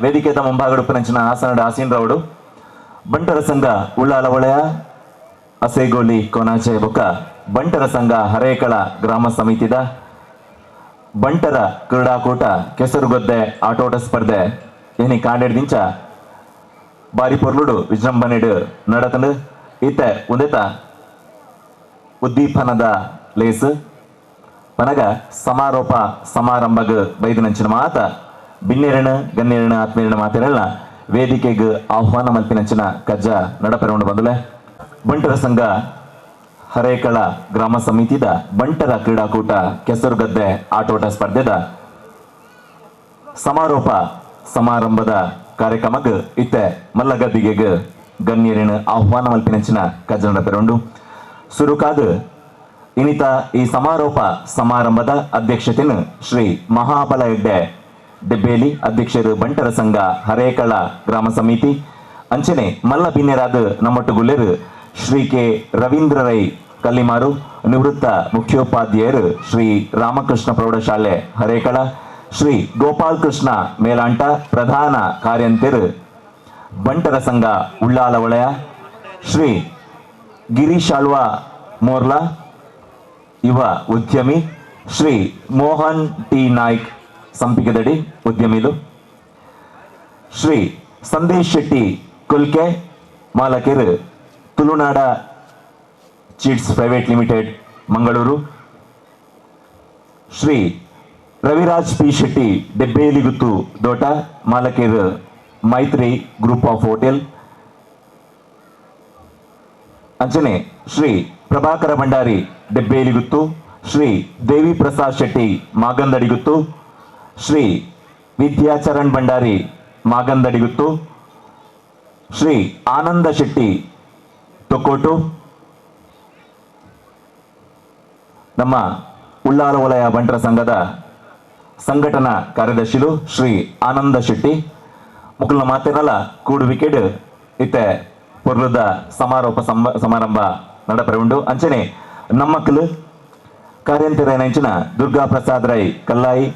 ವೇದಿಕೆದ ಮುಂಭಾಗಡುಪ್ಪನಂಚಿನ ಆಸನದ ಆಸೀನರವರು ಬಂಟರ ಸಂಘ ಉಳ್ಳಾಲ ವಲಯ ಅಸೇಗೋಲಿ ಕೊನಾಚೆ ಬೊಕ್ಕ ಬಂಟರ ಸಂಘ ಹರೇಕಳ ಗ್ರಾಮ ಸಮಿತಿದ ಬಂಟರ ಕ್ರೀಡಾಕೂಟ ಕೆಸರುಗದ್ದೆ ಆಟೋಟ ಸ್ಪರ್ಧೆ ಏನಿ ಕಾಂಡೆಡ್ದಿಂಚ ಬಾರಿ ಪೊರ್ಲುಡು ವಿಜೃಂಭಣೆಡು ನಡತಂಡು ಇತ್ತೆ ಉಂದೆತ ಉದ್ದೀಪನದ ಲೇಸ್ ಪನಗ ಸಮಾರೋಪ ಸಮಾರಂಭಗ್ ಬೈದಿನಂಚಿನ ಮಾತ ಬಿನ್ನೆರಣ ಗನ್ನೆರಣ ಆತ್ಮೀರಣ ಮಾತಿರಲ್ಲ ವೇದಿಕೆಗೆ ಆಹ್ವಾನ ಮಲ್ಪಿನಂಚಿನ ಕಜ್ಜ ನಡಪೆರೊಂಡು ಬಂದಲೆ ಬಂಟರ ಸಂಘ ಹರೇಕಳ ಗ್ರಾಮ ಸಮಿತಿದ ಬಂಟರ ಕ್ರೀಡಾಕೂಟ ಕೆಸರುಗದ್ದೆ ಆಟೋಟ ಸ್ಪರ್ಧೆದ ಸಮಾರೋಪ ಸಮಾರಂಭದ ಕಾರ್ಯಕ್ರಮಕ್ಕೆ ಇತ್ತೆ ಮಲ್ಲಗದ್ದಿಗೆಗ್ ಗಣ್ಯರಿನ ಆಹ್ವಾನ ಮಲ್ಪಿನಂಚಿನ ಕಜ್ಜ ನಡಪೆರೊಂಡು ಸುರುಕಾದ ಇನ್ನಿತ ಈ ಸಮಾರೋಪ ಸಮಾರಂಭದ ಅಧ್ಯಕ್ಷತೆಯನ್ನು ಶ್ರೀ ಮಹಾಬಲ ಹೆಗ್ಡೆ ದೆಬ್ಬೇಲಿ ಅಧ್ಯಕ್ಷರು ಬಂಟರ ಸಂಘ ಹರೇಕಳ ಗ್ರಾಮ ಸಮಿತಿ ಅಂಚನೆ ಮಲ್ಲ ಬಿನ್ನೆರಾದ ನಮ್ಮೊಟ್ಟುಗುಲ್ಲೆರು ಶ್ರೀ ಕೆ ರವೀಂದ್ರ ರೈ ಕಲ್ಲಿಮಾರು ನಿವೃತ್ತ ಮುಖ್ಯೋಪಾಧ್ಯಾಯರು ಶ್ರೀ ರಾಮಕೃಷ್ಣ ಪ್ರೌಢಶಾಲೆ ಹರೇಕಳ ಶ್ರೀ ಗೋಪಾಲ್ ಕೃಷ್ಣ ಮೇಲಾಂಟ ಪ್ರಧಾನ ಕಾರ್ಯಂತೆರು ಬಂಟರ ಸಂಘ ಉಳ್ಳಾಲ ವಲಯ ಶ್ರೀ ಗಿರೀಶ್ ಆಳ್ವ ಮೋರ್ಲಾ ಯುವ ಉದ್ಯಮಿ ಶ್ರೀ ಮೋಹನ್ ಟಿ ನಾಯ್ಕ್ ಸಂಪಿಗೆದಡಿ ಉದ್ಯಮಿಲು ಶ್ರೀ ಸಂದೇಶ್ ಶೆಟ್ಟಿ ಕೊಲ್ಕೆ ಮಾಲಕರು Tulunada chits private limited Mangaluru Shri Raviraj P Shetty Debbeliguttu Dota ಮಾಲಕರು ಮೈತ್ರಿ ಗ್ರೂಪ್ ಆಫ್ ಹೋಟೆಲ್ ಅಂಚನೆ ಶ್ರೀ ಪ್ರಭಾಕರ ಭಂಡಾರಿ ದೆಬ್ಬೇಲಿಗುತ್ತು ಶ್ರೀ ದೇವಿ ಪ್ರಸಾದ್ ಶೆಟ್ಟಿ ಮಾಗಂದಡಿಗುತ್ತು ಶ್ರೀ ವಿದ್ಯಾಚರಣ್ ಭಂಡಾರಿ ಮಾಗಂದಡಿಗುತ್ತು ಶ್ರೀ ಆನಂದ ಶೆಟ್ಟಿ ತೊಕ್ಕೋಟು ನಮ್ಮ ಉಳ್ಳಾಲ ವಲಯ ಬಂಟರ ಸಂಘದ ಸಂಘಟನಾ ಕಾರ್ಯದರ್ಶಿಲು ಶ್ರೀ ಆನಂದ ಶೆಟ್ಟಿ ಮುಕುಲ್ನ ಮಾತೇನಲ್ಲ ಕೂಡುವಿಕೆಡ್ ಇತ್ತೆ ಪೊರ್ಲದ ಸಮಾರೋಪ ಸಮಾರಂಭ ನಡಪರೆ ಉಂಡು. ಅಂಚನೆ ನಮ್ಮಕ್ಕಲು ಕಾರ್ಯಂತೆರೈನಂಚಿನ ದುರ್ಗಾ ಪ್ರಸಾದ್ ರೈ ಕಲ್ಲಾಯಿ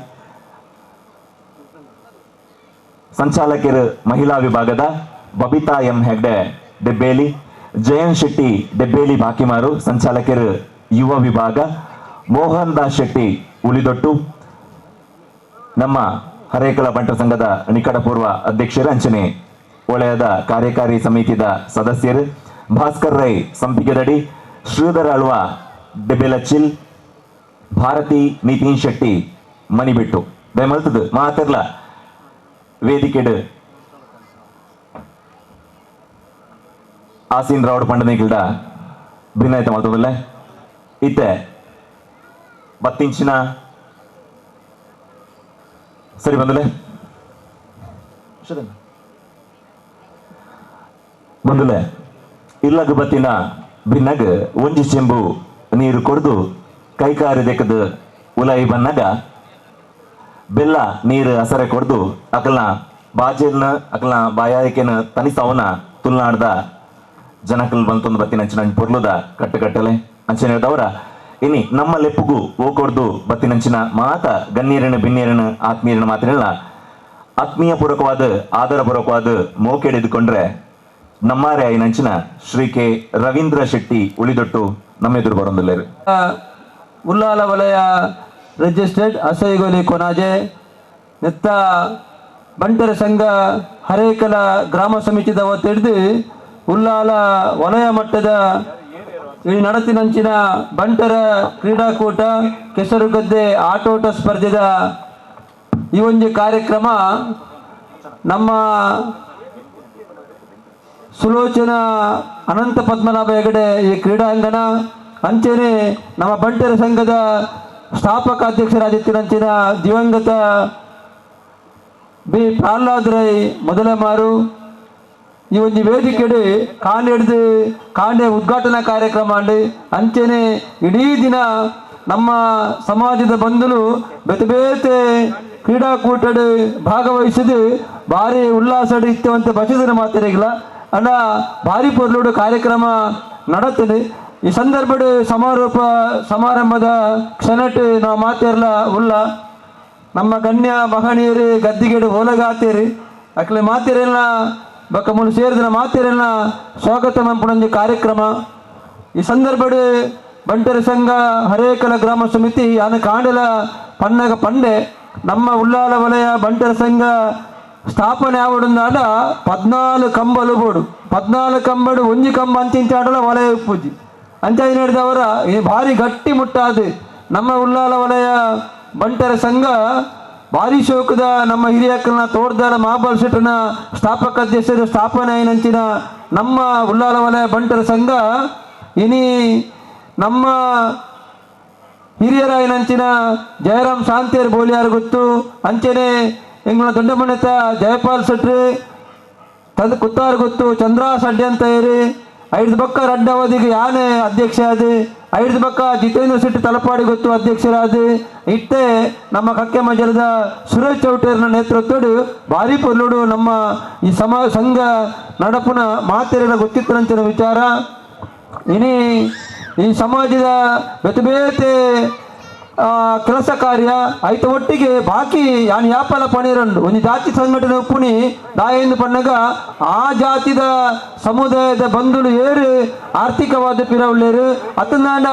ಸಂಚಾಲಕರು ಮಹಿಳಾ ವಿಭಾಗದ ಬಬಿತಾ ಎಂ ಹೆಗ್ಡೆ ದೆಬ್ಬೇಲಿ, ಜಯನ್ ಶೆಟ್ಟಿ ದೆಬ್ಬೇಲಿ ಬಾಕಿಮಾರು ಸಂಚಾಲಕರು ಯುವ ವಿಭಾಗ, ಮೋಹನ್ ದಾಸ್ ಶೆಟ್ಟಿ ಉಳಿದೊಟ್ಟು ನಮ್ಮ ಹರೇಕಳ ಬಂಟರ ಸಂಘದ ನಿಕಟಪೂರ್ವ ಅಧ್ಯಕ್ಷರು ಅಂಚನೆ ಒಳೆಯದ ಕಾರ್ಯಕಾರಿ ಸಮಿತಿದ ಸದಸ್ಯರು ಭಾಸ್ಕರ್ ರೈ ಸಂಪಿಗೆದಡಿ, ಶ್ರೀಧರ ಅಳ್ವ ಡೆಬೆಲಚಿಲ್, ಭಾರತಿ ನಿತಿನ್ ಶೆಟ್ಟಿ ಮನಿಬಿಟ್ಟು ದಯಮಲ್ತದ ಮಾತಿರ್ಲ ವೇದಿಕೆಡು ಆಸೀನ್ ರಾವ್ಡ್ ಪಂಡನಿಗಿಲ್ದ ಭಿನ್ನಾಯ್ತ ಮಲ್ತದಲ್ಲ ಇತ್ತೆ ಬತ್ತಿಂಚಿನ ಸರಿ ಬಂದಲೆ ಬಂದಲೆ ಇಲ್ಲಗ ಬತ್ತಿನ ಭಿನ್ನಗ ಒಂಜಿ ಚೆಂಬು ನೀರು ಕೊಡ್ದು ಕೈಕಾರಿ ದೆಕ್ಕದ ಉಲಾಯಿ ಬನ್ನಗ ಬೆಲ್ಲ ನೀರು ಅಸರೆ ಕೊಡ್ದು ಅಕಲ್ನ ಬಾಜೆಲ್ನ ಅಕಲ್ನ ಬಾಯಾರಿಕೆನ ತನಿಸವನ ತುಳುನಾಡ್ದ ಜನಕಲ್ ಬಂತೊಂದು ಬತ್ತಿನ ಅಂಚಿನ ಪೊರ್ಲುದ ಕಟ್ಟುಕಟ್ಟಲೆ ಅಂಚನೆ ಹೇಳ್ದವರ ಇನಿ ನಮ್ಮ ಲೆಪ್ಪುಗು ಓಕೊಡ್ದು ಬತ್ತಿನಂಚಿನ ಮಾತ ಗಣ್ಯರನ ಬಿನ್ನಿಯರನ ಆತ್ಮೀಯರನ ಮಾತಿನೆಲ್ಲ ಆತ್ಮೀಯ ಪೂರ್ವಕವಾದ ಆದರ ಪೂರ್ವಕವಾದ ಮೋಕೆಡೆದುಕೊಂಡ್ರೆ ನಮ್ಮಾರೆ ಐನಂಚಿನ ಶ್ರೀ ಕೆ ರವೀಂದ್ರ ಶೆಟ್ಟಿ ಉಳಿದೊಟ್ಟು ನಮ್ಮೆದುರು ಬರೊಂದಿಲ್ಲ. ಉಲ್ಲಾಲ ವಲಯ ರಿಜಿಸ್ಟರ್ಡ್ ಅಸೈಗೋಲಿ ಕೊನಾಜೆ ನೆತ್ತ ಬಂಟರ ಸಂಘ ಹರೇಕಲ ಗ್ರಾಮ ಸಮಿತಿದ ಒತ್ತಿಡ್ದು ಉಲ್ಲಾಲ ವಲಯ ಮಟ್ಟದ ಈ ನಡತಿನಂಚಿನ ಬಂಟರ ಕ್ರೀಡಾಕೂಟ ಕೆಸರುಗದ್ದೆ ಆಟೋಟ ಸ್ಪರ್ಧೆದ ಈ ಒಂದು ಕಾರ್ಯಕ್ರಮ ನಮ್ಮ ಸುಲೋಚನಾ ಅನಂತ ಪದ್ಮನಾಭ ಹೆಗಡೆ ಈ ಕ್ರೀಡಾಂಗಣ ಅಂಚೆನೆ ನಮ್ಮ ಬಂಟರ ಸಂಘದ ಸ್ಥಾಪಕ ಅಧ್ಯಕ್ಷರಾದಿತ್ತಿನಂಚಿನ ದಿವಂಗತ ಬಿ ಪ್ರಹ್ಲಾದ್ ರೈ ಮೊದಲಮಾರು ಈ ಒಂದು ವೇದಿಕೆಡೆ ಕಾಂಡೆ ಹಿಡಿದು ಕಾಂಡೆ ಉದ್ಘಾಟನಾ ಕಾರ್ಯಕ್ರಮ ಅಂಡಿ ಅಂಚೆನೆ ಇಡೀ ದಿನ ನಮ್ಮ ಸಮಾಜದ ಬಂಧುಲು ಬೇತೆ ಬೇತೆ ಕ್ರೀಡಾಕೂಟಡ್ ಭಾಗವಹಿಸಿದು ಭಾರಿ ಉಲ್ಲಾಸಡ್ ಇತ್ತವಂತ ಬಚದಿನ ಮಾತಿರಗಿಲ್ಲ ಅಣ್ಣ ಭಾರಿ ಪೊರ್ಲುಡು ಕಾರ್ಯಕ್ರಮ ನಡತ್ತದೆ. ಈ ಸಂದರ್ಭಡ್ ಸಮಾರೋಪ ಸಮಾರಂಭದ ಕ್ಷಣಟ್ ನಾವು ಮಾತಿರಲ ಉಲ್ಲ ನಮ್ಮ ಗಣ್ಯ ಮಹನೀಯರು ಗದ್ದಿಗೆಡು ಓಲಗಾತೇರಿ ಅಕ್ಲೆ ಮಾತಿರೆಲ್ಲ ಬೊಕ್ಕ ಮೂಲು ಸೇರಿದಿನ ಮಾತಿರೆಲ್ಲ ಸ್ವಾಗತ ಮನ್ಪುನೊಂಜಿ ಕಾರ್ಯಕ್ರಮ. ಈ ಸಂದರ್ಭಡ್ ಬಂಟರ ಸಂಘ ಹರೇಕಲ ಗ್ರಾಮ ಸಮಿತಿ ಯಾನ ಕಾಂಡಲ ಪನ್ನಗ ಪಂಡೆ ನಮ್ಮ ಉಲ್ಲಾಲ ವಲಯ ಬಂಟರ ಸಂಘ ಸ್ಥಾಪನೆ ಆವಡುಂದಾಡ 14 ಕಂಬಲು ಬೋಡು 14 ಕಂಬಡು ಒಂಜಿ ಕಂಬ ಅಂಚಿಂಚಾಡಲ ವಲಯ ಉಪ್ಪುಜಿ ಅಂಚಾಯಿ ನಡೆದವರ ಈ ಭಾರಿ ಗಟ್ಟಿ ಮುಟ್ಟಾದು ನಮ್ಮ ಉಲ್ಲಾಲ ವಲಯ ಬಂಟರ ಸಂಘ ಭಾರಿ ಶೋಕದ ನಮ್ಮ ಹಿರಿಯಕ್ಕನ ತೋರ್ದಾರ ಮಹಾಬಲ್ ಶೆಟ್ಟನ ಸ್ಥಾಪಕ ಅಧ್ಯಕ್ಷರು ಸ್ಥಾಪನೆ అయినంచిన ನಮ್ಮ ಉಲ್ಲಾಲ ವಲಯ ಬಂಟರ ಸಂಘ ಇನಿ ನಮ್ಮ ಹಿರಿಯರಾಯಿನಂಚಿನ ಜಯರಾಮ್ ಶಾಂತಿಯರ್ ಬೋಲಿಯಾರ್ ಗೊತ್ತು ಅಂಚನೆ ಎಂಗಳ ದೊಡ್ಡಮನೆತ ಜಯಪಾಲ್ ಶೆಟ್ರು ತಂದ ಕುತ್ತಾರ್ ಗೊತ್ತು ಚಂದ್ರ ಸಡ್ಡಿ ಅಂತ ಏರಿ ಐದು ಬಕ್ಕ ರಡ್ಡವಧಿಗೆ ಯಾನೆ ಅಧ್ಯಕ್ಷ ಅದು ಐದು ಬಕ್ಕ ಜಿತೇಂದ್ರ ಶೆಟ್ಟಿ ತಲಪಾಡಿ ಗೊತ್ತು ಅಧ್ಯಕ್ಷರಾದ ಇಟ್ಟೆ ನಮ್ಮ ಕಕ್ಕೆ ಮಜಲದ ಸುರೇಶ್ ಚೌಟೇರ್ನ ನೇತೃತ್ವಡು ಭಾರಿ ಪೊರ್ಲುಡು ನಮ್ಮ ಈ ಸಂಘ ನಡಪುನ ಮಾತೆರೆಲ್ಲ ಗೊತ್ತಿತ್ತರಂಚಿನ ವಿಚಾರ. ಇನಿ ಈ ಸಮಾಜದ ಬೇತೆ ಬೇತೆ ಕೆಲಸ ಕಾರ್ಯ ಐತ ಒಟ್ಟಿಗೆ ಬಾಕಿ ಯಾನ್ ಯಾಪಲ ಪಣಿರಂಡು ಒಂದು ಜಾತಿ ಸಂಘಟನೆ ಉಪ್ಪುನಿ ದಾಯೆಂದು ಪಣ್ಣಗ ಆ ಜಾತಿದ ಸಮುದಾಯದ ಬಂಧುಲು ಏರು ಆರ್ಥಿಕವಾದ ಪಿರವುಳ್ಳೇರು ಅತನಾಂಡ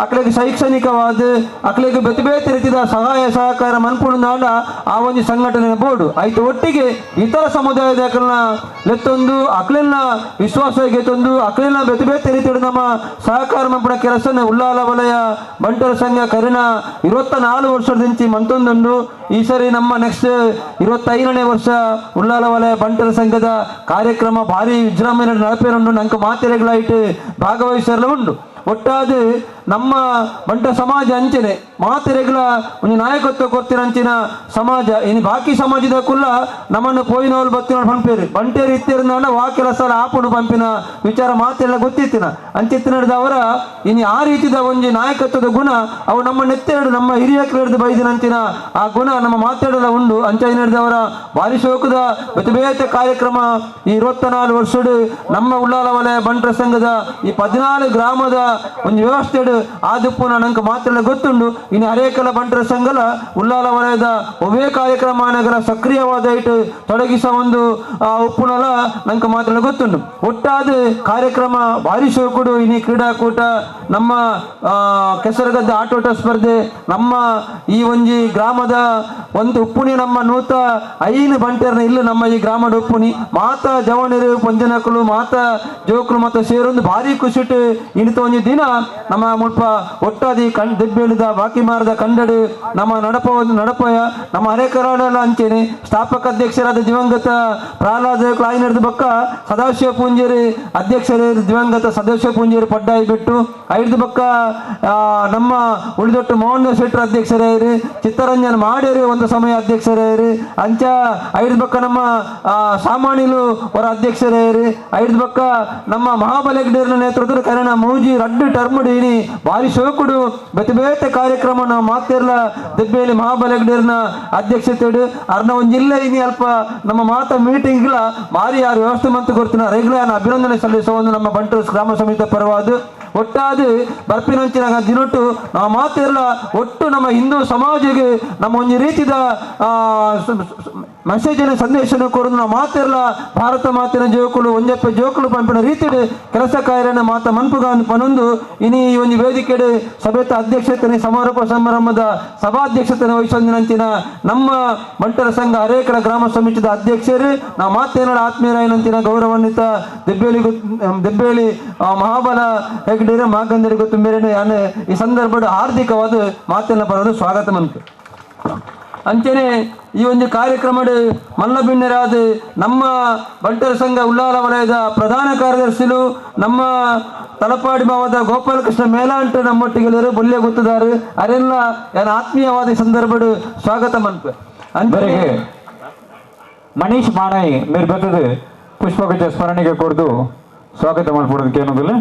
ಅಕ್ಲೆಗ್ ಶೈಕ್ಷಣಿಕವಾದ ಅಕ್ಲೆಗ್ ಬೇತೆ ಬೇತೆ ರೀತಿಯ ಸಹಾಯ ಸಹಕಾರ ಮನ್ಪುಣಾಂಡ ಆ ಒಂದು ಸಂಘಟನೆ ಬೋರ್ಡು ಐತ ಒಟ್ಟಿಗೆ ಇತರ ಸಮುದಾಯದ ಅಕ್ಲೆನ ಲೆತ್ತೊಂದು ಅಕ್ಲೆನ ವಿಶ್ವಾಸ ಗೆತ್ತೊಂದು ಅಕ್ಲೆನ ಬೇತೆ ಬೇತೆ ರೀತಿಯ ನಮ್ಮ ಸಹಕಾರ ಮನ್ಪುಣ ಕೆಲಸನ ಉಲ್ಲಾಲ ವಲಯ ಬಂಟರ ಸಂಘ ಕರಿನ 24 ವರ್ಷದಿಂಚಿ ಮಂತೊಂದುಂಡು. ಈ ಸರಿ ನಮ್ಮ ನೆಕ್ಸ್ಟ್ 25ನೇ ವರ್ಷ ಉಲ್ಲಾಲ ವಲಯ ಬಂಟರ ಸಂಘದ ಕಾರ್ಯಕ್ರಮ ಭಾರಿ ವಿಜೃಂಭಣೆ ನಡಪೇರುಂಡು. ನಂಕ ಮಾತೆರೆಗಳಾಯಿತು ಭಾಗವಹಿಸಲು ಉಂಡು. ಒಟ್ಟಾದ ನಮ್ಮ ಬಂಟ ಸಮಾಜ ಅಂಚನೆ ಮಾತೆರೆಗಳ ಒಂದು ನಾಯಕತ್ವ ಕೊಡ್ತಿರಂಚಿನ ಸಮಾಜ ಇನ್ನು ಬಾಕಿ ಸಮಾಜದ ಕುಲ್ಲ ನಮ್ಮನ್ನು ಪೋಯಿನೋಲ್ ಬತ್ತಿನ ಪಂಪೇರು ಬಂಟೇರು ಇತ್ತಿರಂದ ವಾ ಕೆಲಸ ಆಪುಡು ಪಂಪಿನ ವಿಚಾರ ಮಾತೆಲ್ಲ ಗೊತ್ತಿತ್ತಿನ ಅಂಚಿತ್ತಿನ ಅವರ ಇನ್ನು ಆ ರೀತಿದ ಒಂದು ನಾಯಕತ್ವದ ಗುಣ ಅವು ನಮ್ಮ ನೆತ್ತೆರಡು ನಮ್ಮ ಹಿರಿಯ ಹಿಡಿದು ಬೈದಿನಂಚಿನ ಆ ಗುಣ ನಮ್ಮ ಮಾತೆರಡಲ ಉಂಡು. ಅಂಚೆ ನಡೆದವರ ಭಾರಿ ಶೋಕದ ಬೇತೆ ಬೇತೆ ಕಾರ್ಯಕ್ರಮ ಈ 24 ವರ್ಷಡು ನಮ್ಮ ಉಲ್ಲಾಲ ವಲಯ ಬಂಟರ ಸಂಘದ ಈ 14 ಗ್ರಾಮದ ಒಂದು ವ್ಯವಸ್ಥೆ ಆದುಪ್ಪು ನಂಗೆ ಮಾತ್ರ ಗೊತ್ತುಂಡು. ಇನ್ನು ಹರೇಕಲ ಬಂಟರ ಸಂಘಲ ಉಲ್ಲಾಲ ವಲಯದ ಒವೇ ಕಾರ್ಯಕ್ರಮ ನಗರ ಸಕ್ರಿಯವಾದ ಇಟ್ಟು ತೊಡಗಿಸ ಒಂದು ಉಪ್ಪುನಲ ನಂಗೆ ಮಾತ್ರ ಗೊತ್ತುಂಡು. ಒಟ್ಟಾದ ಕಾರ್ಯಕ್ರಮ ಭಾರಿ ಶೋಕುಡು. ಇನಿ ಕ್ರೀಡಾಕೂಟ ನಮ್ಮ ಕೆಸರಗದ್ದ ಆಟೋಟ ಸ್ಪರ್ಧೆ ನಮ್ಮ ಈ ಒಂಜಿ ಗ್ರಾಮದ ಒಂದು ಉಪ್ಪುನಿ ನಮ್ಮ 105 ಬಂಟರ್ನ ಇಲ್ಲ ನಮ್ಮ ಈ ಗ್ರಾಮದ ಉಪ್ಪುನಿ ಮಾತಾ ಜವನರು ಪಂಜನಕಲು ಮಾತಾ ಜೋಕುಲು ಮತ್ತು ಸೇರೊಂದು ಭಾರಿ ಖುಷಿಟ್ಟು ಇನಿತ ಒಂಜಿ ದಿನ ನಮ್ಮ ಮುಲ್ಪ ಒಟ್ಟಾದಿ ದೆಬ್ಬೇಳಿದ ಬಾಕಿಮಾರದ ಕಂಡಡು ನಮ್ಮ ನಡಪಯ ನಮ್ಮ ಅರೆಕರಾಡಲ ಅಂಚೆನೆ ಸ್ಥಾಪಕ ಅಧ್ಯಕ್ಷರಾದ ದಿವಂಗತ ಪ್ರಹ್ಲಾದ ಕ್ಲಾಯಿನರ್ದ ಬಕ್ಕ ಸದಾಶಿವ ಪೂಂಜೇರಿ ಅಧ್ಯಕ್ಷರೇ ದಿವಂಗತ ಸದಾಶಿವ ಪೂಂಜೇರಿ ಪಡ್ಡಾಯಿ ಬಿಟ್ಟು ಐದು ಬಕ್ಕ ನಮ್ಮ ಉಳಿದೊಟ್ಟು ಮೋಹನ್ ಶೆಟ್ಟರ್ ಅಧ್ಯಕ್ಷರೇ ಚಿತ್ತರಂಜನ್ ಮಾಡ್ಯರು ಒಂದು ಸಮಯ ಅಧ್ಯಕ್ಷರೇ ಅಂಚ ಐದು ಬಕ್ಕ ನಮ್ಮ ಸಾಮಾನ್ಯಲು ಅವರ ಅಧ್ಯಕ್ಷರೇ ಐದು ಬಕ್ಕ ನಮ್ಮ ಮಹಾಬಲಗಡೇರ್ನ ನೇತೃತ್ವದ ಕನ್ನಡ ಮೌಜಿ ರಡ್ಡು ಟರ್ಮ್ ಇನಿ ಭಾರಿ ಶೋಕುಡು ಬೇತೆ ಬೇತೆ ಕಾರ್ಯಕ್ರಮ ನಾವು ಮಾತೇರ್ಲ ದೆಬ್ಬೇಲಿ ಮಹಾಬಲಗಡೇರ್ನ ಅಧ್ಯಕ್ಷತೆ ಅರ್ನ ಒಂದು ಜಿಲ್ಲೆ ಇನಿ ಅಲ್ಪ ನಮ್ಮ ಮಾತಾ ಮೀಟಿಂಗ್ಲ ಭಾರಿ ಯಾರು ವ್ಯವಸ್ಥೆ ಮಂತು ಕೊಡ್ತೀನ ರೆಗ್ಯುಲರ್ ಅಭಿನಂದನೆ ಸಲ್ಲಿಸುವ ಒಂದು ನಮ್ಮ ಬಂಟೂರು ಗ್ರಾಮ ಸಮಿತಿ ಪರವಾದ ಒಟ್ಟಾದ ಬರ್ಪಿನಂಚಿನ ದಿನೊಟ್ಟು ನಾವು ಮಾತಿರಲ್ಲ ಒಟ್ಟು ನಮ್ಮ ಹಿಂದೂ ಸಮಾಜಕ್ಕೆ ನಮ್ಮ ಒಂದು ರೀತಿಯ ಮೆಸೇಜ್ ಸಂದೇಶನ ಕೊರದು ನಾವು ಮಾತಿರಲ್ಲ ಭಾರತ ಮಾತಿನ ಜೋಕುಲು ಒಂಜಪ್ಪ ಜೋಕುಲು ಪಂಪಿನ ರೀತಿಯ ಕೆಲಸ ಕಾರ್ಯನ ಮಾತ ಮನ್ಪುಗಾನ್ ಪನೊಂದು ಇನಿ ಈ ಒಂದು ವೇದಿಕೆಡೆ ಸಭೆತ ಅಧ್ಯಕ್ಷತೆನೆ ಸಮಾರೋಪ ಸಮಾರಂಭದ ಸಭಾಧ್ಯಕ್ಷತೆನ ವಹಿಸೊಂದಿನಂಚಿನ ನಮ್ಮ ಬಂಟರ ಸಂಘ ಅರೇಕರ ಗ್ರಾಮ ಸಮಿತಿಯ ಅಧ್ಯಕ್ಷರು ನಾವು ಮಾತೇನಡ ಆತ್ಮೀಯರಾಯನಂಚಿನ ಗೌರವಾನ್ವಿತ ದೆಬ್ಬೇಲಿ ಮಹಾಬಲ ಹೆಗ್ಡೇರ ಮಾಗಂದರಿಗೂ ತುಂಬೇರೇನು ಯಾನೆ ಈ ಸಂದರ್ಭದ ಹಾರ್ದಿಕವಾದ ಮಾತನ್ನ ಬರೋದು ಸ್ವಾಗತ ಮಂತು. ಅಂಚನೆ ಈ ಒಂದು ಕಾರ್ಯಕ್ರಮದ ಮಲ್ಲಬಿಣ್ಣರಾದ ನಮ್ಮ ಬಂಟರ ಸಂಘ ಉಲ್ಲಾಲ ವಲಯದ ಪ್ರಧಾನ ಕಾರ್ಯದರ್ಶಿಲು ನಮ್ಮ ತಲಪಾಡಿ ಭಾವದ ಗೋಪಾಲಕೃಷ್ಣ ಮೇಲಾಂಟ ನಮ್ಮೊಟ್ಟಿಗೆ ಬೊಲ್ಲೆ ಗೊತ್ತಿದ್ದಾರೆ ಅರೆಲ್ಲ ಯಾನ ಆತ್ಮೀಯವಾದ ಸಂದರ್ಭದ ಸ್ವಾಗತ ಮನ್ಪೆ. ಅಂಚನೆ ಮನೀಶ್ ಮಾಣೈ ಮೇರ್ ಬರ್ತದೆ ಪುಷ್ಪಗುಚ್ಛ ಸ್ಮರಣಿಗೆ ಕೊಡ್ದು ಸ್ವಾಗತ ಮಾಡ್ಕೊಡೋದಕ್ಕೆ ಏನೋದಿಲ್ಲ.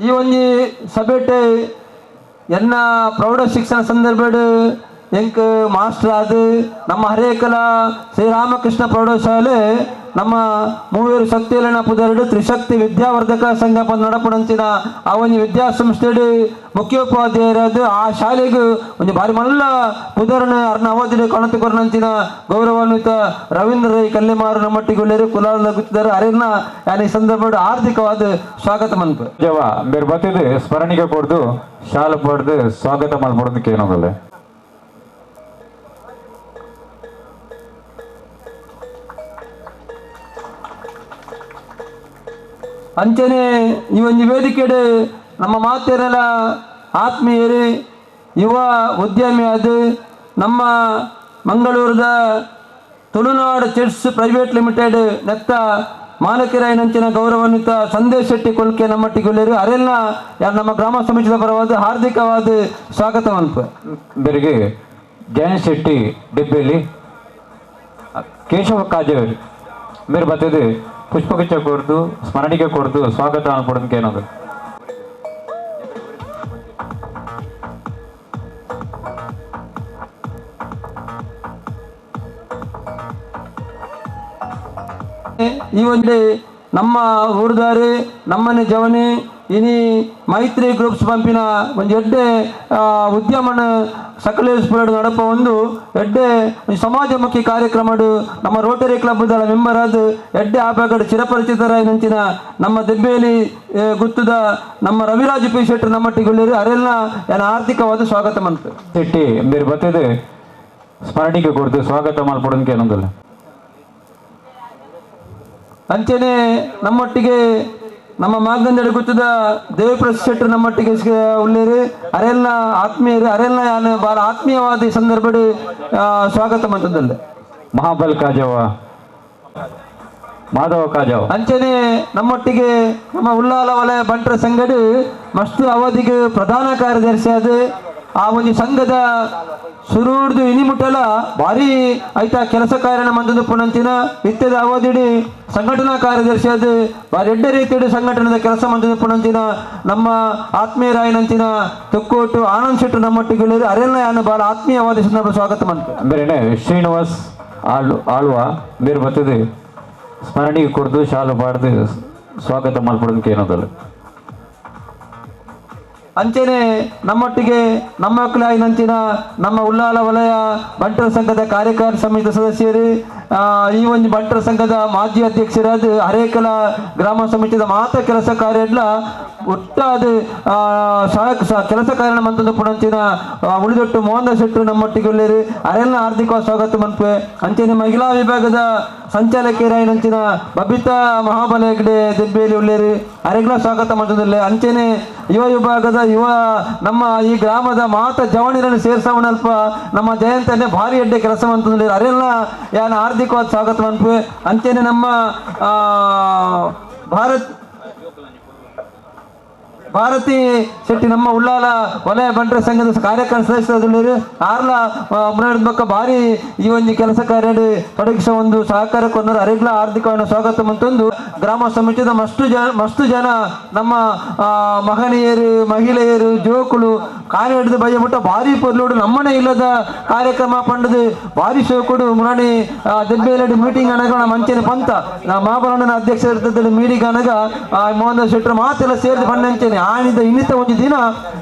ಈ ಒಂದು ಸಭೆಟೆ ಎನ್ನ ಪ್ರೌಢ ಶಿಕ್ಷಣ ಸಂದರ್ಭ ಎಂಕ್ ಮಾಸ್ಟರ್ ಆದ್ ನಮ್ಮ ಹರೇಕಲ ಶ್ರೀರಾಮಕೃಷ್ಣ ಪ್ರೌಢಶಾಲೆ ನಮ್ಮ ಮೂವೇರು ಶಕ್ತಿಯಲ್ಲಿನ ಪುದರುಡು ತ್ರಿಶಕ್ತಿ ವಿದ್ಯಾವರ್ಧಕ ಸಂಘ ನಡಪುಣಂಚಿನ ಆ ಒಂಜಿ ವಿದ್ಯಾಸಂಸ್ಥೆಡು ಮುಖ್ಯೋಪಾಧ್ಯಾಯರಾದ ಆ ಶಾಲೆಗೂ ಒಂಜಿ ಭಾರಿ ಮಲ್ಲ ಪುದರನ ಅರ್ನ ಅವಧಿಡು ಕಣತು ಕೊರನಂಚಿನ ಗೌರವಾನ್ವಿತ ರವೀಂದ್ರ ರೈ ಕಲ್ಲೆಮಾರು ನಮ್ಮಟ್ಟಿಗುಳ್ಳೇರು ಕುಲಾಲ ಗುತ್ತಿದ್ದಾರೆ ಅರೆನ ಯಾನ್ ಈ ಸಂದರ್ಭ ಆರ್ಥಿಕವಾದ ಸ್ವಾಗತ ಮನ್ಪು ಜವ ಬೇರೆ ಬತ್ತಿದ್ದು ಸ್ಮರಣಿಕೆ ಕೊಡ್ದು ಶಾಲೆ ಪಡೆದು ಸ್ವಾಗತ ಮಾಡ್ಬಿಡೋದಕ್ಕೆ ಏನೋಗಲ್ಲ. ಅಂಚನೆ ಈ ಒಂದು ವೇದಿಕೆಡು ನಮ್ಮ ಮಾತೇನೆಲ್ಲ ಆತ್ಮೀಯರು ಯುವ ಉದ್ಯಮಿ ಅದು ನಮ್ಮ ಮಂಗಳೂರದ ತುಳುನಾಡು chits private limited ನೆತ್ತ ಮಾಲಕರಾಯನಂಚಿನ ಗೌರವಾನ್ವಿತ ಸಂದೇಶ್ ಶೆಟ್ಟಿ ಕೊಲ್ಕೆ ನಮ್ಮಟ್ಟಿಗುಳ್ಳೇರು ಅರೆಲ್ಲ ಯಾರು ನಮ್ಮ ಗ್ರಾಮ ಸಮಿತಿಯ ಪರವಾದ ಹಾರ್ದಿಕವಾದ ಸ್ವಾಗತ ಮನ್ಪು. ಬೆರಗೆ ಜಯಂತ್ ಶೆಟ್ಟಿ ಡಿಬ್ಬೆಲಿ ಕೇಶವ ಕಾಜೇರ್ ಮೇರೆ ಬತ್ತಿದ್ದು ಪುಷ್ಪಗುಚ್ಛ ಕೊಡ್ದು ಸ್ಮರಣಿಕೆ ಕೊಡ್ದು ಸ್ವಾಗತ ಅನ್ಕೊಡೋದಕ್ಕೆ ಏನದು. ಈ ಒಂದು ನಮ್ಮ ಊರ್ದಾರಿ ನಮ್ಮನೆ ಜವನಿ ಇನಿ ಮೈತ್ರಿ ಗ್ರೂಪ್ಸ್ ಪಂಪಿನ ಒಂದು ಎಡ್ಡೆ ಉದ್ಯಮನ ಸಕಲೇಶ್ಪುರ ನಡಪ ಒಂದು ಎಡ್ಡೆ ಸಮಾಜಮುಖಿ ಕಾರ್ಯಕ್ರಮ ನಮ್ಮ ರೋಟರಿ ಕ್ಲಬ್ದ ಮೆಂಬರ್ ಆದ ಎಡ್ಡೆ ಆಪಗಡೆ ಚಿರಪರಿಚಿತರಾಯಿನಂಚಿನ ನಮ್ಮ ದೆಬ್ಬೇಲಿ ಗುತ್ತದ ನಮ್ಮ ರವಿರಾಜ್ ಪಿ ಶೆಟ್ಟರ್ ನಮ್ಮಟ್ಟಿಗುಳ್ಳೇರು ಅರೆಲ್ಲ ಏನ ಆರ್ಥಿಕವಾದ ಸ್ವಾಗತ ಮಂತು. ಶೆಟ್ಟಿ ಬೇರೆ ಬತ್ತಿದೆ ಸ್ಮರಣಿಕೆ ಕೊಡ್ದು ಸ್ವಾಗತ ಮಾಡ್ಕೊಡೋದಕ್ಕೆ ಏನೊಂದಲ್ಲ. ಅಂಚನೆ ನಮ್ಮೊಟ್ಟಿಗೆ ನಮ್ಮ ಮಾಗಂದಡಿ ಗುತ್ತದ ದೇವಪ್ರಸಾದ್ ಶೆಟ್ಟರ್ ನಮ್ಮೊಟ್ಟಿಗೆ ಉಳ್ಳೇರು ಅರೆಲ್ಲ ಆತ್ಮೀಯರು ಅರೆಲ್ಲ ಯಾನು ಭಾಳ ಆತ್ಮೀಯವಾದ ಈ ಸಂದರ್ಭ ಸ್ವಾಗತ ಮಂತದಲ್ಲ. ಮಹಾಬಲ್ ಕಾಜವ ಮಾಧವ ಕಾಜವ ಅಂಚನೆ ನಮ್ಮೊಟ್ಟಿಗೆ ನಮ್ಮ ಉಲ್ಲಾಲ ವಲಯ ಬಂಟರ ಸಂಘಡು ಮಸ್ತ್ ಅವಧಿಗೆ ಪ್ರಧಾನ ಕಾರ್ಯದರ್ಶಿ ಆದ ಆ ಒಂದು ಸಂಘದ ಸುರುಡ್ದು ಇನಿಮುಟ್ಟಲ ಭಾರಿ ಐತ ಕೆಲಸ ಕಾರ್ಯನ ಮಂದದ ಪುಣಂಚಿನ ಇತ್ಯದ ಅವಧಿಡಿ ಸಂಘಟನಾ ಕಾರ್ಯದರ್ಶಿ ಅದು ಭಾರಿ ಎಡ್ಡೆ ರೀತಿಯಡಿ ಸಂಘಟನೆದ ಕೆಲಸ ಮಂದದ ಪುಣಂಚಿನ ನಮ್ಮ ಆತ್ಮೀಯರಾಯನಂಚಿನ ತುಕ್ಕೋಟು ಆನಂದ್ ಶೆಟ್ಟರು ನಮ್ಮೊಟ್ಟಿಗೆ ಅರೆಲ್ಲ ಯಾನು ಭಾಳ ಆತ್ಮೀಯವಾದ ಸಂದರ್ಭ ಸ್ವಾಗತ ಮಂತ. ಬೇರೆ ಶ್ರೀನಿವಾಸ್ ಆಳ್ವ ಬೇರೆ ಬರ್ತದೆ ಸ್ಮರಣಿಗೆ ಕೊಡ್ದು ಶಾಲು ಪಾಡ್ದು ಸ್ವಾಗತ ಮಾಡ್ಕೊಡೋದಕ್ಕೆ ಏನೋದಲ್ಲ. ಅಂಚನೆ ನಮ್ಮೊಟ್ಟಿಗೆ ನಮ್ಮ ಮಕ್ಕಳಾಯಿನಂಚಿನ ನಮ್ಮ ಉಲ್ಲಾಲ ವಲಯ ಬಂಟರ ಸಂಘದ ಕಾರ್ಯಕಾರಿ ಸಮಿತಿ ಸದಸ್ಯರು ಈ ಒಂದು ಬಂಟರ ಸಂಘದ ಮಾಜಿ ಅಧ್ಯಕ್ಷರಾದ ಹರೇಕಲ ಗ್ರಾಮ ಸಮಿತಿಯ ಮಾತ ಕೆಲಸ ಕಾರ್ಯ ಒಟ್ಟಾದ ಕೆಲಸ ಕಾರ್ಯ ಮಂತಂದು ಪುಣಂಚಿನ ಉಳಿದೊಟ್ಟು ಮೋಹನ್ ಶೆಟ್ಟರು ನಮ್ಮೊಟ್ಟಿಗೆ ಉಳ್ಳೇರು ಅರೆಲ್ಲ ಹಾರ್ದಿಕವಾದ ಸ್ವಾಗತ ಮನ್ಪೆ. ಅಂಚನೆ ಮಹಿಳಾ ವಿಭಾಗದ ಸಂಚಾಲಕರಾಯಿನಂಚಿನ ಬಬಿತಾ ಮಹಾಬಲ ಹೆಗ್ಡೆ ದೆಬ್ಬೇಲಿ ಉಳ್ಳೇರು ಅರೆಗ್ಲ ಸ್ವಾಗತ ಮಂತಂದಿಲ್ಲ. ಅಂಚನೆ ಯುವ ವಿಭಾಗದ ಯುವ ನಮ್ಮ ಈ ಗ್ರಾಮದ ಮಾತ ಜವಣಿರನ್ನು ಸೇರ್ಸವನಲ್ಪ ನಮ್ಮ ಜಯಂತನ್ನೇ ಭಾರಿ ಎಡ್ಡೆ ಕೆಲಸ ಮಂತಂದಿಲ್ಲ ಅರೆಲ್ಲ ಯಾನ ಹಾರ್ದಿಕವಾದ ಸ್ವಾಗತ ಮನ್ಪೆ. ಅಂಚನೆ ನಮ್ಮ ಭಾರತಿ ಶೆಟ್ಟಿ ನಮ್ಮ ಉಳ್ಳಾಲ ವಲಯ ಬಂಟರ ಸಂಘದ ಕಾರ್ಯಕ್ರಮ ಸದಸ್ಯರು ಆರ್ಲ ಬಕ್ಕ ಭಾರಿ ಈ ಒಂದು ಕೆಲಸ ಕಾರ್ಯ ತೊಡಗಿಸುವ ಒಂದು ಸಹಕಾರ ಕೊಂದರು ಅರೆಗ್ಲ ಆರ್ಥಿಕವನ್ನು ಸ್ವಾಗತ ಮಂತೊಂದು ಗ್ರಾಮ ಸಮಿತಿಯ ಮಸ್ತು ಜನ ನಮ್ಮ ಮಹನೀಯರು ಮಹಿಳೆಯರು ಜೋಕುಲು ಕಾರ್ಯ ಹಿಡಿದು ಬಯ್ಯಬಿಟ್ಟ ಭಾರಿ ಪೊರ್ಲೋಡು ನಮ್ಮನೆ ಇಲ್ಲದ ಕಾರ್ಯಕ್ರಮ ಪಂಡದು ಭಾರಿ ಶೋಕುಡು ಮುರಣಿ ದೆಬ್ಬೇಲಡಿ ಮೀಟಿಂಗ್ ಅನಗ ನಮ್ಮ ಅಂಚನೆ ಪಂತ ಮಹಾಬಲನ ಅಧ್ಯಕ್ಷ ಇರ್ತದೆ ಮೀಟಿಂಗ್ ಅನಗ ಮೋಹನ್ ಶೆಟ್ಟರು ಮಾತೆಲ್ಲ ಸೇರಿದು ಪಂಡಂಚನೆ ಆನಿದ ಇನ್ನಿತ ಒಂದು ದಿನ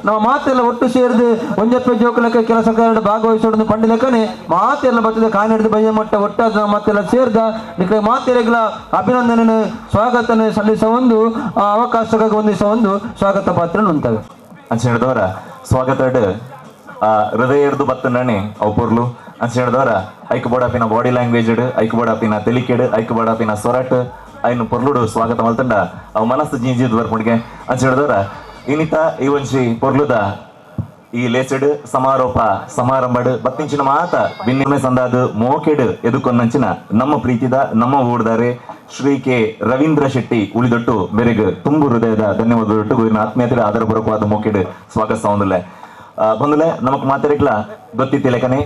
ನಮ್ಮ ಮಾತೆಲ್ಲ ಒಟ್ಟು ಸೇರಿದು ಒಂಜಪ್ಪೆ ಜೋಕುಲಕ್ಕೆ ಕೆಲಸ ಕಾರ್ಯ ಭಾಗವಹಿಸೋಡು ಪಂಡಿಲಕ್ಕನೆ ಮಾತೆಲ್ಲ ಬರ್ತದೆ ಕಾನಿಡಿದು ಬಯ್ಯ ಮಟ್ಟ ಒಟ್ಟಾದ ಮಾತೆಲ್ಲ ಸೇರ್ದ ನಿಕ್ಕ ಮಾತೆರೆಗಳ ಅಭಿನಂದನೆ ಸ್ವಾಗತನೆ ಸಲ್ಲಿಸುವ ಒಂದು ಅವಕಾಶಕ್ಕಾಗಿ ಹೊಂದಿಸುವ ಒಂದು ಸ್ವಾಗತ ಪಾತ್ರ ಉಂಟವೆ. ಅಂಚೆನದವರ ಸ್ವಾಗತ ಹೃದಯ ಹಿಡಿದು ಬತ್ತಣ್ಣೆ ಅವು ಪೊರ್ಲು ಅಂಚೆನದವರ ಐಕ್ ಬೋಡಾಪಿನ ಬಾಡಿ ಲ್ಯಾಂಗ್ವೇಜ್ ಐಕ್ ಬೋಡಾಪಿನ ತೆಲಿಕೆಡ್ ಐಕ್ ಬೋಡಾಪಿನ ಸೊರಟ್ ಐನು ಪೊರ್ಲುಡು ಸ್ವಾಗತ ಮಲ್ತಂಡ ಅವು ಮನಸ್ಸು ಜಿಂಜಿದ್ ಬರ್ಪುಂಡಿಗೆ ಅಂಚೆನದವರ ಇನ್ನಿತ ಈ ಒಂಜಿ ಪೊರ್ಲುದ ಈ ಲೇಸೆಡ್ ಸಮಾರೋಪ ಸಮಾರಂಭಡ್ ಬತ್ತಿಂಚಿನ ಮಾತ ಬಿನ್ನಿಮೆ ಸಂದಾದ ಮೋಕೆಡ್ ಎದುಕೊಂದಂಚಿನ ನಮ್ಮ ಪ್ರೀತಿದ ನಮ್ಮ ಊರ್ದಾರೆ ಶ್ರೀ ಕೆ ರವೀಂದ್ರ ಶೆಟ್ಟಿ ಉಳಿದೊಟ್ಟು ಬೆರೆಗ್ ತುಂಬು ಹೃದಯದ ಧನ್ಯವಾದದೊಟ್ಟು ಗುರಿನ ಆತ್ಮೀಯತೆ ಆದರಪೂರ್ವಕವಾದ ಮೋಕೆಡ್ ಸ್ವಾಗತ ಸೌಂದಲೆ ಬಂದಲೆ ನಮಕ್ ಮಾತಾಡಿಕ್ಲ ಗೊತ್ತಿತ್ತಿಲೆಕನೆ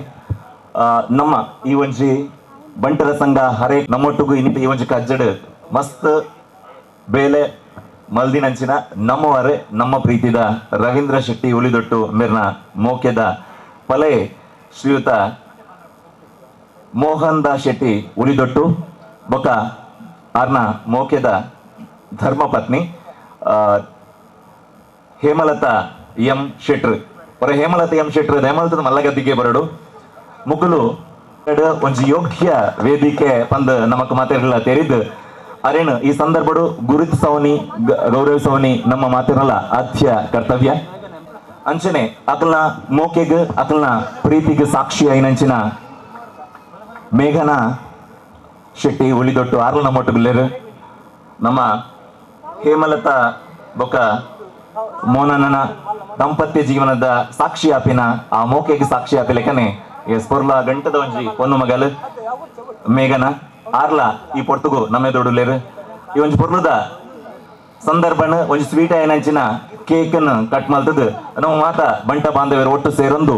ನಮ್ಮ ಈ ಒಂಜಿ ಬಂಟರ ಸಂಘ ಹರೇ ನಮ್ಮೊಟ್ಟಿಗೂ ಇನ್ನಿತ ಈ ಒಂಜಿ ಕಜ್ಜಡ್ ಮಸ್ತ್ ಬೇಲೆ ಮಲ್ದಿನಂಚಿನ ನಮ್ಮವರೇ ನಮ್ಮ ಪ್ರೀತಿದ ರವೀಂದ್ರ ಶೆಟ್ಟಿ ಉಳಿದೊಟ್ಟು ಮೇರ್ನ ಮೋಕೆದ ಪಲೆ ಶ್ರೀಯುತ ಮೋಹನ್ ದಾಸ್ ಶೆಟ್ಟಿ ಉಳಿದೊಟ್ಟು ಬೊಕ ಆರ್ನ ಮೋಕೆದ ಧರ್ಮಪತ್ನಿ ಹೇಮಲತಾ ಎಂ ಶೆಟ್ರು ಹೊರ ಹೇಮಲತಾ ಎಂ ಶೆಟ್ರು ಹೇಮಲತದ ಮಲ್ಲಗದ್ದಿಗೆ ಬರಡು ಮುಗುಲು ಒಂಜಿ ಯೋಗ್ಯ ವೇದಿಕೆ ಪಂದ್ ನಮಕ್ ಮಾತಿರಲ್ಲ ತೆರಿದು ಅರೇನು ಈ ಸಂದರ್ಭಡು ಗುರುತಿಸವನಿ ಗೌರವಿಸವನಿ ನಮ್ಮ ಮಾತಿರಲ್ಲ ಆದ್ಯ ಕರ್ತವ್ಯ. ಅಂಚನೆ ಅಕಲ್ನ ಮೋಕೆಗ್ ಅಕಲ್ನ ಪ್ರೀತಿಗೆ ಸಾಕ್ಷಿ ಐನಂಚಿನ ಮೇಘನ ಶೆಟ್ಟಿ ಉಳಿದೊಟ್ಟು ಆರ್ಲ ನಮ್ಮೊಟ್ಟು ನಮ್ಮ ಹೇಮಲತಾ ಬೊಕ ಮೋನನ ದಾಂಪತ್ಯ ಜೀವನದ ಸಾಕ್ಷಿ ಆಪಿನ ಆ ಮೋಕೆಗೆ ಸಾಕ್ಷಿ ಆಪಿ ಲೆಕ್ಕನೆ ಎಸ್ ಪೊರ್ಲ ಗಂಟದ ಒಂಜಿ ಪೊನ್ನು ಮಗಲ್ ಮೇಘನ ಆರ್ಲ ಈ ಪೊರ್ತುಗು ನಮ್ಮೆದೊಡುಲೇರು. ಈ ಒಂಜಿ ಪೊರ್ಲದ ಸಂದರ್ಭನ ಒಂಜಿ ಸ್ವೀಟ್ ಏನಂಚಿನ ಕೇಕ್ ಅನ್ನು ಕಟ್ ಮಲ್ತದ ನಮ್ಮ ಮಾತ ಬಂಟ ಬಾಂಧವ್ಯರು ಒಟ್ಟು ಸೇರೊಂದು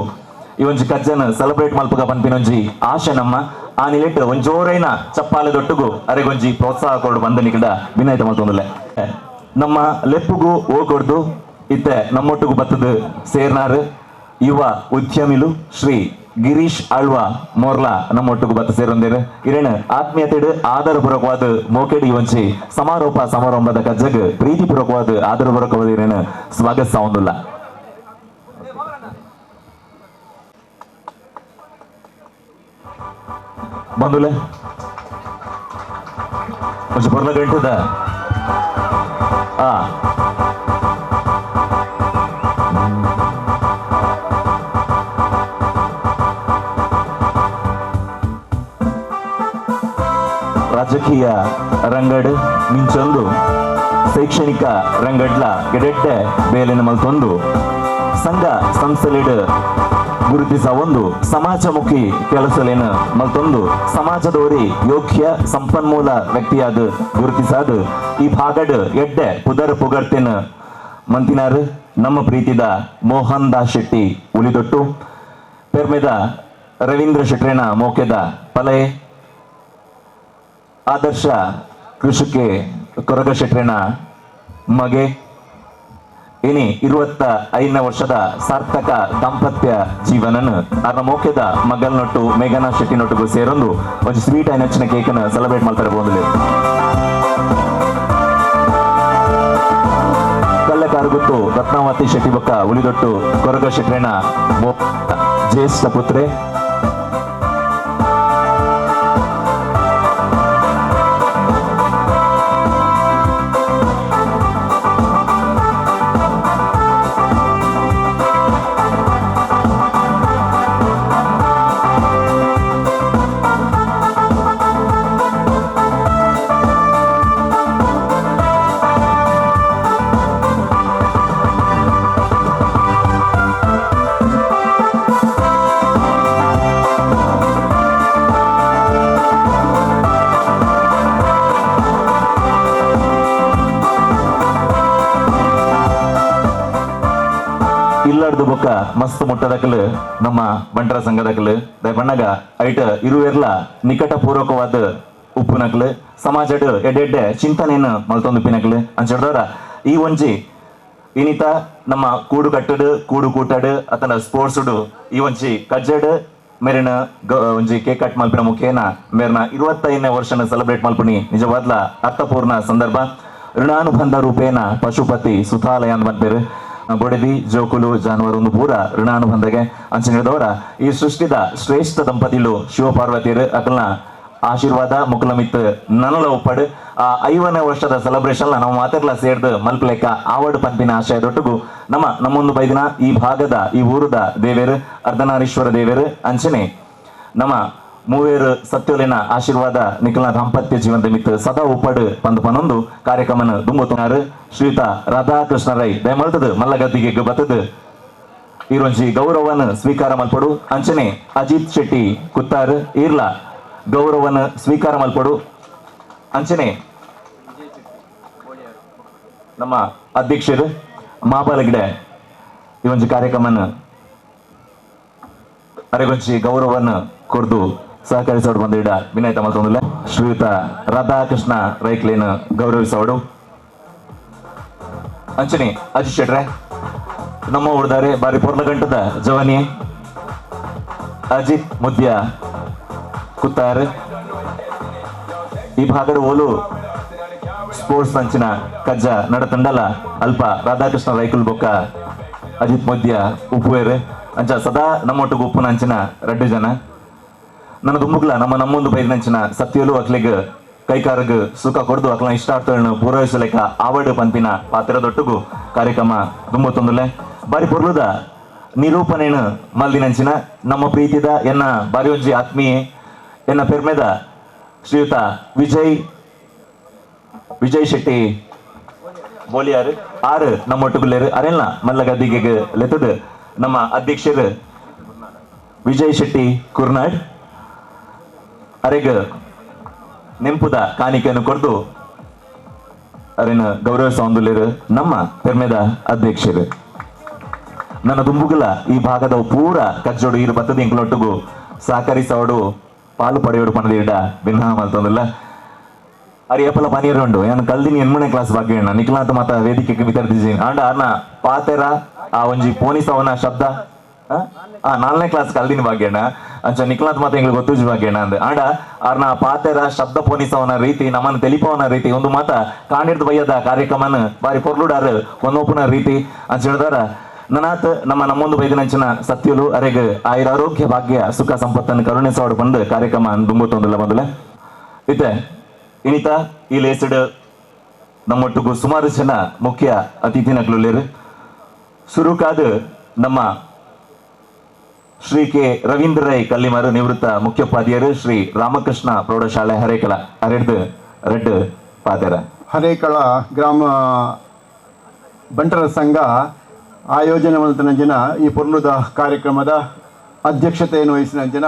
ಈ ಒಂಜಿ ಕಜ್ಜನ್ ಸೆಲೆಬ್ರೇಟ್ ಮಲ್ಪಗ ಪನ್ಪಿನ ಒಂಜಿ ಆಶೆ ನಮ್ಮ ಆ ನಿಲೆಟ್ ಒಂಜಿ ಜೋರೈನ ಚಪ್ಪಾಲೆ ದೊಟ್ಟುಗು ಅರೆಗೊಂಜಿ ಪ್ರೋತ್ಸಾಹ ಕೊಡು ಬಂದ ನಿಕಡ ವಿನಯತ ಮಲ್ತೊಂದುಲ್ಲೆ. ನಮ್ಮ ಲೆಪ್ಪುಗು ಓ ಕೊಡ್ದು ಇತ್ತೆ ನಮ್ಮೊಟ್ಟುಗು ಬತ್ತದ ಸೇರ್ನಾರು ಯುವ ಉದ್ಯಮಿಲು ಶ್ರೀ ಗಿರೀಶ್ ಆಳ್ವಾ ಮೋರ್ಲಾ ನಮ್ಮೊಟ್ಟುಗು ಬತ್ತ ಸೇರೊಂದೇರು. ಇರೇನು ಆತ್ಮೀಯತೆಡು ಆದರಪೂರ್ವಕವಾದ ಮೋಕೆಡಿ ಒಂಚಿ ಸಮಾರೋಪ ಸಮಾರಂಭದ ಕಜ್ಜಗ್ ಪ್ರೀತಿಪೂರ್ವಕವಾದ ಆದರಪೂರ್ವಕವಾದ ಇರೇನು ಸ್ವಾಗತಿಸ ಹೊಂದಿಲ್ಲ. ಬಂದುಲೆ ಒಂಜಿ ಪೊರ್ಲ ಗಂಟದ ಆ ರಾಜಕೀಯ ರಂಗಡ್ ಮಿಂಚೊಂದು ಶೈಕ್ಷಣಿಕ ರಂಗಡ್ಲ ಎಡೆಡ್ಡೆ ಬೇಲೆನ ಮಲ್ತೊಂದು ಸಂಘ ಸಂಸ್ಥೆಲೆಡ್ ಗುರುತಿಸ ಒಂದು ಸಮಾಜಮುಖಿ ಕೆಲಸಲೇನ ಮಲ್ತೊಂದು ಸಮಾಜದೋರಿ ಯೋಗ್ಯ ಸಂಪನ್ಮೂಲ ವ್ಯಕ್ತಿಯಾದ ಗುರುತಿಸಾದ ಈ ಭಾಗಡ್ ಎಡ್ಡೆ ಪುದರ್ ಪುಗರ್ತಿನ ಮಂತಿನಾರ್ ನಮ್ಮ ಪ್ರೀತಿದ ಮೋಹನ್ ದಾಸ್ ಶೆಟ್ಟಿ ಉಳಿದೊಟ್ಟು ಪೆರ್ಮೆದ ರವೀಂದ್ರ ಶೆಟ್ರೇನ ಮೋಕೆದ ಪಲಯೆ ಆದರ್ಶ ಕೃಷಿಕೆ ಕೊರಗ ಶೆಟ್ರೇನ ಮಗೆ ಇನಿ 25ನೇ ವರ್ಷದ ಸಾರ್ಥಕ ದಾಂಪತ್ಯ ಜೀವನನ ಅರ್ನ ಮೋಕೆದ ಮಗಲ್ನೊಟ್ಟು ಮೇಘನಾ ಶೆಟ್ಟಿನೊಟ್ಟಿಗೂ ಸೇರೊಂದು ಒಂಜಿ ಸ್ವೀಟ್ ಐನಚ್ಚಿನ ಕೇಕನ್ನು ಸೆಲೆಬ್ರೇಟ್ ಮಾಡ್ತಾರೆ ಬಂದಿಲ್ಲ. ಕಲ್ಲಕಾರುಗುತ್ತು ರತ್ನಾವತಿ ಶೆಟ್ಟಿ ಬೊಕ್ಕ ಉಳಿದೊಟ್ಟು ಕೊರಗ ಶೆಟ್ರೇನ ಜ್ಯೇಷ್ಠ ಪುತ್ರೆ ಇಲ್ಲಡ್ದು ಬೊಕ್ಕ ಮಸ್ತ್ ಮುಟ್ಟದಕಲು ನಮ್ಮ ಬಂಟರ ಸಂಘದಕಲು ಬಣ್ಣಗ ಐಟ ಇರುವೆರ್ಲ ನಿಕಟ ಪೂರ್ವಕವಾದ ಉಪ್ಪುನಕಲು ಸಮಾಜಡ್ ಎಡ್ಡೆಡ್ಡೆ ಚಿಂತನೆಯನ್ನು ಮಲ್ತೊಂದು ಪಿನಕಲು ಅಂಚಡ್ದವರ ಈ ಒಂಜಿ ಇನಿತ ನಮ್ಮ ಕೂಡು ಕಟ್ಟಡು ಕೂಡು ಕೂಟಡು ಅತನ ಸ್ಪೋರ್ಟ್ಸ್ ಈ ಒಂಜಿ ಕಜ್ಜಡ್ ಮೇರಿನ ಒಂಜಿ ಕೇಕ್ ಕಟ್ ಮಲ್ಪಿನ ಮುಖೇನ ಮೇರಿನ 25ನೇ ವರ್ಷನ ಸೆಲೆಬ್ರೇಟ್ ಮಲ್ಪುನಿ ನಿಜವಾದ್ಲ ಅರ್ಥಪೂರ್ಣ ಸಂದರ್ಭ. ಋಣಾನುಬಂಧ ರೂಪೇಣ ಪಶುಪತಿ ಸುತಾಲಯ ಅಂತ ಬಂದ್ಪೇರು ಬೊಡೆದಿ ಜೋಕುಲು ಜಾನುವಾರು ಒಂದು ಪೂರ ಋಣಾನುಬಂಧಗೆ ಅಂಚನೆ ಈ ಸೃಷ್ಟಿದ ಶ್ರೇಷ್ಠ ದಂಪತಿಲು ಶಿವಪಾರ್ವತಿಯರು ಅಕಲ್ನ ಆಶೀರ್ವಾದ ಮುಕುಲಮಿತ್ ನನಲ ಒಪ್ಪಡು ಆ 50ನೇ ವರ್ಷದ ಸೆಲೆಬ್ರೇಷನ್ ನಾವು ಮಾತಿರ್ಲ ಸೇರ್ದು ಮಲ್ಪಲೆಕ್ಕ ಆವಡು ಪಂಪಿನ ಆಶಯದೊಟ್ಟಿಗೂ ನಮ್ಮ ನಮ್ಮೊಂದು ಬೈದಿನ ಈ ಭಾಗದ ಈ ಊರದ ದೇವೇರು ಅರ್ಧನಾರೀಶ್ವರ ದೇವೇರು ಅಂಚನೆ ನಮ್ಮ ಮೂವೇರು ಸತ್ಯೋಲಿನ ಆಶೀರ್ವಾದ ನಿಖಲ ದಾಂಪತ್ಯ ಜೀವನದ ಮಿತ್ ಸದಾ ಉಪ್ಪಡು ಪಂದು ಪನೊಂದು ಕಾರ್ಯಕ್ರಮನ ದುಂಬುతున్నారు ಶ್ರೀಯುತ ರಾಧಾಕೃಷ್ಣ ರೈ ದಯಮಲ್ತದ ಮಲ್ಲಗದ್ದಿಗೆ ಬತ್ತದ ಈರೊಂಜಿ ಗೌರವನ ಸ್ವೀಕಾರ ಮಲ್ಪಡು ಅಂಚನೆ ಅಜಿತ್ ಶೆಟ್ಟಿ ಕುತ್ತಾರ್ ಈರ್ಲ ಗೌರವನ ಸ್ವೀಕಾರ ಮಲ್ಪಡು ಅಂಚನೆ ನಮ್ಮ ಅಧ್ಯಕ್ಷರು ಮಾಬಲಗಿಡೆ ಈ ಒಂಜಿ ಕಾರ್ಯಕ್ರಮನ ಅರೆಗೊಂಚಿ ಗೌರವನ ಕೊರ್ದು ಸಹಕರಿಸೋಡು ಬಂದಿಡ ವಿನಯತ ಮಲ್ತೊಂದಿಲ್ಲ ಶ್ರೀಯುತ ರಾಧಾಕೃಷ್ಣ ರೈಕ್ಲೇನ ಗೌರವಿಸೋಡು ಅಂಚನೆ ಅಜಿತ್ ಶೆಟ್ರೆ ನಮ್ಮ ಊರ್ದಾರೆ ಬಾರಿ ಪೊರ್ಲ ಗಂಟದ ಜವನಿ Ajit ಮುದ್ಯ ಕುತ್ತಾರ್. ಈ ಭಾಗದ ಓಲು ಸ್ಪೋರ್ಟ್ಸ್ ಅಂಚಿನ ಕಜ್ಜ ನಡತಂಡಲ ಅಲ್ಪ ರಾಧಾಕೃಷ್ಣ ರೈಕುಲ್ ಬೊಕ್ಕ ಅಜಿತ್ ಮುದ್ಯ ಉಪ್ಪುವೇರು. ಅಂಚ ಸದಾ ನಮ್ಮೊಟ್ಟಿಗೆ ಉಪ್ಪುನ ಅಂಚಿನ ರಡ್ಡು ಜನ. ನನ್ನ ದುಂಬುಗ್ಲ ನಮ್ಮ ನಮ್ಮೊಂದು ಬೈದಿನಂಚಿನ ಸತ್ಯಲು ಅಕ್ಲೆಗ್ ಕೈಕಾರಗ್ ಸುಖ ಕೊಡ್ದು ಅಕ್ಲ ಇಷ್ಟಾರ್ಥಗಳನ್ನು ಪೂರೈಸಲೆಕ್ಕ ಆವಡು ಪನ್ಪಿನ ಪಾತ್ರದೊಟ್ಟುಗು ಕಾರ್ಯಕ್ರಮ ದುಂಬತ್ತೊಂದುಲೆ. ಬಾರಿ ಪೊರ್ಲುದ ನಿರೂಪಣೆನು ಮಲ್ದಿನಂಚಿನ ನಮ್ಮ ಪ್ರೀತಿದ ಎನ್ನ ಬಾರಿ ಒಂಜಿ ಆತ್ಮೀಯ ಎನ್ನ ಪೆರ್ಮೆದ ಶ್ರೀಯುತ ವಿಜಯ್ ವಿಜಯ್ ಶೆಟ್ಟಿ ಬೋಲಿಯಾರು ಆರು ನಮ್ಮೊಟ್ಟುಗುಲ್ಲೇರು ಅರೆಲ್ಲ ಮಲ್ಲಗದ್ದಿಗೆ ಲೆತ್ತದು ನಮ್ಮ ಅಧ್ಯಕ್ಷರು ವಿಜಯ್ ಶೆಟ್ಟಿ ಕುರ್ನಾಡ್ ಅರೆಗ್ ನೆಂಪುದ ಕಾಣಿಕೆಯನ್ನು ಕೊಡ್ದು ಅರೆನ ಗೌರವ ಸೌಂದುಲೇರು ನಮ್ಮ ಪೆರ್ಮೆದ ಅಧ್ಯಕ್ಷರು. ನನ್ನ ದುಂಬುಗಲ ಈ ಭಾಗದ ಪೂರ ಕಜ್ಜೋಡು ಇರು ಬತ್ತದ ಇಂಕ್ಲೊಟ್ಟುಗು ಸಹಕರಿಸೋಡು ಪಾಲು ಪಡೆಯೋಡು ಪಣದಿಡ ಭಿನ್ನ ಮಲ್ತೊಂದಿಲ್ಲ. ಅರಿ ಏಪಲ ಪನೀರ್ ಉಂಡು ಯಾನ್ ಕಲ್ದಿನಿ ಎನ್ಮನೆ ಕ್ಲಾಸ್ ಬಗ್ಗೆ ನಿಖಿಲಾಂತ ಮಾತ ವೇದಿಕೆಗೆ ವಿತರಿಸಿದ್ದೀನಿ ಆಂಡ ಅರ್ನ ಪಾತೆರ ಆ ಒಂಜಿ ಪೋನಿಸವನ ಶಬ್ದ ಆ 4ನೇ ಕ್ಲಾಸ್ ಕಲ್ದಿನಿ ಭಾಗ್ಯಣ್ಣ ಅಂಚ ನಿಖಿಲಾಂತ ಮಾತ ಎಂಗ್ಳು ಗೊತ್ತುಜಿ ಭಾಗ್ಯಣ್ಣ ಅಂದ್ ಆಂಡ ಅರ್ನ ಪಾತೆರ ಶಬ್ದ ಪೋನಿಸವನ ರೀತಿ ನಮ್ಮನ್ನು ತೆಲಿಪವನ ರೀತಿ ಒಂದು ಮಾತ ಕಾಣಿರ್ದ ಬಯ್ಯದ ಕಾರ್ಯಕ್ರಮನ ಬಾರಿ ಪೊರ್ಲುಡಾರು ಒಂದೊಪ್ಪುನ ರೀತಿ ಅಂಚ ಹೇಳ್ದಾರ. ನನಾತ್ ನಮ್ಮ ನಮ್ಮೊಂದು ಬೈದಿನಂಚಿನ ಸತ್ಯಲು ಅರೆಗ್ ಆಯುರ ಆರೋಗ್ಯ ಭಾಗ್ಯ ಸುಖ ಸಂಪತ್ತನ್ನು ಕರುಣಿಸೋಡು ಬಂದು ಕಾರ್ಯಕ್ರಮ ದುಂಬುತ್ತೊಂದಿಲ್ಲ ಬಂದಲೆ. ಇತ್ತೆ ಇನಿತ ಈ ಲೇಸಿಡ್ ನಮ್ಮೊಟ್ಟಿಗೂ ಸುಮಾರು ಜನ ಮುಖ್ಯ ಅತಿಥಿನಕ್ಲುಲ್ಲೇರು. ಸುರುಕಾದ ನಮ್ಮ ಶ್ರೀ ಕೆ ರವೀಂದ್ರ ರೈ ಕಲ್ಲಿಮಾರು ನಿವೃತ್ತ ಮುಖ್ಯೋಪಾಧ್ಯಾಯರು ಶ್ರೀ ರಾಮಕೃಷ್ಣ ಪ್ರೌಢಶಾಲೆ ಹರೇಕಳ ಅರೆಡ್ದು ರೆಡ್ ಪಾತೆರ. ಹರೇಕಳ ಗ್ರಾಮ ಬಂಟರ ಸಂಘ ಆಯೋಜನೆ ಮಲ್ತಿನ ಜನ ಈ ಪೊರ್ಲುದ ಕಾರ್ಯಕ್ರಮದ ಅಧ್ಯಕ್ಷತೆಯನ್ನು ವಹಿಸಿದ ಜನ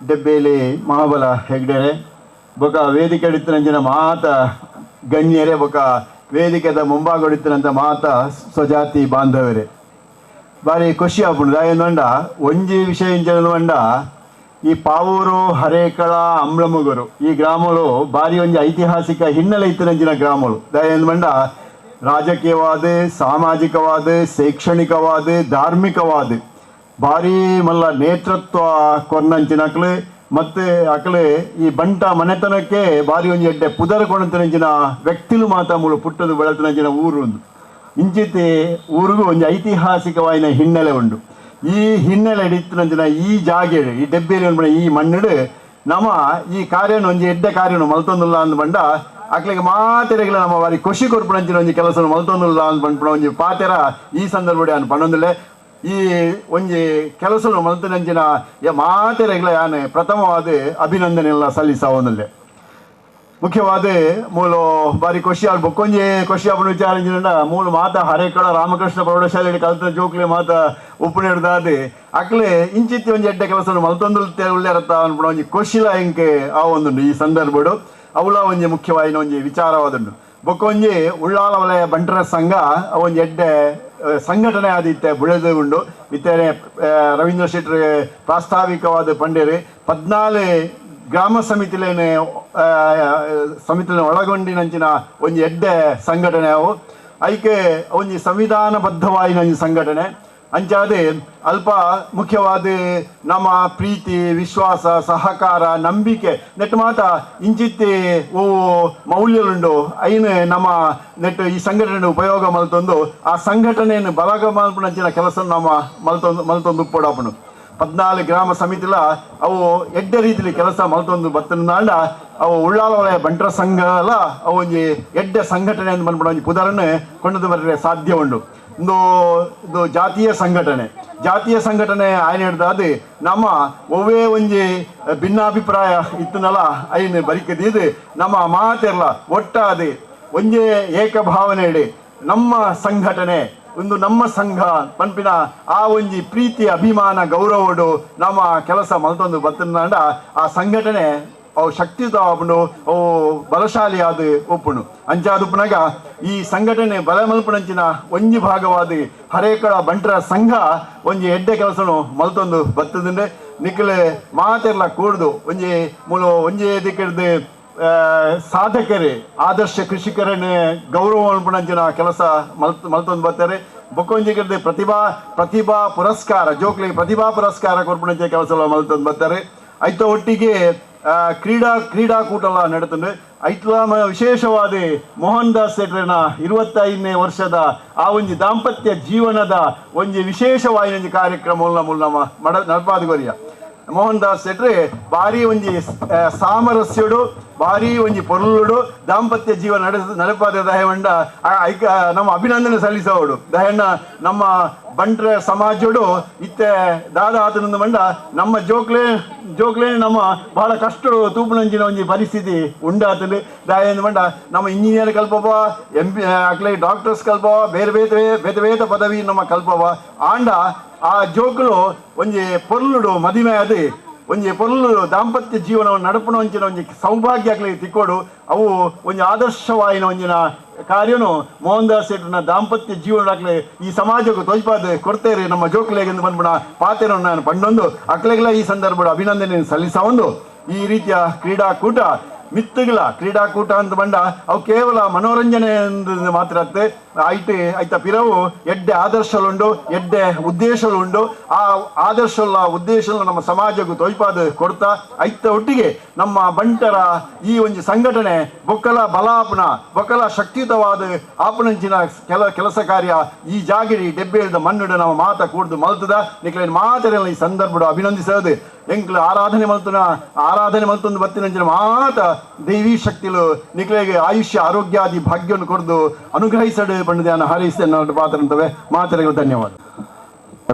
ಡೆಬ್ಬೇಲಿ ಮಹಾಬಲ ಹೆಗ್ಡೆರೆ ಬೊಕ ವೇದಿಕೆ ಹಿಡಿತಿನ ಮಾತ ಗಣ್ಯರೇ ಬೊಕ ವೇದಿಕೆದ ಮುಂಭಾಗ ಮಾತ ಸ್ವಜಾತಿ ಬಾಂಧವರೇ ಬಾರಿ ಖುಷಿ ಆಪುಂಡು. ದಾಯೆಂದಂಡ ಒಂಜಿ ವಿಷಯ ಇಂಚ ಈ ಪಾವೂರು ಹರೇಕಳ ಅಂಬ್ಲಮುಗುರು ಈ ಗ್ರಾಮಗಳು ಬಾರಿ ಒಂಜಿ ಐತಿಹಾಸಿಕ ಹಿನ್ನೆಲೆ ಇತ್ತಿನಂಚಿನ ಗ್ರಾಮಗಳು. ದಾಯೆಂದಂಡ ರಾಜಕೀಯವಾದ ಸಾಮಾಜಿಕವಾದ ಶೈಕ್ಷಣಿಕವಾದ ಧಾರ್ಮಿಕವಾದ ಭಾರಿ ಮಲ್ಲ ನೇತೃತ್ವ ಕೊರ್ನಂಚಿನಕ್ಲು ಮತ್ತು ಅಕಲೆ ಈ ಬಂಟ ಮನೆತನಕ್ಕೆ ಭಾರಿ ಒಂಜಿ ಎಡ್ಡೆ ಪುದರ್ ಕೊಣತಿನಂಚಿನ ವ್ಯಕ್ತಿಲು ಮಾತ ಮೂಲು ಪುಟ್ಟದು ಬೆಳತಿನಂಚಿನ ಊರು ಒಂದು ಇಂಚಿತೆ ಊರಿಗೂ ಒಂಜಿ ಐತಿಹಾಸಿಕವಾಯಿನ ಹಿನ್ನೆಲೆ ಉಂಡು. ಈ ಹಿನ್ನೆಲೆ ಹಿಡಿತಿನಂಚಿನ ಈ ಜಾಗೆ ಈ ಡೆಬ್ಬೇಲಿ ಉಂಡು ಈ ಮಣ್ಣು ನಮ್ಮ ಈ ಕಾರ್ಯನ ಒಂಜಿ ಎಡ್ಡೆ ಕಾರ್ಯನು ಮಲ್ತೊಂದುಲ್ಲ ಅಂದ್ ಬಂಡ ಅಕ್ಲಿಗೆ ಮಾತೆರೆಗಳ ನಮ್ಮ ಬಾರಿ ಖುಷಿ ಕೊರ್ಪುನಂಚಿನ ಒಂಜಿ ಕೆಲಸ ಮಲ್ತೊಂದುಲ್ಲ ಅಂದ್ ಪನ್ಪುನ ಒಂಜಿ ಪಾತೆರ ಈ ಸಂದರ್ಭ ಯಾನ್ ಪನೊಂದುಲ್ಲೆ. ಈ ಒಂಜಿ ಕೆಲಸ ಮಲ್ತಿನಂಚಿನ ಮಾತೆರೆಗಳ ಯಾನ್ ಪ್ರಥಮವಾದ ಅಭಿನಂದನೆ ಎಲ್ಲ ಸಲ್ಲಿಸವೊಂದುಲ್ಲೆ. ಮುಖ್ಯವಾದ ಮೂಲ ಬಾರಿ ಖುಷಿ ಆಗ್ ಬೊಕ್ಕೊಂಜಿ ಖುಷಿ ಆಪುನ ವಿಚಾರ ಇಂಚಿನ ಮೂಲ ಮಾತ ಹರೇಕಳ ರಾಮಕೃಷ್ಣ ಪ್ರೌಢಶಾಲೆ ಕಲ್ತ ಜೋಕ್ಲೆ ಮಾತ ಉಪ್ಪುನೆಡ್ದಾದ್ ಅಕ್ಲೆ ಇಂಚಿತ್ತಿ ಒಂಜಿ ಎಡ್ಡೆ ಕೆಲಸ ಮಲ್ತೊಂದು ಉಲ್ಲೇರತ್ತ ಅನ್ಪುನ ಒಂಜಿ ಖುಷಿಲ ಎಂಕೆ ಆ ಒಂದುಂಡು ಈ ಸಂದರ್ಭಡು ಅವಳ ಒಂಜಿ ಮುಖ್ಯವಾಯಿನ ಒಂಜಿ ವಿಚಾರವಾದುಂಡು. ಬೊಕ್ಕೊಂಜಿ ಉಳ್ಳಾಲ ವಲಯ ಬಂಟರ ಸಂಘ ಒಂಜಿ ಎಡ್ಡೆ ಸಂಘಟನೆ ಆದಿತ್ತೆ ಬುಳೆದು ಉಂಡು. ಇತ್ತೇನೆ ರವೀಂದ್ರ ಶೆಟ್ಟರ್ ಪ್ರಾಸ್ತಾವಿಕವಾದ ಪಂಡೇರು 14 ಗ್ರಾಮ ಸಮಿತಿಲೇನೆ ಸಮಿತಿನ ಒಳಗೊಂಡಿನಂಚಿನ ಒಂಜಿ ಎಡ್ಡೆ ಸಂಘಟನೆ ಅವು ಐಕೆ ಒಂಜಿ ಸಂವಿಧಾನಬದ್ಧವಾಯಿನ ಒಂಜಿ ಸಂಘಟನೆ. ಅಂಚಾದೆ ಅಲ್ಪ ಮುಖ್ಯವಾದ ನಮ್ಮ ಪ್ರೀತಿ ವಿಶ್ವಾಸ ಸಹಕಾರ ನಂಬಿಕೆ ನೆಟ್ ಮಾತ ಇಂಚಿತ್ತಿ ಓ ಮೌಲ್ಯಲುಂಡು ಐನು ನಮ್ಮ ನೆಟ್ ಈ ಸಂಘಟನೆ ಉಪಯೋಗ ಮಲ್ತೊಂದು ಆ ಸಂಘಟನೆಯನ್ನು ಬಲಗ ಮಲ್ಪುನಂಚಿನ ಕೆಲಸ ನಮ್ಮ ಮಲ್ತೊಂದು ಮಲ್ತೊಂದು ಉಪ್ಪೊಡಾಪುಂಡು. 14 ಗ್ರಾಮ ಸಮಿತಿಲ ಅವು ಎಡ್ಡೆ ರೀತಿಲಿ ಕೆಲಸ ಮಲ್ತೊಂದು ಬತ್ತನಾಂಡ ಅವು ಉಳ್ಳಾಲ ವಲಯ ಬಂಟರ ಸಂಘಲ ಅವು ಒಂಜಿ ಎಡ್ಡೆ ಸಂಘಟನೆ ಅಂತ ಬಂದ್ಬಿಡ ಒಂಜಿ ಪುದರನ್ನು ಕೊಂಡು ಬರರೆ ಸಾಧ್ಯ ಉಂಡು. ಒಂದು ಇದು ಜಾತೀಯ ಸಂಘಟನೆ ಜಾತೀಯ ಸಂಘಟನೆ ಆಯ್ನ ಹಿಡ್ದಾದ ನಮ್ಮ ಒವ್ವೇ ಒಂಜಿ ಭಿನ್ನಾಭಿಪ್ರಾಯ ಇತ್ತನಲ್ಲ ಐನು ಬರಿಕದೀದು ನಮ್ಮ ಮಾತಿರಲ್ಲ ಒಟ್ಟಾದ ಒಂಜೇ ಏಕಭಾವನೆ ಇಡಿ ನಮ್ಮ ಸಂಘಟನೆ ಒಂದು ನಮ್ಮ ಸಂಘ ಪನ್ಪಿನ ಆ ಒಂಜಿ ಪ್ರೀತಿ ಅಭಿಮಾನ ಗೌರವಡು ನಮ್ಮ ಕೆಲಸ ಮಲ್ತೊಂದು ಬತ್ತನಾಂಡ ಆ ಸಂಘಟನೆ ಅವು ಶಕ್ತಿಯುತ ಆಪುಂಡು ಅವು ಬಲಶಾಲಿಯಾದ ಒಪ್ಪುಂಡು. ಅಂಚಾದುಪ್ಪುನಾಗ ಈ ಸಂಘಟನೆ ಬಲ ಮಲ್ಪುನಂಚಿನ ಒಂಜಿ ಭಾಗವಾದ ಹರೇಕಳ ಬಂಟರ ಸಂಘ ಒಂಜಿ ಎಡ್ಡೆ ಕೆಲಸನು ಮಲ್ತೊಂದು ಬತ್ತದಂಡೆ ನಿಖಲೆ ಮಾತೆರ್ಲ ಕೂಡ್ದು ಒಂಜಿ ಮೂಲ ಒಂಜಿ ದಿಕ್ಕಿಡ್ದು ಸಾಧಕರೇ ಆದರ್ಶ ಕೃಷಿಕರನ್ನೇ ಗೌರವ ಮಲ್ಪುನಂಚಿನ ಕೆಲಸ ಮಲ್ತೊಂದು ಬರ್ತಾರೆ. ಬೊಕ್ಕೊಂಜಿಗಿರ್ದು ಪ್ರತಿಭಾ ಪ್ರತಿಭಾ ಪುರಸ್ಕಾರ ಜೋಕ್ಲಿಗೆ ಪ್ರತಿಭಾ ಪುರಸ್ಕಾರ ಕೊರ್ಪುಣಂಚೆ ಕೆಲಸ ಮಲ್ತಂದು ಬರ್ತಾರೆ. ಐತ ಒಟ್ಟಿಗೆ ಕ್ರೀಡಾಕೂಟಲ ನಡತಂಡು. ಐತ್ಲ ವಿಶೇಷವಾದ ಮೋಹನ್ ದಾಸ್ ಶೆಟ್ರನ 25ನೇ ವರ್ಷದ ಆ ಒಂಜಿ ದಾಂಪತ್ಯ ಜೀವನದ ಒಂಜಿ ವಿಶೇಷವಾದ ಒಂಜಿ ಕಾರ್ಯಕ್ರಮ ನಮ್ಮ ನಡಪಾದ ಗೊರಿಯ. ಮೋಹನ್ ದಾಸ್ ಶೆಟ್ರೆ ಭಾರಿ ಒಂಜಿ ಸಾಮರಸ್ಯಡು ಭಾರಿ ಒಂಜಿ ಪೊರ್ಲುಡು ದಾಂಪತ್ಯ ಜೀವನ ನಡೆಪಾದ ದಯವಂಡ ಐಕ ನಮ್ಮ ಅಭಿನಂದನೆ ಸಲ್ಲಿಸೋಡು. ದಯಣ್ಣ ನಮ್ಮ ಬಂಟ್ರ ಸಮಾಜಡು ಇತ್ತೆ ದಾದ ಆತನೊಂದು ಮಂಡ ನಮ್ಮ ಜೋಕ್ಲೆ ಜೋಕ್ಲೆ ನಮ್ಮ ಬಹಳ ಕಷ್ಟ ತೂಪುನಂಚಿನ ಒಂಜಿ ಪರಿಸ್ಥಿತಿ ಉಂಡಾತಂಡು. ದಾಯಂದು ಮಂಡ ನಮ್ಮ ಇಂಜಿನಿಯರ್ ಕಲ್ಪವ, ಎಂ ಪಿ ಅಕ್ಲೆ ಡಾಕ್ಟರ್ಸ್ ಕಲ್ಪವ, ಬೇರೆ ಬೇರೆ ಬೇತೆ ಬೇತೆ ಪದವಿ ನಮ್ಮ ಕಲ್ಪವ. ಆಂಡ ಆ ಜೋಕ್ಲು ಒಂಜಿ ಪೊರ್ಲುಡು ಮದಿಮೆ ಅದು ಒಂಜಿ ಪೊರ್ಲು ದಾಂಪತ್ಯ ಜೀವನವನ್ನು ನಡಪುನ ಒಂಚಿನ ಒಂಜಿ ಸೌಭಾಗ್ಯ ಆಗ್ಲಿ ತಿಕ್ಕೋಡು. ಅವು ಒಂಜಿ ಆದರ್ಶವಾಯಿನ ಒಂಜಿನ ಕಾರ್ಯನು ಮೋಹನ್ ದಾಸ್ ಶೆಟ್ರನ ದಾಂಪತ್ಯ ಜೀವನ ಆಗ್ಲಿ ಈ ಸಮಾಜಕ್ಕೂ ತೋಜ್ಪಾದ ಕೊಡ್ತೇರಿ ನಮ್ಮ ಜೋಕ್ಲೆಗೆಂದು ಬಂದ್ಬಿಡ ಪಾತೆರನ್ನು ನಾನು ಪಂಡೊಂದು ಅಕ್ಲೆಗಳ ಈ ಸಂದರ್ಭದ ಅಭಿನಂದನೆ ಸಲ್ಲಿಸೊಂದು. ಈ ರೀತಿಯ ಕ್ರೀಡಾಕೂಟ ಮಿತ್ತುಗಳ ಕ್ರೀಡಾಕೂಟ ಅಂತ ಬಂಡ ಅವು ಕೇವಲ ಮನೋರಂಜನೆ ಮಾತ್ರ ಅತ್ತೆ ಐಟ್ ಐತ ಪಿರವು ಎಡ್ಡೆ ಆದರ್ಶಲುಂಡು, ಎಡ್ಡೆ ಉದ್ದೇಶಲುಂಡು. ಆ ಆದರ್ಶಲ ಉದ್ದೇಶ ನಮ್ಮ ಸಮಾಜಕ್ಕೂ ತೋಯ್ಪಾದ ಕೊಡ್ತಾ ಐತ ಒಟ್ಟಿಗೆ ನಮ್ಮ ಬಂಟರ ಈ ಒಂದು ಸಂಘಟನೆ ಬೊಕ್ಕಲ ಬಲಾಪನ ಬೊಕ್ಕಲ ಶಕ್ತಿಯುತವಾದ ಆಪನಂಚಿನ ಕೆಲಸ ಕಾರ್ಯ ಈ ಜಾಗಿರಿ ಡೆಬ್ಬೇಳ್ದ ಮಣ್ಣುಡು ನಮ್ಮ ಮಾತ ಕೂಡ್ದು ಮಲ್ತದ ನಿಕ್ಲೇನು ಮಾತರೆಲ್ಲ ಈ ಸಂದರ್ಭ ಅಭಿನಂದಿಸೋದು. ಎಂಕ್ಲು ಆರಾಧನೆ ಮಲ್ತನ ಆರಾಧನೆ ಮಲ್ತೊಂದು ಬತ್ತಿನಂಚಿನ ಮಾತ ದೈವಿ ಶಕ್ತಿಲು ನಿಕ್ಲೆಗೆ ಆಯುಷ್ಯ ಆರೋಗ್ಯಾದಿ ಭಾಗ್ಯವನ್ನು ಕೊಡ್ದು ಅನುಗ್ರಹಿಸಡು ಪಂಡದ ಹಾರೈಸಿ ಪಾತ್ರ ಅಂತವೆ ಮಾತರೆಗಳು ಧನ್ಯವಾದ.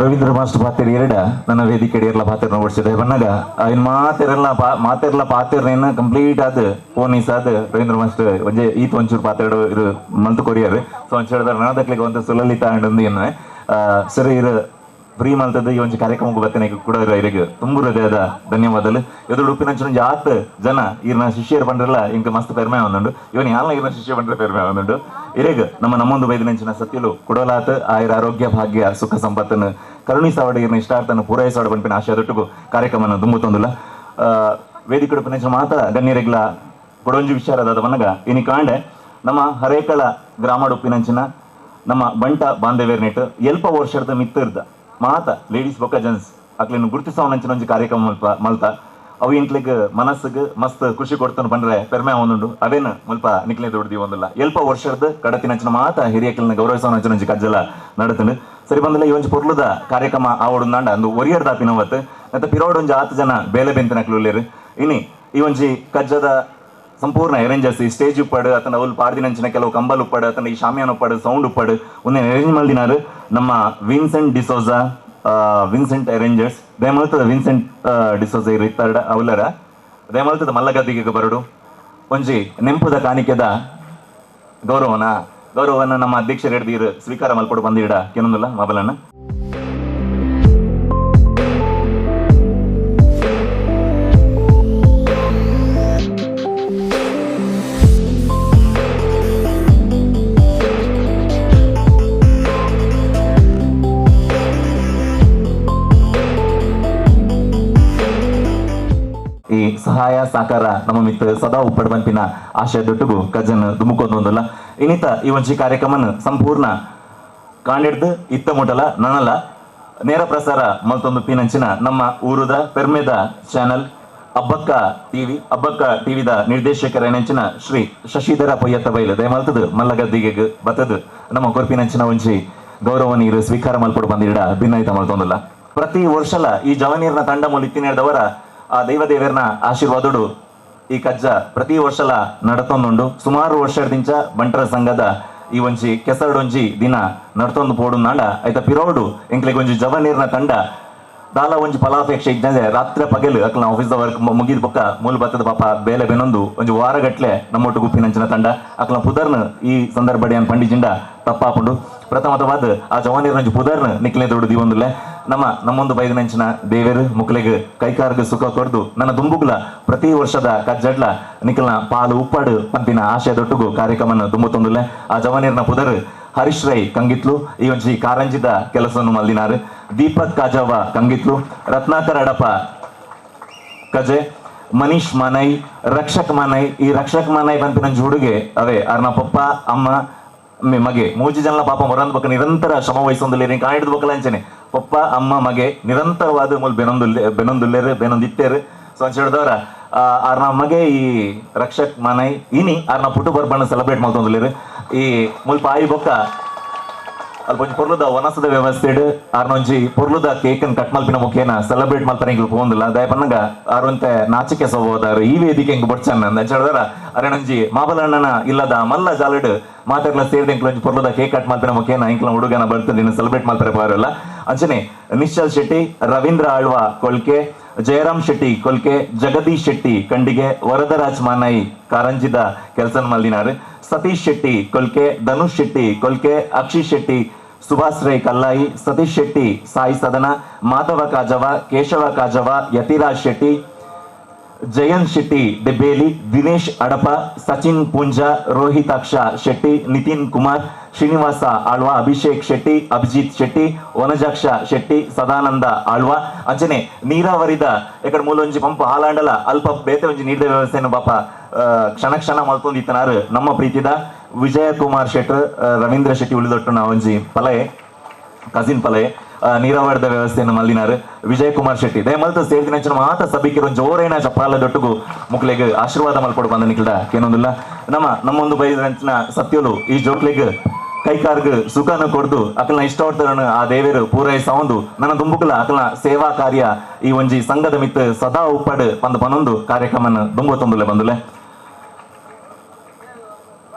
ರವೀಂದ್ರ ಮಾಸ್ಟರ್ ಪಾತ್ರ ಎರಡ ನನ್ನ ವೇದಿಕೆ ಇರಲ ಪಾತ್ರ ಓಡಿಸಿದೆ ಬನ್ನಾಗ ಇನ್ ಮಾತೆರೆಲ್ಲ ಮಾತೆರ್ಲ ಪಾತ್ರನ ಕಂಪ್ಲೀಟ್ ಆದ ಫೋನ್ ಆದ ರವೀಂದ್ರ ಮಾಸ್ಟರ್ ಒಂಜೆ ಈತ ಒಂಚೂರು ಪಾತ್ರ ಇರು ಮಂತ್ ಕೊರಿಯರ್. ಸೊ ಒಂಚೂರು ನನ್ನದಕ್ಲಿಗೆ ಒಂದು ಸುಲಲಿತ ಅಂಡ್ ಏನು ಸರಿ ಇರು ಫ್ರೀ ಮಲ್ತದ ಈ ಒಂಜಿ ಕಾರ್ಯಕ್ರಮಕ್ಕೆ ಬರ್ತೇನೆ ಕೂಡ ಇರಿಗೆ ತುಂಬ ಹೃದಯದ ಧನ್ಯವಾದలు. ಎದುರು ಉಪ್ಪಿನಂಚಿನ ಒಂಜಿ ಆತ್ ಜನ ಈರ್ನ ಶಿಷ್ಯರು ಪಂಡ್ರಲ್ಲ ಇಂಕ ಮಸ್ತ್ ಪೆರ್ಮೆ ಒಂದುಂಡು. ಇವನ್ ಯಾಲ ಈರ್ನ ಶಿಷ್ಯ ಪಂಡ್ರೆ ಪೆರ್ಮೆ ಒಂದುಂಡು. ಇರೇಗ ನಮ್ಮ ನಮ್ಮೊಂದು ಬೈದಿನಂಚಿನ ಸತ್ಯಲು ಕುಡಲಾತ್ ಆಯುರ ಆರೋಗ್ಯ ಭಾಗ್ಯ ಸುಖ ಸಂಪತ್ತನ್ನು ಕರುಣಿಸಾವಡ ಈರ್ನ ಇಷ್ಟಾರ್ಥನ ಪೂರೈಸಾವಡ ಪನ್ಪಿನ ಆಶಯದೊಟ್ಟಿಗೂ ಕಾರ್ಯಕ್ರಮನ ದುಂಬುತ್ತೊಂದುಲ್ಲ. ವೇದಿಕೆ ಉಪ್ಪಿನಂಚಿನ ಮಾತ್ರ ಗಣ್ಯರಿಗ್ಲ ಕೊಡೊಂಜಿ ವಿಚಾರದಾದ ಮನಗ ಇನಿ ಕಾಂಡೆ ನಮ್ಮ ಹರೇಕಳ ಗ್ರಾಮಡುಪ್ಪಿನಂಚಿನ ನಮ್ಮ ಬಂಟ ಬಾಂಧವ್ಯರ್ನೆಟ್ ಎಲ್ಪ ವರ್ಷದ ಮಿತ್ತಿರ್ದ ಮಾತ ಲೇಡೀಸ್ ಬೊಕ್ಕ ಜೆಂಟ್ಸ್ ಅಕ್ಲಿನ ಗುರುತಿಸವನಂಚಿನ ಒಂಜಿ ಕಾರ್ಯಕ್ರಮ ಮಲ್ತ ಅವು ಇಂಕ್ಲಿಗ್ ಮನಸ್ಸಿಗೆ ಮಸ್ತ್ ಖುಷಿ ಕೊಡ್ತಾನೆ ಬಂದ್ರೆ ಪೆರ್ಮೆ ಒಂದುಂಡು. ಅವೇನು ಮುಲ್ಪ ನಿಕ್ಲೆ ದುಡ್ದಿ ಒಂದಿಲ್ಲ ಎಲ್ಪ ವರ್ಷದ ಕಡತಿನಂಚಿನ ಮಾತ ಹಿರಿಯಕ್ಲಿನ ಗೌರವಿಸವನಂಚಿನ ಒಂಜಿ ಕಜ್ಜಲ ನಡತಂಡು. ಸರಿ ಬಂದಿಲ್ಲ ಈ ಒಂಜಿ ಪೊರ್ಲುದ ಕಾರ್ಯಕ್ರಮ ಆವಡುಂದಾಂಡ ಅಂದು ಒರಿಯರ್ ದಾಪಿನವತ್ತು ಮತ್ತೆ ಪಿರೋಡ್ ಒಂಜಿ ಆತು ಜನ ಬೇಲೆ ಬೆಂತಿನಕ್ಲು ಇನಿ ಈ ಒಂಜಿ ಕಜ್ಜದ ಸಂಪೂರ್ಣ ಅರೇಂಜರ್ಸ್ ಈ ಸ್ಟೇಜ್ ಉಪ್ಪಾಡು ಅತನ ಅವ್ಲು ಪಾಡ್ದಿನಂಚಿನ ಕೆಲವು ಕಂಬಲ್ ಉಪ್ಪಾಡು ಅತನ ಈ ಶಾಮಿಯಾನ ಉಪ್ಪಾಡು ಸೌಂಡ್ ಉಪ್ಪಾಡು ಒಂದೇ ಅರೇಂಜ್ ಮಲ್ದಿನಾರು ನಮ್ಮ ವಿನ್ಸೆಂಟ್ ಡಿಸೋಜಾ ವಿನ್ಸೆಂಟ್ ಅರೇಂಜರ್ಸ್ ದಯಮಲ್ತದ ವಿನ್ಸೆಂಟ್ ಡಿಸೋಜಾ ಇರು ಇತ್ತಾರಡ ಅವಲರ ದಯಮಲ್ತದ ಮಲ್ಲಗದ್ದಿಗೆ ಬರಡು ಒಂಜಿ ನೆಂಪುದ ಕಾಣಿಕೆದ ಗೌರವನ ಗೌರವನ ನಮ್ಮ ಅಧ್ಯಕ್ಷರು ಹಿಡ್ದಿರು ಸ್ವೀಕಾರ ಮಲ್ಪಡು ಬಂದಿಡ ಏನೊಂದಿಲ್ಲ ಮೊಬೈಲನ್ನು. ಈ ಸಹಾಯ ಸಹಕಾರ ನಮ್ಮ ಮಿತ್ರ ಸದಾ ಉಪ್ಪಡ್ ಬಂಪಿನ ಆಶಯ ದೊಟ್ಟುಗು ಕಜ್ಜನ್ ದುಮುಕೊಂದೊಂದಲ್ಲ. ಇನ್ನಿತ ಈ ಒಂಜಿ ಕಾರ್ಯಕ್ರಮನ ಸಂಪೂರ್ಣ ಕಾಂಡಿಡ್ದು ಇತ್ತ ಮುಟಲ ನನಲ ನೇರ ಪ್ರಸಾರ ಮಲ್ತೊಂದು ಪಿನಂಚಿನ ನಮ್ಮ ಊರುದ ಪೆರ್ಮೆದ ಚಾನೆಲ್ ಅಬ್ಬಕ್ಕ ಟಿವಿ ಅಬ್ಬಕ್ಕ ಟಿವಿದ ನಿರ್ದೇಶಕರ ನೆಂಚಿನ ಶ್ರೀ ಶಶಿಧರ ಪೊಯ್ಯತ್ತ ಬೈಲು ದಯಮಲ್ತದು ಮಲ್ಲಗದ್ದಿಗೆ ಬತ್ತದು ನಮ್ಮ ಕೊರ್ಪಿನಂಚಿನ ಒಂಜಿ ಗೌರವ ನೀರು ಸ್ವೀಕಾರ ಮಲ್ಪಡು ಬಂದಿಡ ಭಿನ್ನಯಿತ ಮಲ್ತೊಂದಲ್ಲ. ಪ್ರತಿ ವರ್ಷಲ ಈ ಜವನೀರ್ನ ತಂಡ ಮೂಲ ಆ ದೈವ ದೇವರನ ಆಶೀರ್ವಾದಡು ಈ ಕಜ್ಜ ಪ್ರತಿ ವರ್ಷಲ ನಡತೊಂದುಂಡು. ಸುಮಾರು ವರ್ಷದಿಂಚ ಬಂಟರ ಸಂಘದ ಈ ಒಂಜಿ ಕೆಸರಡೊಂಜಿ ದಿನ ನಡ್ತೊಂದು ಪೋಡುಂದಾಂಡ ಐತ ಪಿರೋಡು ಎಂಕ್ಲೆಗ್ ಒಂಜಿ ಜವನೀರ್ನ ತಂಡ ದಾಲ ಒಂಜಿ ಫಲಾಪೇಕ್ಷೆ ಇದ್ದಂದೆ ರಾತ್ರಿ ಪಗಲು ಅಕ್ಲ ಆಫೀಸ್ ವರ್ಕ್ ಮುಗಿದ ಪಕ್ಕ ಮೂಲ ಬತ್ತದ ಪಾಪ ಬೇಲೆ ಬೆನೊಂದು ಒಂಜಿ ವಾರಗಟ್ಲೆ ನಮ್ಮೊಟ್ಟು ಗುಪ್ಪಿನಂಚಿನ ತಂಡ ಅಕ್ಲ ಪುದರ್ನ ಈ ಸಂದರ್ಭ ಪಂಡಿಜಿಂಡ ತಪ್ಪಾಪುಂಡು. ಪ್ರಥಮತವಾದ ಆ ಜವಾನೀರ್ನ ಪುದರ್ನ ನಿಕ್ಲೆ ದೊಡ್ಡ ದಿವೊಂದುಲ್ಲೆ ನಮ್ಮ ನಮ್ಮೊಂದು ಬೈದಿನಂಚಿನ ದೇವೇರು ಮುಕ್ಲೆಗ್ ಕೈಕಾರ್ಗ್ ಸುಖ ಕೊರ್ದು ನನ್ನ ದುಂಬುಗ್ಲ ಪ್ರತಿ ವರ್ಷದ ಕಜ್ಜಡ್ಲ ನಿಖಲ್ನ ಪಾಲು ಉಪ್ಪಾಡು ಪಂಪಿನ ಆಶಯದೊಟ್ಟುಗು ಕಾರ್ಯಕ್ರಮನ ದುಂಬುತ್ತೊಂದುಲ್ಲೆ. ಆ ಜವಾನೀರ್ನ ಪುದರ್ ಹರೀಶ್ ರೈ ಕಂಗಿತ್ಲು ಈ ಒಂಜಿ ಕಾರಂಜಿದ ಕೆಲಸವನ್ನು ಮಲ್ದಿನಾರು, ದೀಪಕ್ ಕಾಜವ ಕಂಗಿತ್ಲು, ರತ್ನಾಕರ್ ಅಡಪ ಕಜೆ, ಮನೀಶ್ ಮಾನೈ, ರಕ್ಷಕ್ ಮಾನೈ. ಈ ರಕ್ಷಕ್ ಮಾನೈ ಪನ್ಪಿನ ಹುಡುಗೆ ಅವೇ ಅರ್ನ ಪಪ್ಪ ಅಮ್ಮ ಮಗೆ ಮೂಜಿ ಜನಲ ಪಾಪ ಮೊರಂದ ಬಕ್ಕ ನಿರಂತರ ಶ್ರಮ ವಹಿಸೊಂದುಲ್ಲೇರು ಕಾಣಿಡ್ದು ಬಕ್ಕಲ ಅಂಚನೆ ಪಪ್ಪ ಅಮ್ಮ ಮಗೆ ನಿರಂತರವಾದ ಮೂಲ ಬೆನೊಂದುಲ್ಲೆ ಬೆನೊಂದುಲ್ಲೇರು ಬೆನೊಂದಿತ್ತೇರು. ಸೊ ಅಂಚ ಹಿಡ್ದವ್ರ ಆರ್ನ ಮಗೆ ಈ ರಕ್ಷಕ್ ಮಾನೈ ಇನಿ ಆರ್ನ ಪುಟ್ಟು ಪರ್ಬಣ್ಣ ಸೆಲೆಬ್ರೇಟ್ ಮಲ್ತೊಂದುಲ್ಲೇರು. ಈ ಮುಲ್ಪ ಆಯಿ ಬೊಕ್ಕ ಅಲ್ಪ ಒಂಜಿ ಪೊರ್ಲುದ ವನಸದ ವ್ಯವಸ್ಥೆಡ್ ಆರ್ನೊಂಜಿ ಪೊರ್ಲುದ ಕೇಕ್ ಅನ್ ಕಟ್ ಮಲ್ಪಿನ ಮುಖೇನ ಸೆಲೆಬ್ರೇಟ್ ಮಲ್ಪರೆ ಎಂಕ್ಲು ಪೋಂದಿಲ್ಲ ದಯಪನ್ನಗ ಆರುಂತೆ ನಾಚಿಕೆ ಸೋದಾರು ಈ ವೇದಿಕೆ ಎಂಕ್ ಬೊಡ್ಚನ್ನ ಅಂಚ ಹೇಳಿದಾರ ಅರೆನೊಂಜಿ ಮಾಬಲಣ್ಣನ ಇಲ್ಲದ ಮಲ್ಲ ಜಾಲಡ್ ಮಾತೆರ್ಲ ಸೇರಿದ ಎಂಕ್ಲು ಒಂಜಿ ಪೊರ್ಲುದ ಕೇಕ್ ಕಟ್ ಮಲ್ಪಿನ ಮುಖೇನ ಎಂಕ್ಲ ಹುಡುಗನ ಬರ್ತದೆ ಸೆಲೆಬ್ರೇಟ್ ಮಲ್ಪರೆ ಪಾರಲ್ಲ. ಅಂಚನೆ ನಿಶ್ಚಲ್ ಶೆಟ್ಟಿ, ರವೀಂದ್ರ ಆಳ್ವ ಕೊಲ್ಕೆ, ಜಯರಾಮ್ ಶೆಟ್ಟಿ ಕೊಲ್ಕೆ, ಜಗದೀಶ್ ಶೆಟ್ಟಿ ಕಂಡಿಗೆ, ವರದರಾಜ್ ಮಾನೈ ಕಾರಂಜಿದ ಕೆಲಸ ಮಲ್ದಿನಾರು, ಸತೀಶ್ ಶೆಟ್ಟಿ ಕೊಲ್ಕೆ, ಧನುಷ್ ಶೆಟ್ಟಿ ಕೊಲ್ಕೆ, ಅಕ್ಷಿ ಶೆಟ್ಟಿ, ಸುಭಾಷ್ ರೈ ಕಲ್ಲಾಯಿ, ಸತೀಶ್ ಶೆಟ್ಟಿ ಸಾಯಿ ಸದನ, ಮಾಧವ ಕಾಜವ, ಕೇಶವ ಕಾಜವ, ಯತಿರಾಜ್ ಶೆಟ್ಟಿ, ಜಯಂತ್ ಶೆಟ್ಟಿ ದೆಬ್ಬೇಲಿ, ದಿನೇಶ್ ಅಡಪ, ಸಚಿನ್ ಪೂಂಜಾ, ರೋಹಿತಾಕ್ಷ ಶೆಟ್ಟಿ, ನಿತಿನ್ ಕುಮಾರ್, ಶ್ರೀನಿವಾಸ ಆಳ್ವ, ಅಭಿಷೇಕ್ ಶೆಟ್ಟಿ, ಅಭಿಜಿತ್ ಶೆಟ್ಟಿ, ವನಜಾಕ್ಷ ಶೆಟ್ಟಿ, ಸದಾನಂದ ಆಳ್ವ. ಅಂಚನೆ ನೀರಾವರಿದ ಎಕಡೆ ಮೂಲೊಂಜಿ ಪಂಪ್ ಹಾಲಾಂಡಲ ಅಲ್ಪ ಬೇತೆ ಒಂಜಿ ನೀರಿನ ವ್ಯವಸ್ಥೆಯನ್ನು ಪಾಪ ಕ್ಷಣ ಕ್ಷಣ ಮಲ್ತೊಂದಿತ್ತನಾರು ನಮ್ಮ ಪ್ರೀತಿದ ವಿಜಯ ಕುಮಾರ್ ಶೆಟ್ರ್, ರವೀಂದ್ರ ಶೆಟ್ಟಿ ಉಳಿದೊಟ್ಟು ನಾವೊಂಜಿ ಪಲಯೆ ಕಸಿನ್ ಪಲಯೆ ನೀರಾವರಿದ ವ್ಯವಸ್ಥೆಯನ್ನು ಮಲ್ದಿನಾರು ವಿಜಯ್ ಕುಮಾರ್ ಶೆಟ್ಟಿ. ದಯಮಲ್ತ ಸೇರ್ದಿನ ಮಾತ ಸಭಿಕರು ಜೋರೇನ ಚಪ್ಪಾಲ ದೊಟ್ಟುಗು ಮುಕ್ಲೆಗ್ ಆಶೀರ್ವಾದ ಮಲ್ಪಡು ಬಂದ ನಿಕ್ಲ್ದ ಕೇನೊಂದಿಲ್ಲ. ನಮ್ಮ ನಮ್ಮೊಂದು ಬೈದಂಚಿನ ಸತ್ಯಲು ಈ ಜೋಕ್ಲೆಗ್ ಕೈಕಾರ್ಗ್ ಸುಖನ ಕೊಡ್ದು ಅಕಲ್ನ ಇಷ್ಟವರ್ತರನ್ನು ಆ ದೇವರು ಪೂರೈಸವಂದು ನನ್ನ ದುಂಬುಕುಲ ಅಕಲ್ನ ಸೇವಾ ಕಾರ್ಯ ಈ ಒಂಜಿ ಸಂಘದ ಮಿತ್ ಸದಾ ಉಪ್ಪಡು ಪಂದ್ ಪನೊಂದು ಕಾರ್ಯಕ್ರಮನ ದುಂಬು ತೊಂದುಲೆ ಬಂದುಲೆ.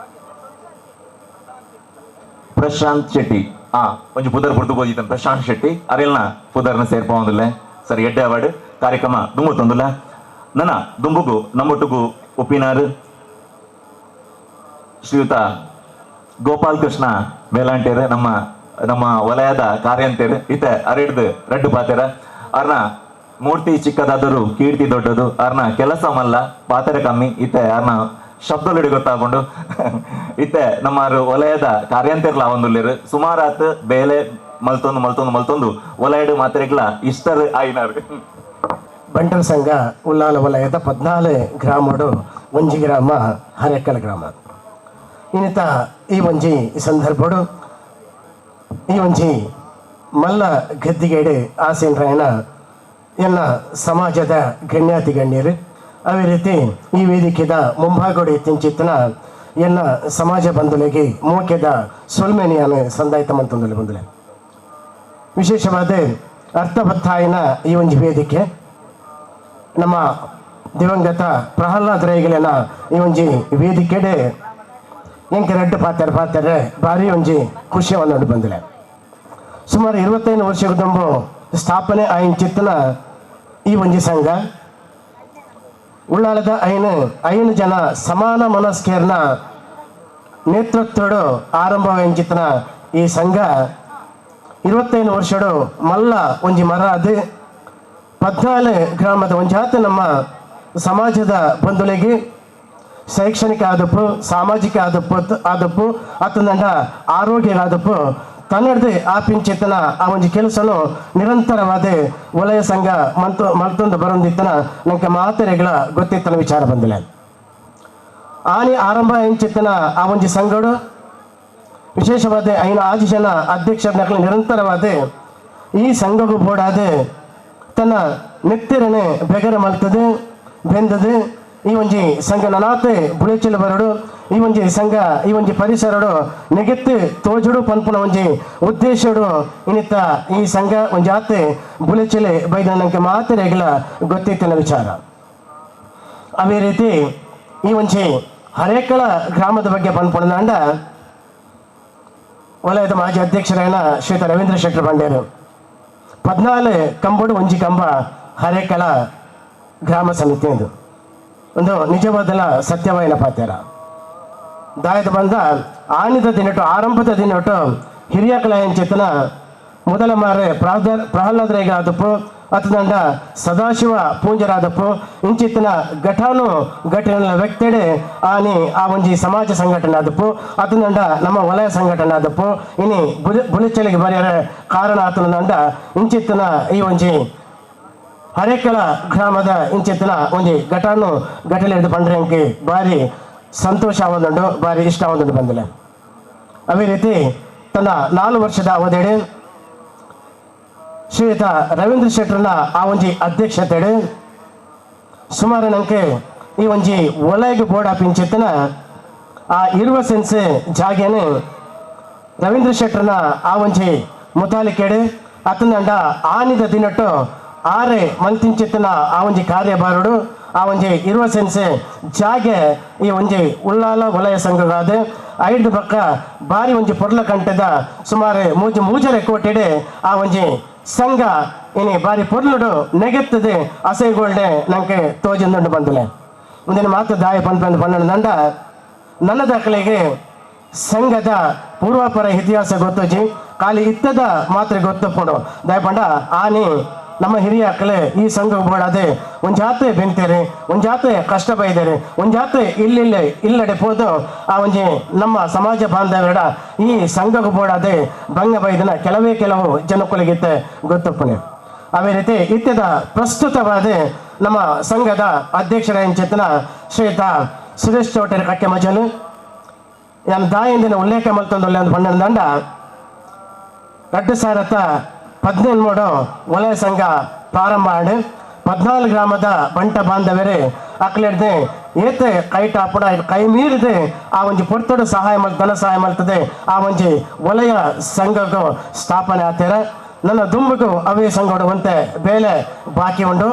ಪ್ರಶಾಂತ್ ಶೆಟ್ಟಿ ಒಂಜಿ ಪುದರ್ ಪುರ್ದು ಬೋದಿತ್ತ ಪ್ರಶಾಂತ್ ಶೆಟ್ಟಿ ಅರೆಲ್ನ ಪುದರ್ನ ಸೇರ್ಪೊಂದುಲ್ಲೆ ಸರಿ ಎಡ್ಡೆ ಅವಾರ್ಡ್ ಕಾರ್ಯಕ್ರಮ ದುಂಬು ತಂದುಲ್ಲ. ನನ್ನ ದುಂಬುಗು ನಮ್ಮೊಟ್ಟುಗು ಉಪ್ಪಿನಾರು ಶ್ರೀಯುತ ಗೋಪಾಲ್ ಕೃಷ್ಣ ವೇಲಾಂಟೇರು ನಮ್ಮ ನಮ್ಮ ವಲಯದ ಕಾರ್ಯಂತೇರು ಇತ್ತೆ ಅರೆಡ್ದು ರಡ್ಡು ಪಾತೆರ ಅರ್ನ ಮೂರ್ತಿ ಚಿಕ್ಕದಾದರೂ ಕೀರ್ತಿ ದೊಡ್ಡದು ಅರ್ನ ಕೆಲಸ ಮಲ್ಲ ಪಾತೆರ ಕಮ್ಮಿ ಇತ್ತೆ ಅರ್ನ ಶಬ್ದಲುಡಿ ಗೊತ್ತಾಗೊಂಡು ಇತ್ತೆ ನಮ್ಮ ವಲಯದ ಕಾರ್ಯಂತಿರ್ಲ ಒಂದುಲ್ಲೇರು ಸುಮಾರಾತ್ ಬೇಲೆ ಮಲ್ತೊಂದು ಮಲ್ತೊಂದು ಮಲ್ತೊಂದು ವಲಯಡು ಮಾತ್ರೆಗ್ಲ ಇಷ್ಟರು ಆಯ್ನಾರು. ಬಂಟರ ಸಂಘ ಉಲ್ಲಾಲ ವಲಯದ 14 ಗ್ರಾಮಡು ಒಂಜಿ ಗ್ರಾಮ ಹರೇಕಳ ಗ್ರಾಮ. ಇನ್ನಿತ ಈ ಒಂಜಿ ಸಂದರ್ಭಡು ಈ ಒಂಜಿ ಮಲ್ಲ ಗದ್ದಿಗೇಡು ಆಸೀನರಾಯನ ಎಲ್ಲ ಸಮಾಜದ ಗಣ್ಯಾತಿ ಗಣ್ಯರು ಅದೇ ರೀತಿ ಈ ವೇದಿಕೆದ ಮುಂಭಾಗೋಡಿ ತಿಂಚಿತ್ತನ ಎನ್ನ ಸಮಾಜ ಬಂಧುಲೆಗೆ ಮೋಕೆದ ಸೊಲ್ಮೆನಿಯನ್ನು ಸಂದಾಯಿತ ಮಂತಂದುಲೆ ಬಂಧುಲೆ. ವಿಶೇಷವಾದ ಅರ್ಥವತ್ತಾಯಿನ ಈ ಒಂದು ವೇದಿಕೆ ನಮ್ಮ ದಿವಂಗತ ಪ್ರಹ್ಲಾದ್ ರೈಗಳಿನ ಈ ಒಂಜಿ ವೇದಿಕೆಡೆ ಎಂಕೆ ರೆಡ್ಡು ಪಾತ್ರೆ ಪಾತ್ರೆ ಭಾರಿ ಒಂಜಿ ಖುಷಿಯನ್ನು ಬಂದಿಲ್ಲ. ಸುಮಾರು 25 ವರ್ಷದಂಬು ಸ್ಥಾಪನೆ ಆಯಿನ ಚಿತ್ತನ ಈ ಒಂಜಿ ಸಂಘ ಉಳ್ಳಾಲದ ಐನು ಜನ ಸಮಾನ ಮನಸ್ಕೇರ್ನ ನೇತೃತ್ವಡು ಆರಂಭವಾಯಿನ ಈ ಸಂಘ 25 ವರ್ಷಡು ಮಲ್ಲ ಒಂಜಿ ಮರ ಅದು 14 ಗ್ರಾಮದ ಒಂಜಾತ ನಮ್ಮ ಸಮಾಜದ ಬಂಧುಲಿಗೆ ಶೈಕ್ಷಣಿಕ ಆದಪ್ಪು, ಸಾಮಾಜಿಕ ಆದಪ್ಪು ಆತನಂಡ ಆರೋಗ್ಯ ಆದಪ್ಪು ತನ್ನಡ್ದು ಆಪಿಂಚೇತನ ಆ ಒಂಜಿ ಕೆಲಸನು ನಿರಂತರವಾದ ವಲಯ ಸಂಘ ಮಲ್ತೊಂದು ಬರೊಂದಿತ್ತನ ನಂಗೆ ಮಾತೆರೆಗಳ ಗೊತ್ತಿತ್ತನ ವಿಚಾರ ಬಂದಿಲ್ಲ. ಆನಿ ಆರಂಭ ಎಂಚಿತ್ತನ ಆ ಒಂಜಿ ಸಂಘಡು ವಿಶೇಷವಾದ ಐನ ಆಜಿ ಜನ ಅಧ್ಯಕ್ಷರ ನಿರಂತರವಾದ ಈ ಸಂಘಗೂ ಬೋಡಾದ ತನ್ನ ನೆತ್ತಿರನೆ ಬೆಗರ ಮಲ್ತದೆ ಬೆಂದದೆ ಈ ಒಂಜಿ ಸಂಘ ನನಾತೆ ಬುಳೆಚಲ ಬರಡು ಈ ಒಂಜಿ ಸಂಘ ಈ ಒಂಜಿ ಪರಿಸರಡು ನೆಗೆತ್ತು ತೋಜುಡು ಪನ್ಪುನ ಒಂಜಿ ಉದ್ದೇಶಡು ಇನ್ನಿತ್ತ ಈ ಸಂಘ ಒಂಜಿ ಆತೆ ಬುಳೆಚಲೆ ಬೈದ ನಂಗೆ ಮಾತೆರೆಗಳ ಗೊತ್ತಿತ್ತಿನ ವಿಚಾರ. ಅದೇ ರೀತಿ ಈ ಒಂಜಿ ಹರೇಕಳ ಗ್ರಾಮದ ಬಗ್ಗೆ ಪನ್ಪುಣದಾಂಡ ವಲಯದ ಮಾಜಿ ಅಧ್ಯಕ್ಷರಾಯನ ಶ್ರೀತ ರವೀಂದ್ರ ಶೆಟ್ಟರ್ ಬಂಡೇರು 14 ಕಂಬಡು ಒಂಜಿ ಕಂಬ ಹರೇಕಳ ಗ್ರಾಮ ಸಮಿತಿ ಎಂದು ಒಂದು ನಿಜವಾದಲ್ಲ ಸತ್ಯವಾಯಿನ ಪಾತ್ಯರ ದಾಯದ ಬಂದ ಆನಿದ ದಿನಟು ಆರಂಭದ ದಿನಟು ಹಿರಿಯ ಕಲಾಯಂಚೇತನ ಮೊದಲ ಮಾರೆ ಪ್ರಹ್ಲಾದರೇಗಾದಪ್ಪು ಅತದಂಡ ಸದಾಶಿವ ಪೂಂಜರಾದಪ್ಪು ಇಂಚಿತ್ತನ ಘಟಾನು ಘಟನೆ ವ್ಯಕ್ತಿಡೆ ಆನಿ ಆ ಒಂಜಿ ಸಮಾಜ ಸಂಘಟನೆ ಆದಪ್ಪು ಅತದಂಡ ನಮ್ಮ ವಲಯ ಸಂಘಟನೆ ಆದಪ್ಪು ಇನಿ ಬುಲೆಚಲಿಗೆ ಬರೆಯರ ಕಾರಣ ಆತನದಂಡ ಇಂಚಿತ್ತನ ಈ ಒಂಜಿ ಹರೇಕಳ ಗ್ರಾಮದ ಇಂಚಿತ್ತನ ಒಂಜಿ ಘಟಾನು ಘಟನೆ ಪಂಡ್ರೆ ಭಾರಿ ಸಂತೋಷ ಆವೊಂದುಂಡು ಭಾರಿ ಇಷ್ಟ ಆವೊಂದುಂಡು ಬಂದಿಲ್ಲ. ಅದೇ ರೀತಿ ತನ್ನ 4 ವರ್ಷದ ಅವಧಿಯಡಿ ಶ್ರೀಯುತ ರವೀಂದ್ರ ಶೆಟ್ಟರ್ನ ಆ ಒಂಜಿ ಅಧ್ಯಕ್ಷತೆಡೆ ಸುಮಾರು ನಂಗೆ ಈ ಒಂಜಿ ಒಲೈಗೆ ಬೋರ್ಡ್ ಆಪಿಂಚಿತ್ತನ ಆ ಇರುವ ಸೆನ್ಸೆ ಜಾಗೇನೆ ರವೀಂದ್ರ ಶೆಟ್ಟರ್ನ ಆ ಒಂಜಿ ಮುತಾಲಿಕೆಡೆ ಅತನಂಡ ಆನಿದ ದಿನಟ್ಟು ಆರೆ ಮಲ್ತಿಂಚಿತ್ತನ ಆ ಒಂಜಿ ಕಾರ್ಯಭಾರುಡು ಆ ಒಂಜಿ ಇರುವ ಸೆನ್ಸೆ ಜಾಗೆ ಈ ಒಂಜಿ ಉಳ್ಳಾಲ ವಲಯ ಸಂಘಗಾದ ಐದು ಪಕ್ಕ ಬಾರಿ ಒಂಜಿ ಪೊರ್ಲ ಕಂಟದ ಸುಮಾರು 3.5 ಕೋಟಿಡೆ ಆ ಒಂಜಿ ಸಂಘ ಇನಿ ಬಾರಿ ಪೊರ್ಲುಡು ನೆಗೆತ್ತದೆ ಅಸೈಗೋಲ್ಡೆ ನಂಗೆ ತೋಜಂದುಂಡು ಬಂದಲೆ. ಮುಂದಿನ ಮಾತು ದಾಯ ಪಂಪಂದು ಪನ್ನೊಂದು ನನ್ನ ದಾಖಲೆಗೆ ಸಂಘದ ಪೂರ್ವಾಪರ ಇತಿಹಾಸ ಗೊತ್ತೋಜಿ ಖಾಲಿ ಇತ್ತದ ಮಾತ್ರ ಗೊತ್ತಪ್ಪಡು ದಯಪಂಡ ಆನೆ ನಮ್ಮ ಹಿರಿಯ ಕಲೆ ಈ ಸಂಘ ಬೋಡಾದೆ ಒಂಜಾತೆ ಬೆಂತೇರೆ ಒಂಜಾತೆ ಕಷ್ಟ ಬೈದರೆ ಒಂಜಾತೆ ಇಲ್ಲಿಲ್ಲ ಇಲ್ಲಡೆ ಪೋದು ಆ ಒಂಜಿ ನಮ್ಮ ಸಮಾಜ ಬಾಂಧವರ ಈ ಸಂಘಕ್ಕೆ ಬೋಡಾದೆ ಭಂಗ ಬೈದನ ಕೆಲವೇ ಕೆಲವು ಜನಕ್ಕಳಿಗಿತ್ತೆ ಗೊತ್ತಪ್ಪಣೆ. ಅದೇ ರೀತಿ ಇತ್ಯದ ಪ್ರಸ್ತುತವಾದ ನಮ್ಮ ಸಂಘದ ಅಧ್ಯಕ್ಷರ ಚೇತನ ಶ್ರೀಯುತ ಸುರೇಶ್ ಚೌಟರ ಕಕ್ಕೆ ಮಜಲು ನಾನು ದಾಯಿಂದಿನ ಉಲ್ಲೇಖ ಮಲ್ತೊಂದು ಒಂದು ಬಣ್ಣ ದಂಡ 2017 ವಲಯ ಸಂಘ ಪ್ರಾರಂಭ ಮಾಡಿ 14 ಗ್ರಾಮದ ಬಂಟ ಬಾಂಧವರೇ ಅಕ್ಲೆಡ್ದೆ ಏತೆ ಕೈ ಟಾಪುಡ ಕೈ ಮೀರಿದೆ ಆ ಒಂಜಿ ಪೊರ್ತಡು ಸಹಾಯ ಮಲ್ ಧನ ಸಹಾಯ ಮಲ್ತದೆ ಆ ಒಂಜಿ ವಲಯ ಸಂಘಕ್ಕೂ ಸ್ಥಾಪನೆ ಆಗ್ತಾರೆ. ನನ್ನ ದುಂಬಗೂ ಅವೇ ಸಂಘ ಬೇಲೆ ಬಾಕಿ ಉಂಡು.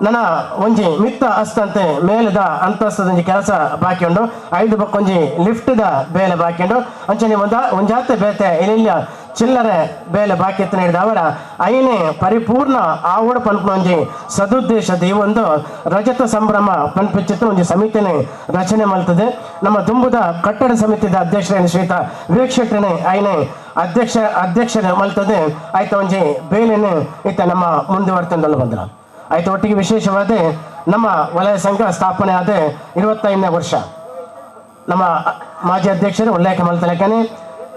ನನ್ನ ಒಂಜಿ ಮಿತ್ತ ಅಸ್ತಂತೆ ಮೇಲದ ಅಂತಸ್ತದ ಕೆಲಸ ಬಾಕಿ ಉಂಡು. 5 ಬಕ್ಕೊಂಜಿ ಲಿಫ್ಟ್ದ ಬೇಲೆ ಬಾಕಿ ಉಂಡು. ಅಂಚನೆ ಒಂಜಾತೆ ಬೇತೆ ಇಲ್ಲ ಚಿಲ್ಲರೆ ಬೇಲೆ ಬಾಕಿ ಎತ್ತ ನೀಡಿದ ಅವರ ಐನೇ ಪರಿಪೂರ್ಣ ಆವಡ ಪನ್ಪುನ ಒಂಜಿ ಸದುದ್ದೇಶದ ಈ ಒಂದು ರಜತ ಸಂಭ್ರಮ ಪನ್ಪಿಚಿತ್ರ ಒಂಜಿ ಸಮಿತಿನೇ ರಚನೆ ಮಾಡ್ತದೆ. ನಮ್ಮ ದುಂಬುದ ಕಟ್ಟಡ ಸಮಿತಿದ ಅಧ್ಯಕ್ಷರೇನು ಶ್ರೀತ ವಿವೇಕ್ ಶೆಟ್ಟರನೇ ಐನೇ ಅಧ್ಯಕ್ಷರ ಮಲ್ತದೆ. ಆಯ್ತು ಒಂಜಿ ಬೇಲೆನೆ ಇತ್ತ ನಮ್ಮ ಮುಂದುವರ್ತಂದಲ್ಲ ಬಂದ್ರ ಆಯ್ತು. ಒಟ್ಟಿಗೆ ವಿಶೇಷವಾದ ನಮ್ಮ ವಲಯ ಸಂಘ ಸ್ಥಾಪನೆ ಆದ 25ನೇ ವರ್ಷ ನಮ್ಮ ಮಾಜಿ ಅಧ್ಯಕ್ಷರು ಉಲ್ಲೇಖ ಮಲ್ತಲೇಕನೆ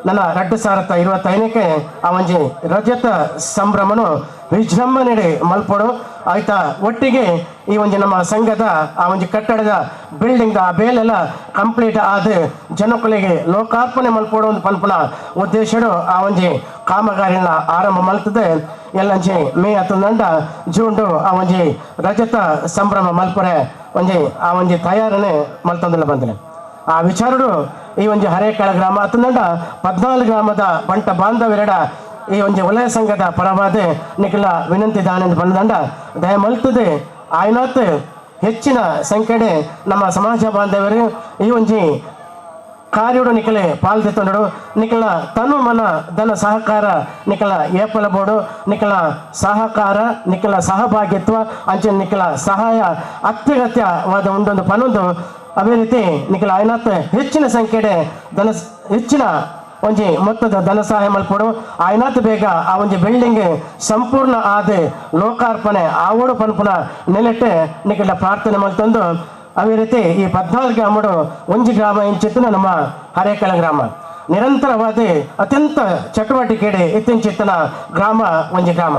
ನನ್ನ 2025ಕ್ಕೆ ಆ ಒಂಜಿ ರಜತ ಸಂಭ್ರಮನು ವಿಜೃಂಭಣೆ ಮಲ್ಪಡು ಆಯ್ತಾ. ಒಟ್ಟಿಗೆ ಈ ಒಂಜಿ ನಮ್ಮ ಸಂಘದ ಆ ಒಂಜಿ ಕಟ್ಟಡದ ಬಿಲ್ಡಿಂಗ್ ಆ ಬೇಲೆಲ್ಲ ಕಂಪ್ಲೀಟ್ ಆದ ಜನಕ್ಕಳಿಗೆ ಲೋಕಾರ್ಪಣೆ ಮಲ್ಪಡು ಒಂದು ಪನ್ಪುನ ಉದ್ದೇಶಡು ಆ ಒಂಜಿ ಕಾಮಗಾರಿನ ಆರಂಭ ಮಲ್ತದೆ. ಎಲ್ಲಂಜಿ ಮೇ 19 ಜೂನ್ಡು ಆ ಒಂಜಿ ರಜತ ಸಂಭ್ರಮ ಮಲ್ಪರೆ ಒಂಜಿ ಆ ಒಂಜಿ ತಯಾರನೆ ಮಲ್ತಂದಲ್ಲ ಬಂದನೆ. ಆ ವಿಚಾರಡು ಈ ಒಂಜಿ ಹರೇಕಳ ಗ್ರಾಮ ಅತಂದಂಡ 14 ಗ್ರಾಮದ ಬಂಟ ಬಾಂಧವರೆಡ ಈ ಒಂಜಿ ವಲಯ ಸಂಘದ ಪರವಾದ ನಿಖಿಲ ವಿನಂತಿ ದಾನೆಂದು ಬಂದಂಡ ದಯ ಮಲ್ತದೆ. ಆಯ್ನಾತ್ ಹೆಚ್ಚಿನ ಸಂಖ್ಯೆಡೆ ನಮ್ಮ ಸಮಾಜ ಬಾಂಧವರು ಈ ಒಂಜಿ ಕಾರ್ಯಡು ನಿಖಲೆ ಪಾಲ್ದೆತ್ತೊಂಡಡು ನಿಖಲ ತನು ಮನ ಧನ ಸಹಕಾರ ನಿಖಲ ಏಪಲ ಬೋಡು ನಿಖಲ ಸಹಕಾರ ನಿಖಲ ಸಹಭಾಗಿತ್ವ ಅಂಚೆ ನಿಖಲ ಸಹಾಯ ಅತ್ಯಗತ್ಯವಾದ ಒಂದೊಂದು ಪನೊಂದು. ಅದೇ ರೀತಿ ನಿಖಲ ಆಯ್ನಾತ್ ಹೆಚ್ಚಿನ ಸಂಖ್ಯೆಡೆ ಧನ ಹೆಚ್ಚಿನ ಒಂಜಿ ಮೊತ್ತದ ಧನ ಸಹಾಯ ಮಲ್ಪಡು ಆಯ್ನಾತ್ ಬೇಗ ಆ ಒಂಜಿ ಬಿಲ್ಡಿಂಗ್ ಸಂಪೂರ್ಣ ಆದ ಲೋಕಾರ್ಪಣೆ ಆವಡು ಪನ್ಪುನ ನೆಲೆಟ್ಟೆ ನಿಖಲ ಪ್ರಾರ್ಥನೆ ಮಲ್ತೊಂದು. ಅದೇ ರೀತಿ ಈ 14 ಗ್ರಾಮಡು ಒಂಜಿ ಗ್ರಾಮ ಇಂಚಿತ್ತನ ನಮ್ಮ ಹರೇಕಳ ಗ್ರಾಮ ನಿರಂತರವಾದ ಅತ್ಯಂತ ಚಟುವಟಿಕೆಡೆ ಇತ್ತೀಚಿತ್ತನ ಗ್ರಾಮ ಒಂಜಿ ಗ್ರಾಮ.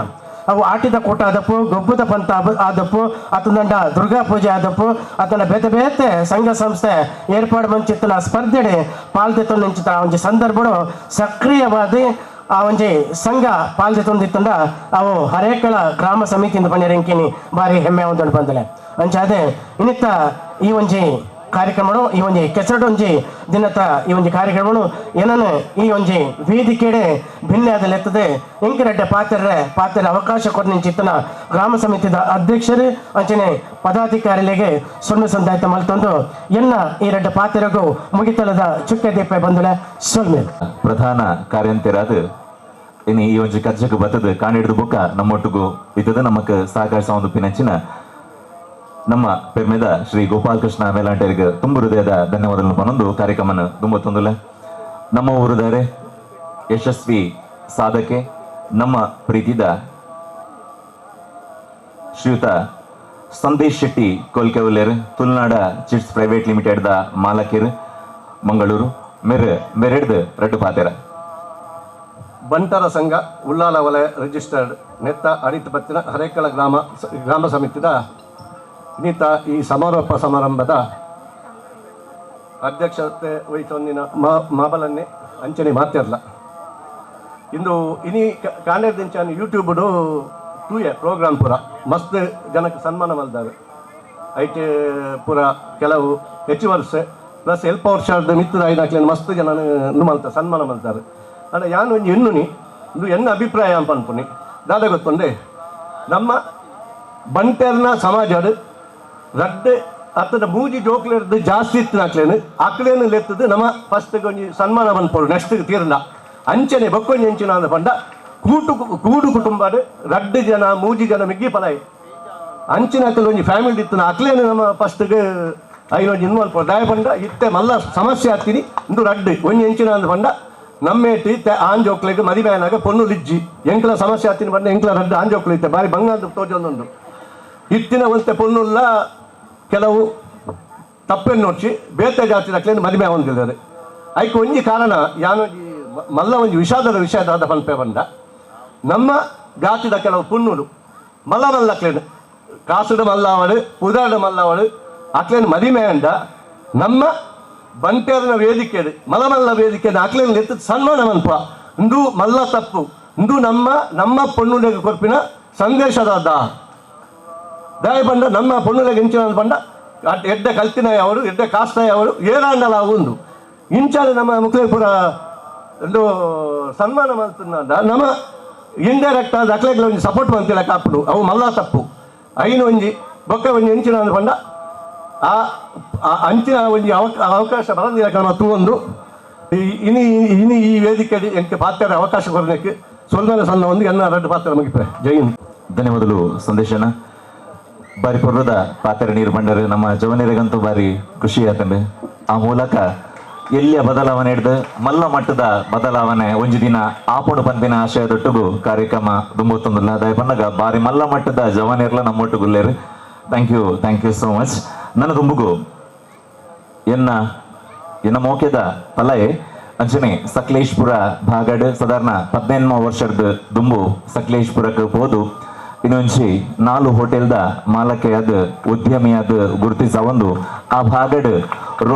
ಅವು ಆಟಿದ ಕೂಟ ಆದಪ್ಪು, ಗೊಬ್ಬದ ಪಂತ ಆದಪ್ಪು, ಅತನಂಡ ದುರ್ಗಾ ಪೂಜೆ ಆದಪ್ಪು, ಅತನ ಬೇತೆ ಬೇತೆ ಸಂಘ ಸಂಸ್ಥೆ ಏರ್ಪಾಡು ಮಂಚಿತ್ತನ ಸ್ಪರ್ಧೆಡೆ ಪಾಲ್ದೆತ್ತೊಂದಿಂಚಿತ ಒಂಜಿ ಸಂದರ್ಭಡು ಸಕ್ರಿಯವಾದ ಆ ಒಂಜಿ ಸಂಘ ಪಾಲ್ದೆತ್ತೊಂದಿತ್ತಂಡ ಅವು ಹರೇಕಳ ಗ್ರಾಮ ಸಮಿತಿಯಿಂದ ಪನ್ನೆರಂಕಿನಿ ಭಾರಿ ಹೆಮ್ಮೆ ಒಂದು ಬಂದಲೆ. ಅಂಚಾದೆ ಇನ್ನಿತ್ತ ಈ ಒಂಜಿ ಕಾರ್ಯಕ್ರಮಡು ಈ ಒಂಜಿ ಕೆಸರಡೊಂಜಿ ದಿನತ ಈ ಒಂಜಿ ಕಾರ್ಯಕ್ರಮಡು ಏನನ್ನು ಈ ಒಂಜಿ ವೇದಿಕೆಡೆ ಭಿನ್ನ ಆದಲೆತ್ತದೆ ಇಂಕರೆಡ್ಡೆ ಪಾತ್ರೆ ಪಾತ್ರೆ ಅವಕಾಶ ಕೊರ್ನಿಂಚಿತ್ತನ ಗ್ರಾಮ ಸಮಿತಿದ ಅಧ್ಯಕ್ಷರು ಅಂಚನೆ ಪದಾಧಿಕಾರಿಗಳಿಗೆ ಸೊನ್ನೆ ಸಂದಾಯ್ತ ಮಲ್ತೊಂದು ಎನ್ನ ಈ ರೆಡ್ಡೆ ಪಾತ್ರೆಗೂ ಮುಗಿತಲದ ಚುಕ್ಕೆ ದೀಪ ಬಂದುಲೆ ಸೊಲ್ಮೆ ಪ್ರಧಾನ ಕಾರ್ಯಂತೆರಾದ ಇನ್ನು ಈ ಒಂಜಿ ಕಜ್ಜಕ್ಕೆ ಬತ್ತದ ಕಾಣಿಡ್ದು ಬೊಕ್ಕ ನಮ್ಮೊಟ್ಟಿಗೂ ಇದ್ದದ ನಮಕ್ ಸಹಕರಿಸ ಒಂದು ಪಿನಂಚಿನ ನಮ್ಮ ಪೆರ್ಮೆದ ಶ್ರೀ ಗೋಪಾಲಕೃಷ್ಣ ಮೇಲಾಂಟರಿಗೆ ತುಂಬ ಹೃದಯದ ಧನ್ಯವಾದಗಳನ್ನು ಪನೊಂದು ಕಾರ್ಯಕ್ರಮನ ತುಂಬ ತೊಂದಲೆ. ನಮ್ಮ ಊರುದಾರೆ ಯಶಸ್ವಿ ಸಾಧಕೆ ನಮ್ಮ ಪ್ರೀತಿದ ಶ್ರೀಯುತ ಸಂದೇಶ್ ಶೆಟ್ಟಿ ಕೋಲ್ಕೆವಲ್ಲೇರ್, ತುಳುನಾಡ chits private limited the ಮಾಲಕಿರ್, Mangaluru ಮೆರ್ ಮೆರೆಡ್ದು ರಡ್ಡು ಪಾತೆರ. ಬಂಟರ ಸಂಘ ಉಳ್ಳಾಲ ವಲಯ ರಿಜಿಸ್ಟರ್ಡ್ ನೆತ್ತ ಅಡಿತ ಬತ್ತಿನ ಹರೇಕಳ ಗ್ರಾಮ ಗ್ರಾಮ ಸಮಿತಿದ ಇನ್ನಿತ ಈ ಸಮಾರೋಪ ಸಮಾರಂಭದ ಅಧ್ಯಕ್ಷತೆ ವಹಿಸೊಂದಿನ ಮಾಬಲನ್ನೇ ಅಂಚನೆ ಮಾತಾಡಲ ಇಂದು ಇನಿ ಕಾಂಡೇರ್ದಿಂಚಾನ ಯೂಟ್ಯೂಬ್ಡು ಟೂಯೆ ಪ್ರೋಗ್ರಾಮ್ ಪೂರ ಮಸ್ತ್ ಜನಕ್ಕೆ ಸನ್ಮಾನ ಮಲ್ದಾರೆ ಐಟ್ ಪೂರ ಕೆಲವು ಹೆಚ್ಚು ವರ್ಷ ಪ್ಲಸ್ ಎಲ್ಪ ವರ್ಷದ ಮಿತ್ತದ ಐನಾಕ್ಲೇನು ಮಸ್ತ್ ಜನ ಮಲ್ತ ಸನ್ಮಾನ ಮಲ್ತಾರೆ. ಅಂಡ ಯಾನ್ ಒಂಜಿ ಎನ್ನುನಿ ಇಂದು ಎನ್ನ ಅಭಿಪ್ರಾಯ ಅಂತ ಅನ್ಪುನಿ ದಾದ ಗೊತ್ತುಂಡೆ ನಮ್ಮ ಬಂಟೆರ್ನ ಸಮಾಜಡ್ ರಡ್ಡೆ ಅತ್ತದ ಮೂಜಿ ಜೋಕ್ಲೆರ್ದು ಜಾಸ್ತಿ ಇತ್ತಿನಾಕ್ಲೇನು ಅಕ್ಲೇನು ಲೆತ್ತದು ನಮ್ಮ ಫಸ್ಟ್ ಒಂಜಿ ಸನ್ಮಾನ ಮನ್ಪೊಡು ನೆಕ್ಸ್ಟ್ ತೀರ್ನ ಅಂಚನೆ ಬೊಕ್ಕೊಂಜಿ ಅಂಚಿನ ಅಂದ ಪಂಡ ಕೂಡು ಕುಟುಂಬಡ್ ರಡ್ಡು ಜನ ಮೂಜಿ ಜನ ಮಿಗ್ಗಿ ಪಲಾಯಿ ಅಂಚಿನ ಅಕಲ್ ಒಂಜಿ ಫ್ಯಾಮಿಲಿ ಇತ್ತಿನ ಅಕ್ಲೇನು ನಮ್ಮ ಫಸ್ಟ್ಗೆ ಐನೊಂಜಿ ಇನ್ವಾಲ್ವ್ ಪೋಡು ದಾಯ ಪಂಡ ಇತ್ತೆ ಮಲ್ಲ ಸಮಸ್ಯೆ ಆಗ್ತೀನಿ ಇಂದು ರಡ್ಡು ಒಂಜಿ ಅಂಚಿನ ಅಂದ ಪಂಡ ನಮ್ಮೇಟಿ ಆನ್ ಜೋಕ್ಲೆಗ್ ಮದಿಮೆ ಆನಾಗ ಪೊಣ್ಣು ಲಿಜ್ಜಿ ಎಂಕ್ಲ ಸಮಸ್ಯೆ ಆಗ್ತೀನಿ ಪಂಡ ಎಂಕ್ಲ ರಡ್ಡು ಆನ್ ಜೋಕ್ಲು ಇತ್ತೆ ಬಾರಿ ಬಂಗಾರದ ತೋಜೊಂದುಂಡು ಇತ್ತಿನ ಒಂತೆ ಪೊಣ್ಣುಲ್ಲ ಕೆಲವು ತಪ್ಪೆನ್ನು ನೋಡ್ಸಿ ಬೇತೆ ಜಾತಿ ಅಕ್ಲೇನು ಮದಿಮೆ ಆವೊಂದಿದ್ದಾರೆ. ಐಕ್ ಒಂಜಿ ಕಾರಣ ಯಾನೊಂಜಿ ಮಲ್ಲ ಒಂಜಿ ವಿಷಾದದ ವಿಷಯ ದಾದ ಪನ್ಪೆ ಪಂಡ ನಮ್ಮ ಜಾತಿದ ಕೆಲವು ಪುಣ್ಣುಲು ಮಲ್ಲ ಮಲ್ಲ ಅಕ್ಲೇನು ಕಾಸುಡು ಮಲ್ಲವಳು ಪುದಾಡು ಮಲ್ಲವಳು ಅಕ್ಲೇನು ಮದಿಮೆ ಅಂಡ ನಮ್ಮ ಬಂಟೇರನ ವೇದಿಕೆ ಮಲ್ಲ ಮಲ್ಲ ವೇದಿಕೆ ಅಕ್ಲೇನು ಎತ್ತು ಸನ್ಮಾನ ಮನ್ಪ ಇಂದು ಮಲ್ಲ ತಪ್ಪು ಇಂದು ನಮ್ಮ ನಮ್ಮ ಪೊಣ್ಣುಲೆಗ್ ಕೊರ್ಪಿನ ಸಂದೇಶದಾದ ದಾಯ ಪಂಡ ನಮ್ಮ ಪೊಣ್ಣುಲೆಗ್ ಇಂಚಿನ ಪಂಡ ಎಡ್ಡೆ ಕಲ್ತಿನ ಅವರು ಎಡ್ಡೆ ಕಾಸ್ತಾಯ ಅವರು ಏರಾಂಡಲ ಉಂದು ಇಂಚಾಲ ನಮ್ಮ ಮುಕ್ಲೇಪುರ ಒಂದು ಸನ್ಮಾನ ಮಲ್ತುಂದ ನಮ್ಮ ಇಂಡೈರೆಕ್ಟ್ ಆದ ಅಕ್ಲೆಗ್ಲ ಒಂಜಿ ಸಪೋರ್ಟ್ ಮಂತಿಲ್ಲ ಕಾಪುಡು ಅವು ಮಲ್ಲ ತಪ್ಪು ಐನು ಒಂಜಿ ಬೊಕ್ಕ ಒಂಜಿ ಇಂಚಿನ ಪಂಡ ಆ ಅಂಚಿನ ಒಂಜಿ ಅವಕಾಶ ಬರಂದಿಲ್ಲ ಕ್ರಮ ತೂವೊಂದು ಇನಿ ಇನಿ ಈ ವೇದಿಕೆ ಎಂಕೆ ಪಾತ್ರ ಅವಕಾಶ ಕೊರಲಿಕ್ಕೆ ಸೊಲ್ದಾನ ಸಣ್ಣ ಒಂದು ಎನ್ನ ರಡ್ಡು ಪಾತ್ರ ಮುಗಿಪೆ. ಜೈ ಹಿಂದ್. ಧನ್ಯವಾದಗಳು ಸಂದೇಶನ. ಬಾರಿ ಪರ್ವದ ಪಾತ್ರ ನೀರು ಬಂಡರು ನಮ್ಮ ಜವನಿಯರಿಗಂತೂ ಬಾರಿ ಖುಷಿ ಆತಂಡೆ. ಆ ಮೂಲಕ ಎಲ್ಲಿಯ ಬದಲಾವಣೆ ಹಿಡ್ದು ಮಲ್ಲ ಮಟ್ಟದ ಬದಲಾವಣೆ ಒಂಜಿ ದಿನ ಆಪೋಡು ಪಂಪಿನ ಆಶಯದೊಟ್ಟುಗು ಕಾರ್ಯಕ್ರಮ ದುಂಬುತ್ತೊಂದಿಲ್ಲ ದಯಪನ್ನಗ ಬಾರಿ ಮಲ್ಲ ಮಟ್ಟದ ಜವನಿಯರ್ಲ ನಮ್ಮೊಟ್ಟುಗುಲ್ಲೇರು. Thank you, thank you so much. ನನ್ನ ದುಂಬುಗು ಎನ್ನ ಎನ್ನ ಮೋಕೆದ ಪಲಯೆ ಅಂಚನೆ ಸಕಲೇಶ್ಪುರ ಭಾಗಡ್ ಸಾಧಾರಣ 15 ವರ್ಷದ ದುಂಬು ಸಕಲೇಶ್ಪುರಕ್ಕೆ ಹೋದು ಇನ್ನೊಂಚಿ 4 ಹೋಟೆಲ್ದ ಮಾಲಕೆಯಾದ ಉದ್ಯಮಿಯಾದ ಗುರುತಿಸವೊಂದು ಆ ಭಾಗಡ್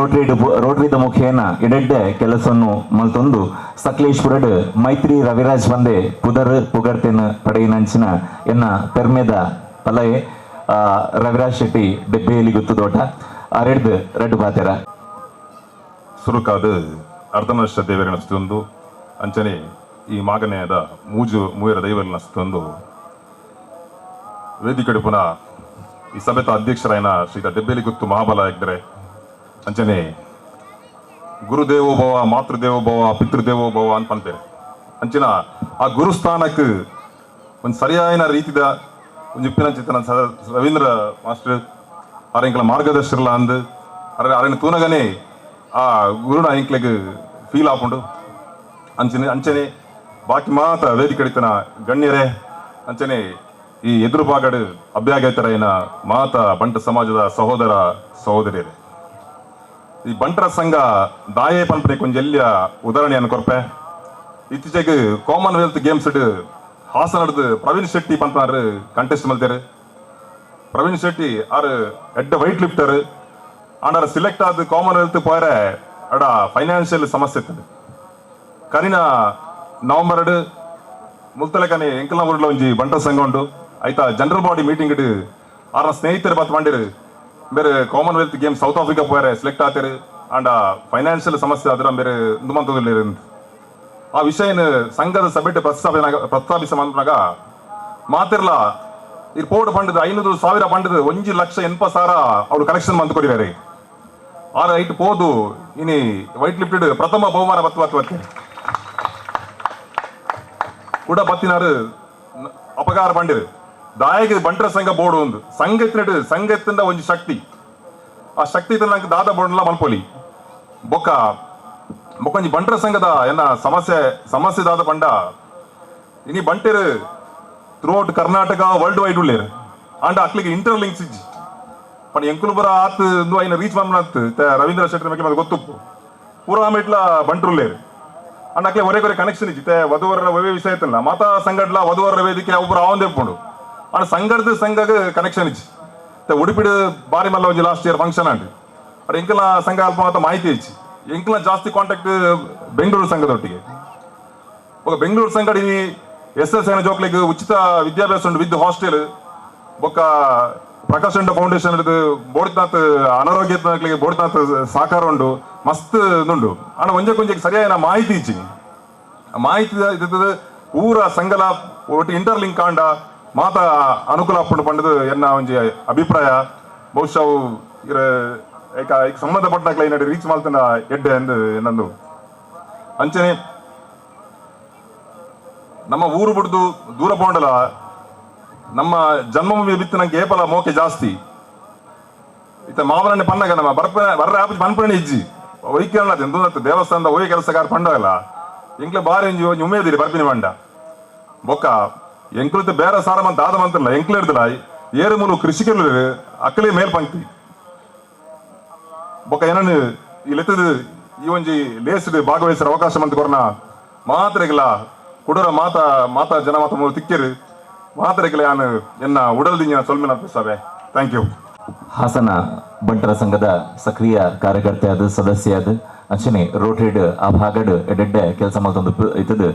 ರೋಟರಿದ ಮುಖೇನ ಎಡೆಡ್ಡೆ ಕೆಲಸವನ್ನು ಮಲ್ತೊಂದು ಸಕಲೇಶ್ಪುರಡ್ ಮೈತ್ರಿ ರವಿರಾಜ್ ಬಂದೆ ಪುದರ್ ಪುಗರ್ತೆನ ಪಡೆಯಿನಂಚಿನ ಎನ್ನ ಪೆರ್ಮೆದ ಪಲಯೆ ರವಿರಾಜ್ ಶೆಟ್ಟಿ ಡೆಬ್ಬೆಯಲ್ಲಿ ಗುತ್ತು ದೋಟ ಅರೆಡ್ದು ರೆಡ್ ಬಾತೆರ ಸುರುಕಾದ ಅರ್ಧನಷ್ಟ ದೇವರ ನಸ್ತೊಂದು ಅಂಚನೆ ಈ ಮಾಗನೆಯದ ಮೂಜು ಮೂಯರ ದೈವರ ನಸ್ತೊಂದು ವೇದಿಕೆ ಪುನಃ ಈ ಸಭೆತ ಅಧ್ಯಕ್ಷರಾಯನ ಶ್ರೀ ಡೆಬ್ಬೆಲಿ ಗುತ್ತು ಮಹಾಬಲ ಇದ್ದರೆ ಅಂಚನೆ ಗುರುದೇವೋಭವ ಮಾತೃದೇವೋಭವ ಪಿತೃದೇವೋಭವ ಅಂತ ಅಂತಾರೆ. ಅಂಚಿನ ಆ ಗುರುಸ್ಥಾನಕ್ಕೆ ಒಂದು ಸರಿಯಾದ ರೀತಿದ ಒಂದು ಇಪ್ಪಿನಂಚಿತನ ರವೀಂದ್ರ ಮಾಸ್ಟರ್ ಆರೆಂಕಲ ಮಾರ್ಗದರ್ಶಿರಲ್ಲ ಅಂದು ಅರೆ ಅರೆನ ತೂನಗನೇ ಆ ಗುರುನ ಎಂಕ್ಲೆಗ್ ಫೀಲ್ ಆಪುಂಡು. ಅಂಚನೆ ಅಂಚನೆ ಬಾಕಿ ಮಾತ ವೇದಿಕೆ ಗಣ್ಯರೇ ಅಂಚನೆ ಈ ಎದುರು ಬಾಗಡು ಅಭ್ಯಾಗತರೈನ ಮಾತ ಬಂಟ ಸಮಾಜದ ಸಹೋದರ ಸಹೋದರಿಯರೇ, ಈ ಬಂಟರ ಸಂಘ ದಾಯೆ ಪಂಪನೆ ಕೊಂಜೆಲ್ಲಿಯ ಉದಾಹರಣೆಯನ್ನು ಕೊರ್ಪೆ. ಇತ್ತೀಚೆಗೆ ಕಾಮನ್ವೆಲ್ತ್ ಗೇಮ್ಸ್ ಹಾಸನದ ಪ್ರವೀಣ್ ಶೆಟ್ಟಿ ಪಂಪನಾರು ಕಂಟೆಸ್ಟ್ ಮಲ್ತೇರು. ಪ್ರವೀಣ್ ಶೆಟ್ಟಿ ಆರು ಎಡ್ಡ ವೈಟ್ ಲಿಫ್ಟರ್ ಆಂಡಾರ ಸಿಲೆಕ್ಟ್ ಆದ ಕಾಮನ್ವೆಲ್ತ್ ಪೋಯರೆ ಅಡ ಫೈನಾನ್ಷಿಯಲ್ ಸಮಸ್ಯೆ ಇರ್ತದೆ. ಕರಿನ ನವಂಬರ್ ಮುಲ್ತಲಕನೆ ಎಂಕಲ್ನ ಊರ್ಲ ಒಂಜಿ ಬಂಟರ ಸಂಘ ಉಂಟು ಆಯ್ತಾ general body meeting ಇಡು ಆರ ಸ್ನೇಹಿತರು ಬತ್ ಮಾಡಿರು ಬೇರೆ Commonwealth game south Africa ಪೋಯರೆ select ಆತೇರು and financial ಸಮಸ್ಯೆ ಆದ್ರೆ ಬೇರೆ ಇಂದು ಆ ವಿಷಯನ ಸಂಘದ ಸಭೆಟ್ ಪ್ರಸ್ತಾಪಿಸ ಮಂತ್ರಾಗ ಮಾತಿರ್ಲ ಈ ಪೋಡ್ ಪಂಡದ 500,000 ಪಂಡದ 1,80,000 ಅವ್ರು ಕಲೆಕ್ಷನ್ ಮಂತ್ ಕೊಡಿದಾರೆ. ಆರ ಐಟ್ ಪೋದು ಇನಿ ವೈಟ್ ಲಿಫ್ಟೆಡ್ ಪ್ರಥಮ ಬಹುಮಾನ ಬತ್ತು ಬತ್ತು ಬತ್ತೆ ಕೂಡ ಬತ್ತಿನಾರು ಅಪಕಾರ ಪಂಡಿರು ದಾಯಕ ಬಂಟರ ಸಂಘ ಬೋರ್ಡ್ ಒಂದು ಸಂಘ ಸಂಘದಿಂದ ಒಂದು ಶಕ್ತಿ ಆ ಶಕ್ತಿ ನಂಗೆ ದಾದ ಬೋರ್ಡ್ಲ ಮಲ್ಪೊಲಿ ಬೊಕ್ಕ ಬೊಕ್ಕೊಂಜಿ ಬಂಟರ ಸಂಘದ ಏನ ಸಮಸ್ಯೆ ಸಮಸ್ಯೆ ದಾದ ಪಂಡ ಇನಿ ಬಂಟರು throughout Karnataka world wide ಉಳ್ಳೇರು and ಅಕ್ಲಿಗೆ inter links ಇಜ್ಜಿ ಪಂಡ ಎಂಕುಲು ಬರ ಆತ್ ಐನ ರೀಚ್ ಮಾಡ್ನಾತ್ ರವೀಂದ್ರ ಶೆಟ್ಟಿ ಬಗ್ಗೆ ಗೊತ್ತುಪ್ಪು ಪೂರಾ ಮೆಟ್ಲ ಬಂಟರು ಉಳ್ಳೇರು ಅಂಡ್ ಅಕ್ಲೆ ಒರೇ ಕೊರೆ ಕನೆಕ್ಷನ್ ಇಜ್ಜಿ ವಧುವರ ಒವೇ ವಿಷಯ ಇತ್ತಲ್ಲ ಮಾತಾ ಸಂಘಡ್ಲ ವಧುವರ ವೇದಿಕೆ ಒಬ್ಬರು ಆವಂದೆಪ್ಪುಂಡು ಅಂಡ್ ಸಂಘದ ಸಂಘಕ್ಕೆ ಕನೆಕ್ಷನ್ ಇಜ್ಜಿ ಉಡುಪಿಡು ಬಾರಿ ಮಲ್ಲ ಒಂಜಿ last year function and ಅಡ್ ಎಂಕಲ ಸಂಘ ಅಲ್ಪ ಮಾತ ಮಾಹಿತಿ ಇಜ್ಜಿ ಎಂಕ್ಲ ಜಾಸ್ತಿ ಕಾಂಟ್ಯಾಕ್ಟ್ ಬೆಂಗಳೂರು ಸಂಘದೊಟ್ಟಿಗೆ. ಬೊಕ ಬೆಂಗಳೂರು ಸಂಘ ಎಸ್ ಎಸ್ ಎನ್ ಜೋಕ್ಲೆಗ್ ಉಚಿತ ವಿದ್ಯಾಭ್ಯಾಸ ಉಂಡು ವಿದ್ ಹಾಸ್ಟೆಲ್. ಬೊಕ ಪ್ರಕಾಶ್ ಫೌಂಡೇಶನ್ ಬೋಡಿನಾಥ್ ಅನಾರೋಗ್ಯ ಬೋಡಿನಾಥ್ ಸಹಕಾರ ಉಂಡು, ಮಸ್ತ್ ಉಂಡು. ಆಂಡ ಒಂಜಕ್ಕೊಂಜಕ್ಕೆ ಸರಿಯಾದ ಮಾಹಿತಿ ಇಜ್ಜಿ. ಮಾಹಿತಿ ಇದ್ದದ್ದು ಊರ ಸಂಘಲ ಒಟ್ಟು ಇಂಟರ್ಲಿಂಕ್ ಆಂಡ ಮಾತ ಅನುಕೂಲ ಆಪುಂಡು ಪಂಡದು ಎನ್ನ ಒಂಜಿ ಅಭಿಪ್ರಾಯ. ಬಹುಶಃ ಸಂಬಂಧಪಟ್ಟ ಏನಾದ್ರು ರೀಚ್ ಮಲ್ತನ ಎಡ್ಡೆ ಎಂದು ನಂದು ಅಂಚನೆ. ನಮ್ಮ ಊರು ಬಿಡ್ದು ದೂರ ಪೋಂಡಲ ನಮ್ಮ ಜನ್ಮಭೂಮಿ ಬಿತ್ತು ನಂಗೆ ಏಪಲ ಮೋಕೆ ಜಾಸ್ತಿ. ಇತ್ತ ಮಾವನನ್ನೇ ಪನ್ನಗ ನಮ್ಮ ಬರ್ಪನೆ ಬರ್ರ ಆಪಿ ಪನ್ಪಣೆ ಇಜ್ಜಿ ವೈಕ್ಯನ ಎಂತ ದೇವಸ್ಥಾನದ ಹೋಗಿ ಕೆಲಸಗಾರ ಪಂಡಗಲ್ಲ ಎಂಕ್ಲೆ ಬಾರಿ ಒಂಜಿ ಒಂಜಿ ಉಮೇದಿರಿ ಬರ್ಪಿನಿ ಪಂಡ. ಬೊಕ್ಕ ಎಂಕ್ಲುತ್ತೆ ಬೇರೆ ಸಾರ ಮಂತ ಆದ ಮಂತಲ್ಲ ಎಂಕ್ಲೆ ಇರ್ದಿಲ್ಲ ಏರು ಮೂಲು ಕೃಷಿಕರು ಅಕ್ಕಲೆ ಮೇಲ್ ಪಂಕ್ತಿ. ಬೊಕ್ಕ ಏನನ್ನು ಈ ಲೆತ್ತದ ಈ ಒಂಜಿ ಲೇಸ್ಡ್ ಭಾಗವಹಿಸರ ಅವಕಾಶ ಮಂತ ಕೊರ್ನ ಮಾತ್ರೆಗಿಲ್ಲ ಕುಡರ ಮಾತಾ ಮಾತಾ ಜನ ಮಾತ ಮೂಲು ತಿಕ್ಕಿರು ಮಾತ್ರೆಗಿಲ್ಲ ಯಾನು ಎನ್ನ ಉಡಲ್ದಿಂಜಿನ ಸೊಲ್ಮಿನ ಅರ್ಪಿಸಾವೆ. Thank you. Hassan ಬಂಟರ ಸಂಘದ ಸಕ್ರಿಯ ಕಾರ್ಯಕರ್ತೆ ಅದು ಸದಸ್ಯ ಅದು ಅಂಚನೆ ರೋಟೆಡ್ ಆ ಭಾಗಡ್ ಎಡೆಡ್ಡೆ ಕೆಲಸ ಮಲ್ತೊಂದು ಇತ್ತದು.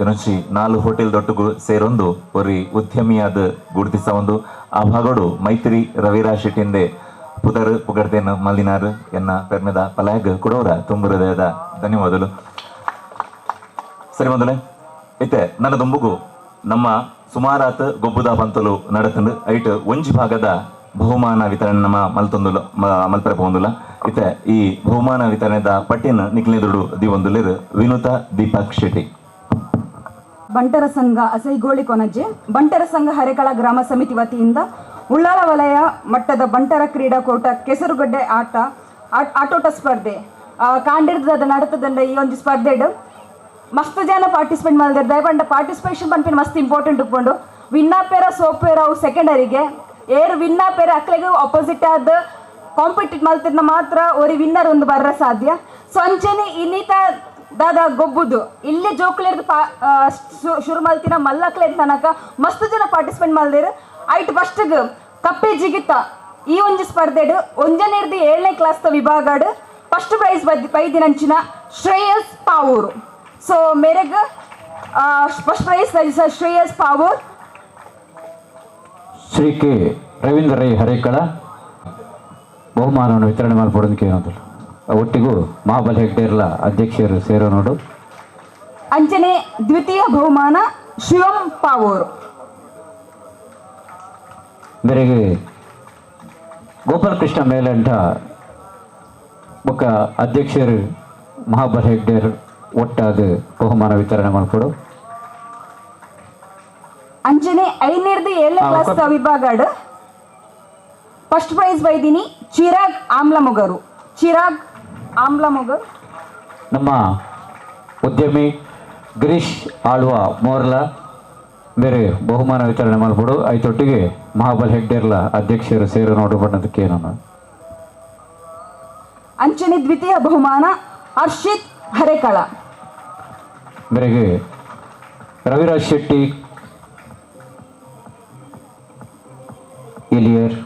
ಏನೊಂಚಿ 4 ಹೋಟೆಲ್ ದೊಟ್ಟುಗು ಸೇರೊಂದು ಒರಿ ಉದ್ಯಮಿಯಾದ ಗುರುತಿಸ ಒಂದು ಆ ಭಾಗಡು ಮೈತ್ರಿ ರವಿರಾಜ್ ಶೆಟ್ಟಿಂದೆ ಪುದರ್ ಪುಗರ್ದೇನು ಮಲ್ದಿನಾರ್ ಎನ್ನ ಪೆರ್ಮೆದ ಪಲಾಗ್ ಕೊಡೋರ ತುಂಬ ಹೃದಯದ ಧನ್ಯವಾದಗಳು. ಸರಿ ಮೊದಲೇ ಇತ್ತೆ ನನ್ನ ದುಂಬುಗು ನಮ್ಮ ಸುಮಾರಾತ್ ಗೊಬ್ಬುದ ಪಂತಲು ನಡತಂಡು ಐಟ್ ಒಂಜಿ ಭಾಗದ ಬಹುಮಾನ ವಿತರಣೆ ನಮ್ಮ ಮಲ್ತೊಂದುಲ ಮಲ್ಪರೆ ಪೋಂದುಲ. ಇತ್ತೆ ಈ ಬಹುಮಾನ ವಿತರಣೆದ ಪಟ್ಟಿನ ನಿಕ್ಲಿದುಡು ದಿವೊಂದುಲಿರು ವಿನುತಾ ದೀಪಕ್ ಶೆಟ್ಟಿ. ಬಂಟರ ಸಂಘ ಅಸೈಗೋಳಿ ಕೊನಜೆ ಬಂಟರ ಸಂಘ ಹರೇಕಳ ಗ್ರಾಮ ಸಮಿತಿ ವತಿಯಿಂದ ಉಳ್ಳಾಲ ವಲಯ ಮಟ್ಟದ ಬಂಟರ ಕ್ರೀಡಾಕೂಟ ಕೆಸರುಗಡ್ಡೆ ಆಟ ಆಟೋಟ ಸ್ಪರ್ಧೆ ಕಾಂಡಿರ್ದ ನಡತದಂಡ ಈ ಒಂದು ಸ್ಪರ್ಧೆಡ್ ಮಸ್ತ್ ಜನ ಪಾರ್ಟಿಸಿಪೇಟ್ ಮಾಡಿದ್ರೆ ದಯಪಂಡ ಪಾರ್ಟಿಸಿಪೇಷನ್ ಪನ್ಪಿನ ಮಸ್ತ್ ಇಂಪಾರ್ಟೆಂಟ್ ಉಪ್ಪುಂಡು. ವಿನ್ನಾಪೇರ ಸೋಪೇರ ಅವು ಸೆಕೆಂಡರಿಗೆ ಏರು ವಿನ್ನಾಪೇರ ಅಕ್ಲೆಗ್ ಅಪೋಸಿಟ್ ಆದ ಕಾಂಪಿಟೇಟ್ ಮಲ್ತಿರ್ನ ಮಾತ್ರ ಒರಿ ವಿನ್ನರ್ ಒಂದು ಬರ್ರ ಸಾಧ್ಯ. ಸೊ ಅಂಚನೆ ಇನ್ನಿತ ದಾದ ಗೊಬ್ಬುದು ಇಲ್ಲಿ ಜೋಕ್ಲೇರ್ದು ಪಾ ಶುರು ಮಲ್ತಿನ ಮಲ್ಲಕ್ಲೇರ್ ತನಕ ಮಸ್ತ್ ಜನ ಪಾರ್ಟಿಸಿಪೇಟ್ ಮಲ್ದಿರು. ಐಟ್ ಫಸ್ಟ್ಗ್ ಕಪ್ಪೆ ಜಿಗಿತ ಈ ಒಂಜಿ ಸ್ಪರ್ಧೆಡ್ ಒಂಜನೇರ್ದು 7ನೇ ಕ್ಲಾಸ್ ವಿಭಾಗಡ್ ಫಸ್ಟ್ ಪ್ರೈಸ್ ಬೈದಿನಂಚಿನ ಶ್ರೇಯಸ್ ಪಾವೂರು. ಸೊ ಮೇರೆಗ್ first prize Shreyas Pavoor. Shri K Ravindra Rai Harekala ಬಹುಮಾನವನ್ನು ವಿತರಣೆ ಮಾಡಿಕೊಡೋದಕ್ಕೆ ಏನಂತಲ್ಲ ಒಟ್ಟಿಗೂ ಮಹಾಬಲ್ ಹೆಗ್ಡೇರ್ಲ ಅಧ್ಯಕ್ಷರು ಸೇರೋ ನೋಡು. ಅಂಚನೆ ದ್ವಿತೀಯ ಬಹುಮಾನ ಶಿವಂ ಪಾವೂರು. ಮೇರೆಗೆ ಗೋಪಾಲಕೃಷ್ಣ ಮೇಲಂಠ ಬೊಕ್ಕ ಅಧ್ಯಕ್ಷರು ಮಹಾಬಲ್ ಹೆಗ್ಡೇರ್ ಒಟ್ಟಾದ ಬಹುಮಾನ ವಿತರಣೆ ಮಾಡಿಕೊಡು. ಅಂಚನೆ 5ನೇರ್ದು 7ನೇ ಕ್ಲಾಸ್ ವಿಭಾಗಡ್ ಫಸ್ಟ್ ಪ್ರೈಸ್ ಬೈದಿನಿ ಚಿರಾಗ್ ಆಮ್ಲಮೊಗರು. ಚಿರಾಗ್ ಆಮ್ಲಮೊಗರು. ನಮ್ಮ ಉದ್ಯಮಿ ಗಿರೀಶ್ ಆಳ್ವ ಮೋರ್ಲ ಬೇರೆ ಬಹುಮಾನ ವಿತರಣೆ ಮಾಡಿಕೊಡು. ಐತೊಟ್ಟಿಗೆ ಮಹಾಬಲ್ ಹೆಗ್ಡೇರ್ಲ ಅಧ್ಯಕ್ಷರು ಸೇರು ನೋಡು ಬಣ್ಣದಕ್ಕೆ ನಾನು. ಅಂಚನೆ ದ್ವಿತೀಯ ಬಹುಮಾನ ಹರ್ಷಿತ್ ಹರೇಕಳ. ಮೇರೆಗೆ ರವಿರಾಜ್ ಶೆಟ್ಟಿ ಎಲಿಯರ್.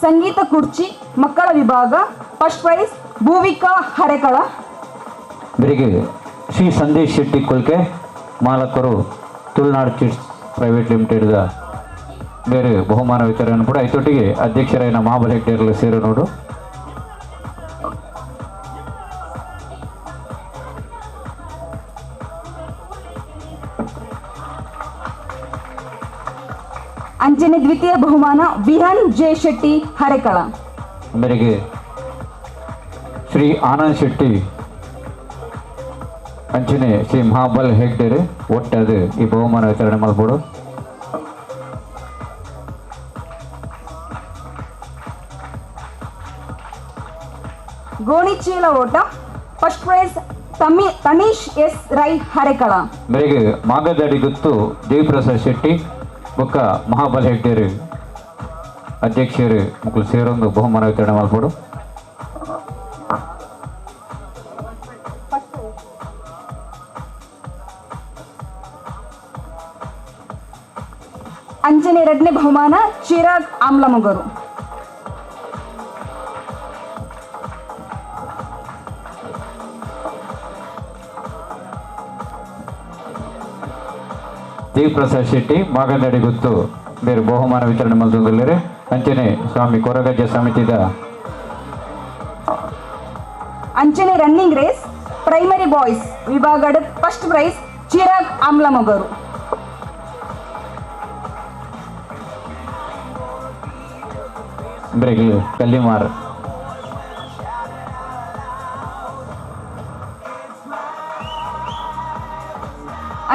ಸಂಗೀತ ಕುರ್ಚಿ ಮಕ್ಕಳ ವಿಭಾಗ ಫಸ್ಟ್ ಪ್ರೈಸ್ ಭೂವಿಕಾ ಹರೇಕಳ. ಮೇರೆಗೆ ಶ್ರೀ ಸಂದೇಶ್ ಶೆಟ್ಟಿ ಕೊಲ್ಕೆ ಮಾಲಕರು ತುಳುನಾಡು ಚಿಟ್ಸ್ ಪ್ರೈವೇಟ್ ಲಿಮಿಟೆಡ್ ಬೇರೆ ಬಹುಮಾನ ವಿತರಣೆ ಕೂಡ ಐತೊಟ್ಟಿಗೆ ಅಧ್ಯಕ್ಷರಾಯಿನ ಮಹಾಬಲ್ ಹೆಗ್ಡೇರ್ಲ ಸೇರು ನೋಡು. ಅಂಚನೆ ದ್ವಿತೀಯ ಬಹುಮಾನ ವಿಹನ್ ಜೆ ಶೆಟ್ಟಿ ಹರೇಕಳ. ಮೇರೆಗೆ ಶ್ರೀ ಆನಂದ್ ಶೆಟ್ಟಿ ಅಂಚನೆ ಶ್ರೀ ಮಹಾಬಲ್ ಹೆಗ್ಡೇರ್ ಒಟ್ಟಾದ ಈ ಬಹುಮಾನ ವಿತರಣೆ ಮಾಡ್ಬೋದು. ಗೋಣಿಚೀಲ ಓಟ first prize Tanish S Rai Harekala. ಮೇರೆಗೆ ಮಾಗದಡಿ ಗುತ್ತು ದೇವಿಪ್ರಸಾದ್ ಶೆಟ್ಟಿ ಬೊಕ್ಕ ಮಹಾಬಲ್ ಹೆಗ್ಡೇರ್ ಅಧ್ಯಕ್ಷರು ಮುಕ್ಕಳು ಸೇರೊಂದು ಬಹುಮಾನ ವಿತರಣೆ ಮಾಡ್ಬೋದು. ಅಂಚನೆ ಎರಡನೇ ಬಹುಮಾನ ಚಿರಾಗ್ ಆಮ್ಲಮೊಗರು. ದೇವಪ್ರಸಾದ್ ಶೆಟ್ಟಿ ಮಾಗಂದಡಿ ಗೊತ್ತು ಬೇರೆ ಬಹುಮಾನ ವಿತರಣೆ ಮಲ್ತೊಂದುಲ್ಲೆರ್. ಅಂಚನೆ ಸ್ವಾಮಿ ಕೊರಗಜ್ಜ ಸಮಿತಿದ ಅಂಚನೆ ರನ್ನಿಂಗ್ ರೇಸ್ ಪ್ರೈಮರಿ ಬಾಯ್ಸ್ ವಿಭಾಗದ ಫಸ್ಟ್ ಪ್ರೈಸ್ ಚಿರಾಗ್ ಆಮ್ಲಮೊಗರು. ಬ್ರೇಕ್ ಕಲ್ಲಿಮಾರ್.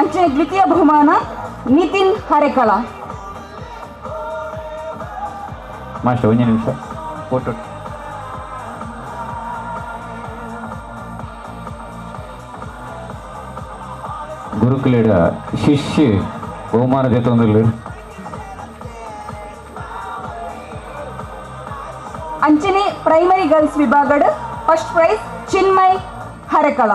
ಅಂಚನೆ ದ್ವಿತೀಯ ಬಹುಮಾನ ನಿತಿನ್ ಹರೇಕಳ. ಮಾಸ್ಟರ್ ಒಂದು ನಿಮಿಷ ಫೋಟೋ. ಗುರುಕುಲೇಡ ಶಿಷ್ಯ ಬಹುಮಾನ ದೆತ್ತೊಂದುಲ್ಲೆರ್. ಅಂಚನೆ ಪ್ರೈಮರಿ ಗರ್ಲ್ಸ್ ವಿಭಾಗದ ಫಸ್ಟ್ ಪ್ರೈಸ್ ಚಿನ್ಮಯ್ ಹರೇಕಳ.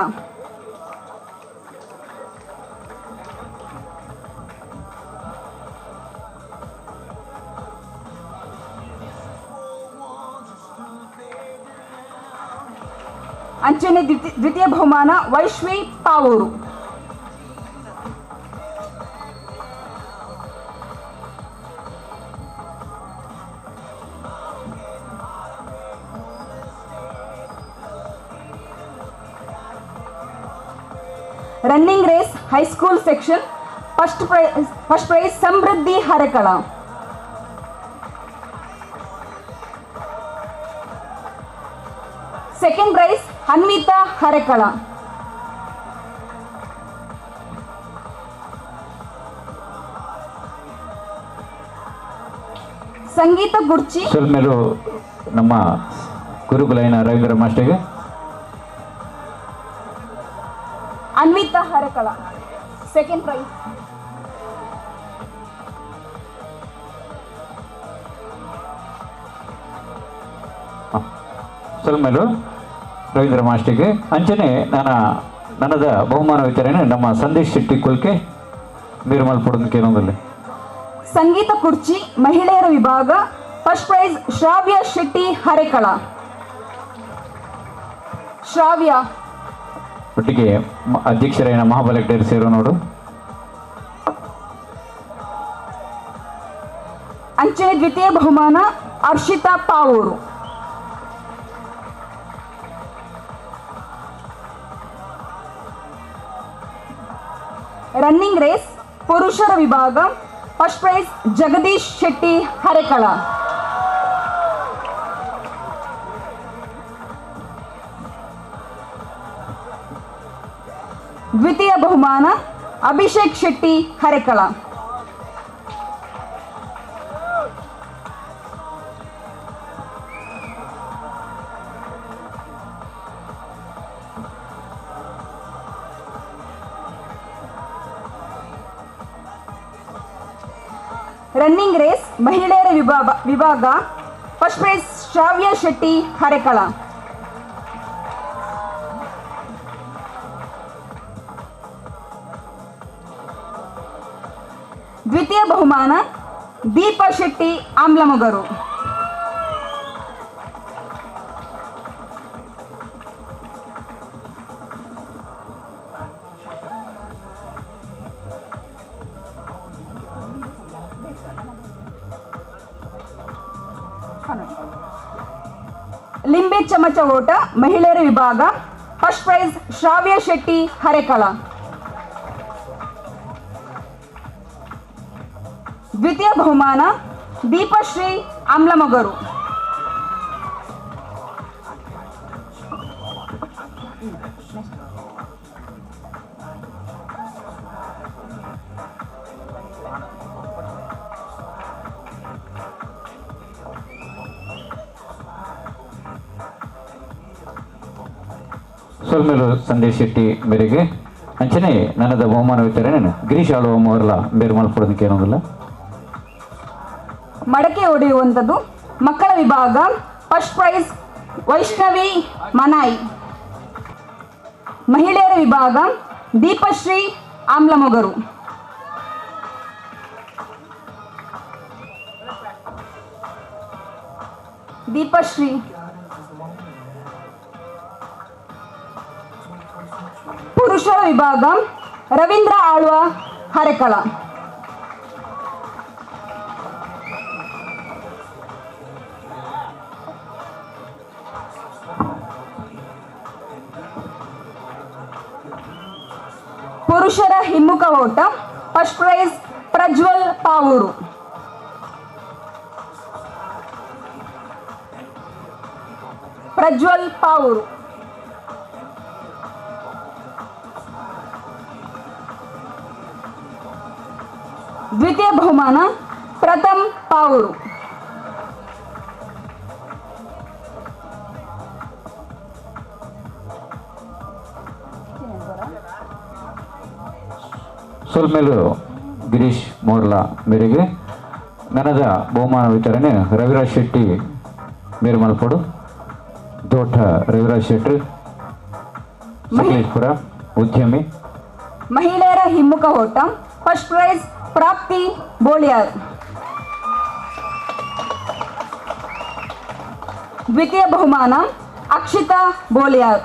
ಅಂಚನೆ ದ್ವಿತೀಯ ಬಹುಮಾನ Vaishvi Pavoor. Running race high school section first prize Samruddhi Harekala. Second prize Anvita Harekala. Sangeetha Gurchi. ಸೊಲ್ಮೆಲು ನಮ್ಮ ಗುರುಕುಲೈನ ರವೀಂದ್ರ ಮಾಸ್ಟರ್ಗೆ. Anvitha Harekala second prize. ಸೊಲ್ಮೆಲು ರವೀಂದ್ರ ಮಾಸ್ಟರ್ಗೆ. ಅಂಚನೆ ನನ್ನದ ಬಹುಮಾನ ವಿತರಣೆ ನಮ್ಮ ಸಂದೇಶ್ ಶೆಟ್ಟಿ ಕೊಲ್ಕೆ ನಿರ್ಮಲ್ ಪುಡಂದು. ಸಂಗೀತ ಕುರ್ಚಿ ಮಹಿಳೆಯರ ವಿಭಾಗ ಫಸ್ಟ್ ಪ್ರೈಸ್ ಶ್ರಾವ್ಯ ಶೆಟ್ಟಿ ಹರೇಕಳ. ಶ್ರಾವ್ಯ ಒಟ್ಟಿಗೆ ಅಧ್ಯಕ್ಷರಾಯನ ಮಹಾಬಲಕ್ಟರ್ ಸೇರೋ ನೋಡು. ಅಂಚನೆ ದ್ವಿತೀಯ ಬಹುಮಾನ ಅರ್ಷಿತಾ ಪಾವೂರು. ರನ್ನಿಂಗ್ ರೇಸ್ ಪುರುಷರ ವಿಭಾಗ ಫಸ್ಟ್ ಪ್ರೈಸ್ ಜಗದೀಶ್ ಶೆಟ್ಟಿ ಹರೇಕಳ. ದ್ವಿತೀಯ ಬಹುಮಾನ ಅಭಿಷೇಕ್ ಶೆಟ್ಟಿ ಹರೇಕಳ. ರನ್ನಿಂಗ್ ರೇಸ್ ಮಹಿಳೆಯರ ವಿಭಾಗ ಫಸ್ಟ್ ಪ್ರೈಸ್ ಶ್ರಾವ್ಯ ಶೆಟ್ಟಿ ಹರೇಕಳ. ದ್ವಿತೀಯ ಬಹುಮಾನ ದೀಪಾ ಶೆಟ್ಟಿ ಆಮ್ಲಮೊಗರು. ಲಿಂಬೆ ಚಮಚ ಓಟ ಮಹಿಳೆಯರ ವಿಭಾಗ ಫಸ್ಟ್ ಪ್ರೈಸ್ ಶ್ರಾವ್ಯ ಶೆಟ್ಟಿ ಹರೇಕಳ. ದ್ವಿತೀಯ ಬಹುಮಾನ ದೀಪಶ್ರೀ ಆಮ್ಲಮೊಗರು. ಸೊಲ್ಮೆಲು ಸಂದೇಶ್ ಶೆಟ್ಟಿ ಮೇರೆಗೆ. ಅಂಚನೆ ನನ್ನದ ಬಹುಮಾನ ವಿತರಣೆ ಗಿರೀಶ್ ಆಳುವ ಮೋರ್ಲ ಬೇರೆ ಮಲ್ಪಡೋದಕ್ಕೆ ಏನೋದಿಲ್ಲ. ಮಡಕೆ ಹೊಡೆಯುವಂಥದ್ದು ಮಕ್ಕಳ ವಿಭಾಗ ಫಸ್ಟ್ ಪ್ರೈಸ್ ವೈಷ್ಣವಿ ಮನಾಯಿ. ಮಹಿಳೆಯರ ವಿಭಾಗ ದೀಪಶ್ರೀ ಆಮ್ಲಮೊಗರು. ದೀಪಶ್ರೀ. ಪುರುಷರ ವಿಭಾಗ ರವೀಂದ್ರ ಆಳ್ವ ಹರೆಕಳ. ಪುರುಷರ ಹಿಮ್ಮುಖ ಓಟ ಫಸ್ಟ್ ಪ್ರೈಸ್ ಪ್ರಜ್ವಲ್ ಪಾವೂರು. ಪ್ರಜ್ವಲ್ ಪಾವೂರು. ದ್ವಿತೀಯ ಬಹುಮಾನ ಪ್ರಥಮ್ ಪಾವೂರು. ಸೊಲ್ಮೇಲು ಗಿರೀಶ್ ಮೋರ್ಲಾ ಮೇರೆಗೆ ನನದ ಬಹುಮಾನ ವಿತರಣೆ ರವಿರಾಜ್ ಶೆಟ್ಟಿ ಮೇರ್ಮಲ್ಪಡು, ದೋಟ ರವಿರಾಜ್ ಶೆಟ್ಟಿ, ಸಕಲೇಶ್ಪುರ ಉದ್ಯಮಿ. ಮಹಿಳೆಯರ ಹಿಮ್ಮುಖ ಓಟ ಫಸ್ಟ್ ಪ್ರೈಸ್ ಪ್ರಾಪ್ತಿ ಬೋಳಿಯಾರ್. ದ್ವಿತೀಯ ಬಹುಮಾನ ಅಕ್ಷಿತಾ ಬೋಳಿಯಾರ್.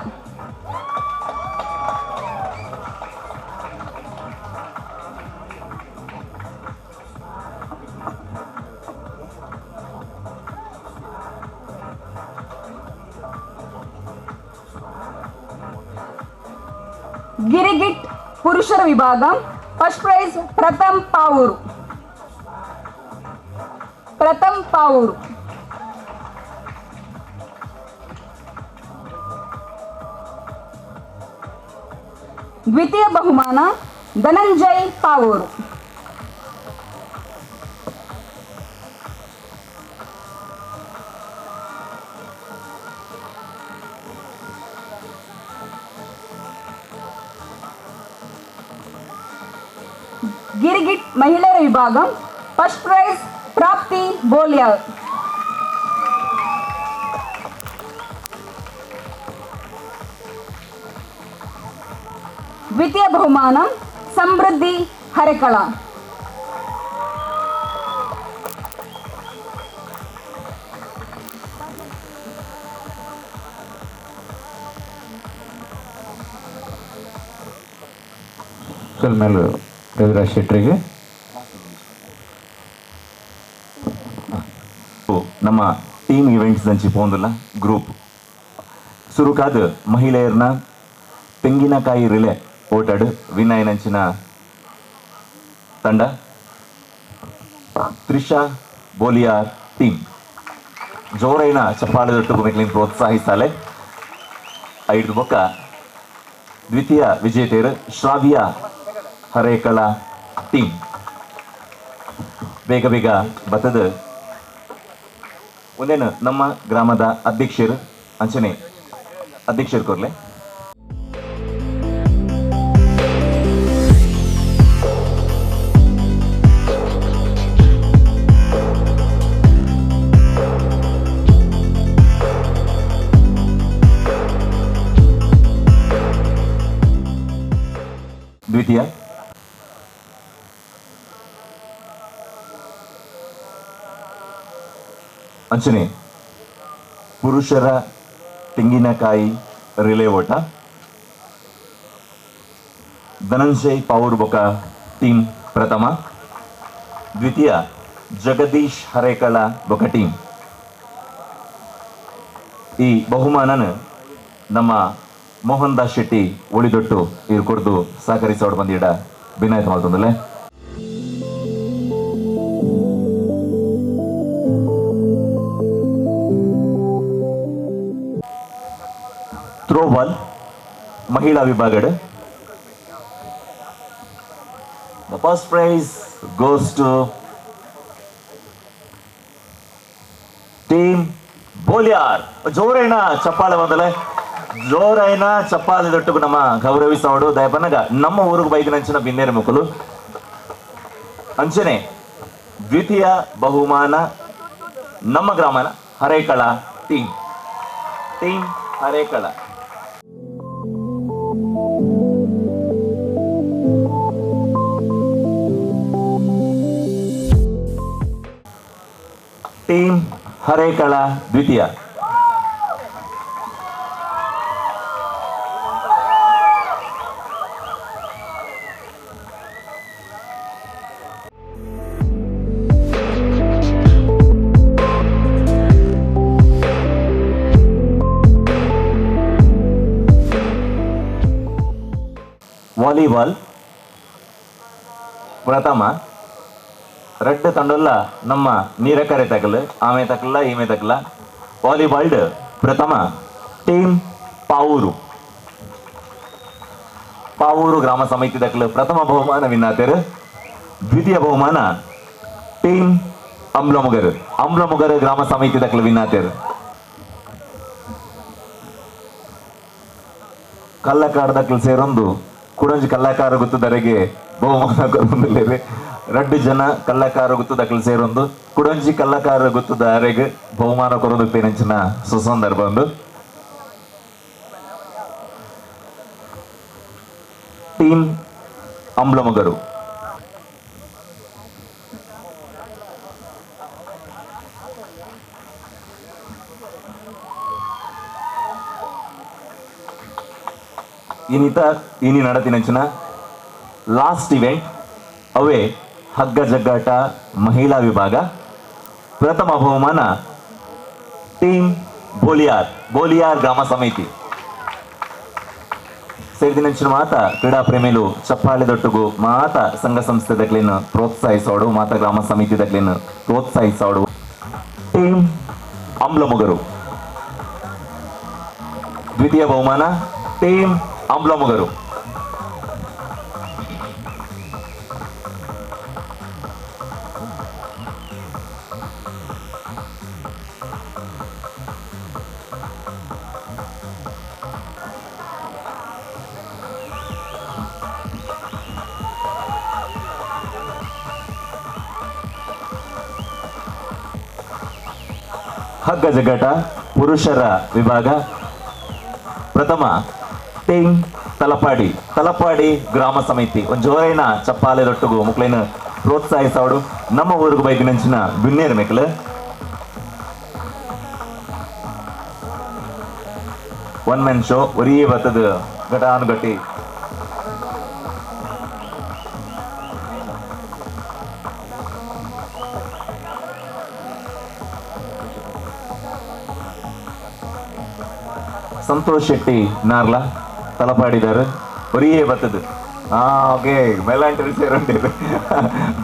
ಗಿರಿಗಿಟ್ ಪುರುಷರ ವಿಭಾಗ ಫಸ್ಟ್ ಪ್ರೈಸ್ ಪ್ರಥಮ್ ಪಾವೂರು. ಪ್ರಥಮ್ ಪಾವೂರು. ದ್ವಿತೀಯ ಬಹುಮಾನ ಧನಂಜಯ್ ಪಾವೂರು. ಗಿರಿಗಿಟ್ ಮಹಿಳೆಯರ ವಿಭಾಗ ಫಸ್ಟ್ ಪ್ರೈಸ್ ಪ್ರಾಪ್ತಿ ಬೋಲಿಯಾರ್. ದ್ವಿತೀಯ ಬಹುಮಾನ ಸಮೃದ್ಧಿ ಹರೆಕಳ. ಸೊಲ್ಮೇಲು ರವಿರಾಜ್ ಶೆಟ್ಟರಿಗೆ. ನಮ್ಮ ಟೀಮ್ ಇವೆಂಟ್ಸ್ ದಂಚಿ ಪೋಂದುಲ್ಲ ಗ್ರೂಪ್ ಸುರುಕಾದ ಮಹಿಳೆಯರ್ನ ತೆಂಗಿನಕಾಯಿ ರಿಲೆ ಓಟಾಡು ವಿನಯನಂಚಿನ ತಂಡ ತ್ರಿಷಾ ಬೋಲಿಯಾರ್ ಟೀಮ್. ಜೋರೈನ ಚಪ್ಪಾಳೆದೊಟ್ಟು ಮೆಕ್ಲಿನ್ ಪ್ರೋತ್ಸಾಹಿಸಾಲೆ. ಐದು ಬೊಕ್ಕ ದ್ವಿತೀಯ ವಿಜೇತೆಯರು ಶ್ರಾವ್ಯ ಹರೇಕಳ ಟೀಮ್. ಬೇಗ ಬೇಗ ಬತ್ತದ ಒಂದೇನು ನಮ್ಮ ಗ್ರಾಮದ ಅಧ್ಯಕ್ಷರು ಅಂಚನೆ ಅಧ್ಯಕ್ಷರು ಕೊರ್ಲೆ. ದ್ವಿತೀಯ ಅಂಚನೆ ಪುರುಷರ ತೆಂಗಿನಕಾಯಿ ರಿಲೇ ಓಟ ಧನಂಜಯ್ ಪಾವೂರ್ ಬೊಕ ಟೀಮ್ ಪ್ರಥಮ, ದ್ವಿತೀಯ ಜಗದೀಶ್ ಹರೇಕಳ ಬೊಕ ಟೀಮ್. ಈ ಬಹುಮಾನನ ನಮ್ಮ ಮೋಹನ್ ದಾಸ್ ಶೆಟ್ಟಿ ಒಳಿದೊಟ್ಟು ಇರು ಕೊಡ್ದು ಸಹಕರಿಸೋಡು ಬಂದಿಡ ವಿನಾಯತ್ ಮಾಡ್ತಂದಲೆ. ಥ್ರೋಬಾಲ್ ಮಹಿಳಾ ವಿಭಾಗಡ್ The first prize goes to team Boliyar. ಜೋರೈನ ಚಪ್ಪಾಳೆ ಬಂದಲೆ, ಜೋರೈನ ಚಪ್ಪಾಳೆ ದೊಟ್ಟುಕು ನಮ್ಮ ಗೌರವಿಸೋಡು ದಯಪನಗ ನಮ್ಮ ಊರಿಗೆ ಬೈದಿನಂಚಿನ ಬಿನ್ನೇರು ಮುಕುಲು. ಅಂಚನೆ ದ್ವಿತೀಯ ಬಹುಮಾನ ನಮ್ಮ ಗ್ರಾಮನ Harekala team, team Harekala. Team Harekala ದ್ವಿತೀಯ. ವಾಲಿಬಾಲ್ ಪ್ರಥಮ ರಡ್ಡು ತಂಡಲ್ಲ ನಮ್ಮ ನೀರಕರೆ ತಕಲು ಆಮೆ ತಕಲ್ಲ ಈಮೆ ತಕಲ. ವಾಲಿಬಾಲ್ ಪ್ರಥಮ ಟೀಮ್ ಪಾವೂರು, ಪಾವೂರು ಗ್ರಾಮ ಸಮಿತಿ ತಕಲು ಪ್ರಥಮ ಬಹುಮಾನ ವಿನ್ನಾತೇರು. ದ್ವಿತೀಯ ಬಹುಮಾನ ಟೀಮ್ ಅಂಬ್ಲಮುಗರು, ಅಂಬ್ಲಮುಗರು ಗ್ರಾಮ ಸಮಿತಿ ತಕಲು ವಿನ್ನಾತೇರು. ಕಲ್ಲಕಾಡ ದಕ್ಕಲು ಸೇರೊಂದು ಕುಡಂಜಿ ಕಲ್ಲಕಾರ ಗುತ್ತದರೆಗೆ ಬಹುಮಾನ ಕೊರೊಂದುಲ್ಲೆರ್. ರಡ್ಡು ಜನ ಕಲ್ಲಕಾರ ಗುತ್ತದಕಲು ಸೇರೊಂದು ಕುಡಂಜಿ ಕಲ್ಲಕಾರ ಗುತ್ತದರೆಗೆ ಬಹುಮಾನ ಕೊರೊಂದು ಸುಸಂದರ್ಭ ಒಂದು. ಟೀಮ್ ಅಂಬ್ಲಮೊಗರು. ಇನ್ನಿತ ಇನಿ ನಡತಿನಂಚಿನ ಲಾಸ್ಟ್ ಇವೆಂಟ್ ಅವೇ ಹಗ್ಗ ಜಗ್ಗಾಟ ಮಹಿಳಾ ವಿಭಾಗ. ಪ್ರಥಮ ಬಹುಮಾನ ಟೀಮ್ ಬೋಲಿಯಾರ್, ಬೋಲಿಯಾರ್ ಗ್ರಾಮ ಸಮಿತಿ ಸೇರಿದಿನಂಚಿನ ಮಾತ ಕ್ರೀಡಾ ಪ್ರೇಮಿಲು ಚಪ್ಪಾಳೆ ದೊಟ್ಟುಗು ಮಾತ ಸಂಘ ಸಂಸ್ಥೆ ದಕ್ಲೇನು ಪ್ರೋತ್ಸಾಹಿಸೋಡು, ಮಾತ ಗ್ರಾಮ ಸಮಿತಿ ದಕ್ಲೇನು ಪ್ರೋತ್ಸಾಹಿಸೋಡು. ಟೀಮ್ ಅಂಬ್ಲಮೊಗರು. ದ್ವಿತೀಯ ಬಹುಮಾನ ಟೀಮ್ ಅಂಬ್ಲಮೊಗರು. ಹಗ್ಗ ಜಗ್ಗಾಟ ಪುರುಷರ ವಿಭಾಗ ಪ್ರಥಮ ಟೀಮ್ ತಲಪಾಡಿ, ತಲಪಾಡಿ ಗ್ರಾಮ ಸಮಿತಿ. ಒಂದು ಜೋರೈನ ಚಪ್ಪಾಲೆ ದೊಟ್ಟುಗು ಮುಕ್ಲೈನ ಪ್ರೋತ್ಸಾಹಿಸೋಡು. ನಮ್ಮ ಊರಿಗೆ ಬೈದಿನಂಚಿನ ಬಿನ್ನೇರು ಮೇಕಲು. ಒನ್ ಮ್ಯಾನ್ ಶೋ ಒರಿಯೇ ಬರ್ತದ ಘಟಾನುಘಟಿ. ಸಂತೋಷ್ ಶೆಟ್ಟಿ ನಾರ್ಲ ತಲಪಾಡಿದಾರೆ ಒರಿಯೇ ಬರ್ತದೆ. ಓಕೆ ಮೇಲಾಂಟರಿ ಸೇರಂಟಿರು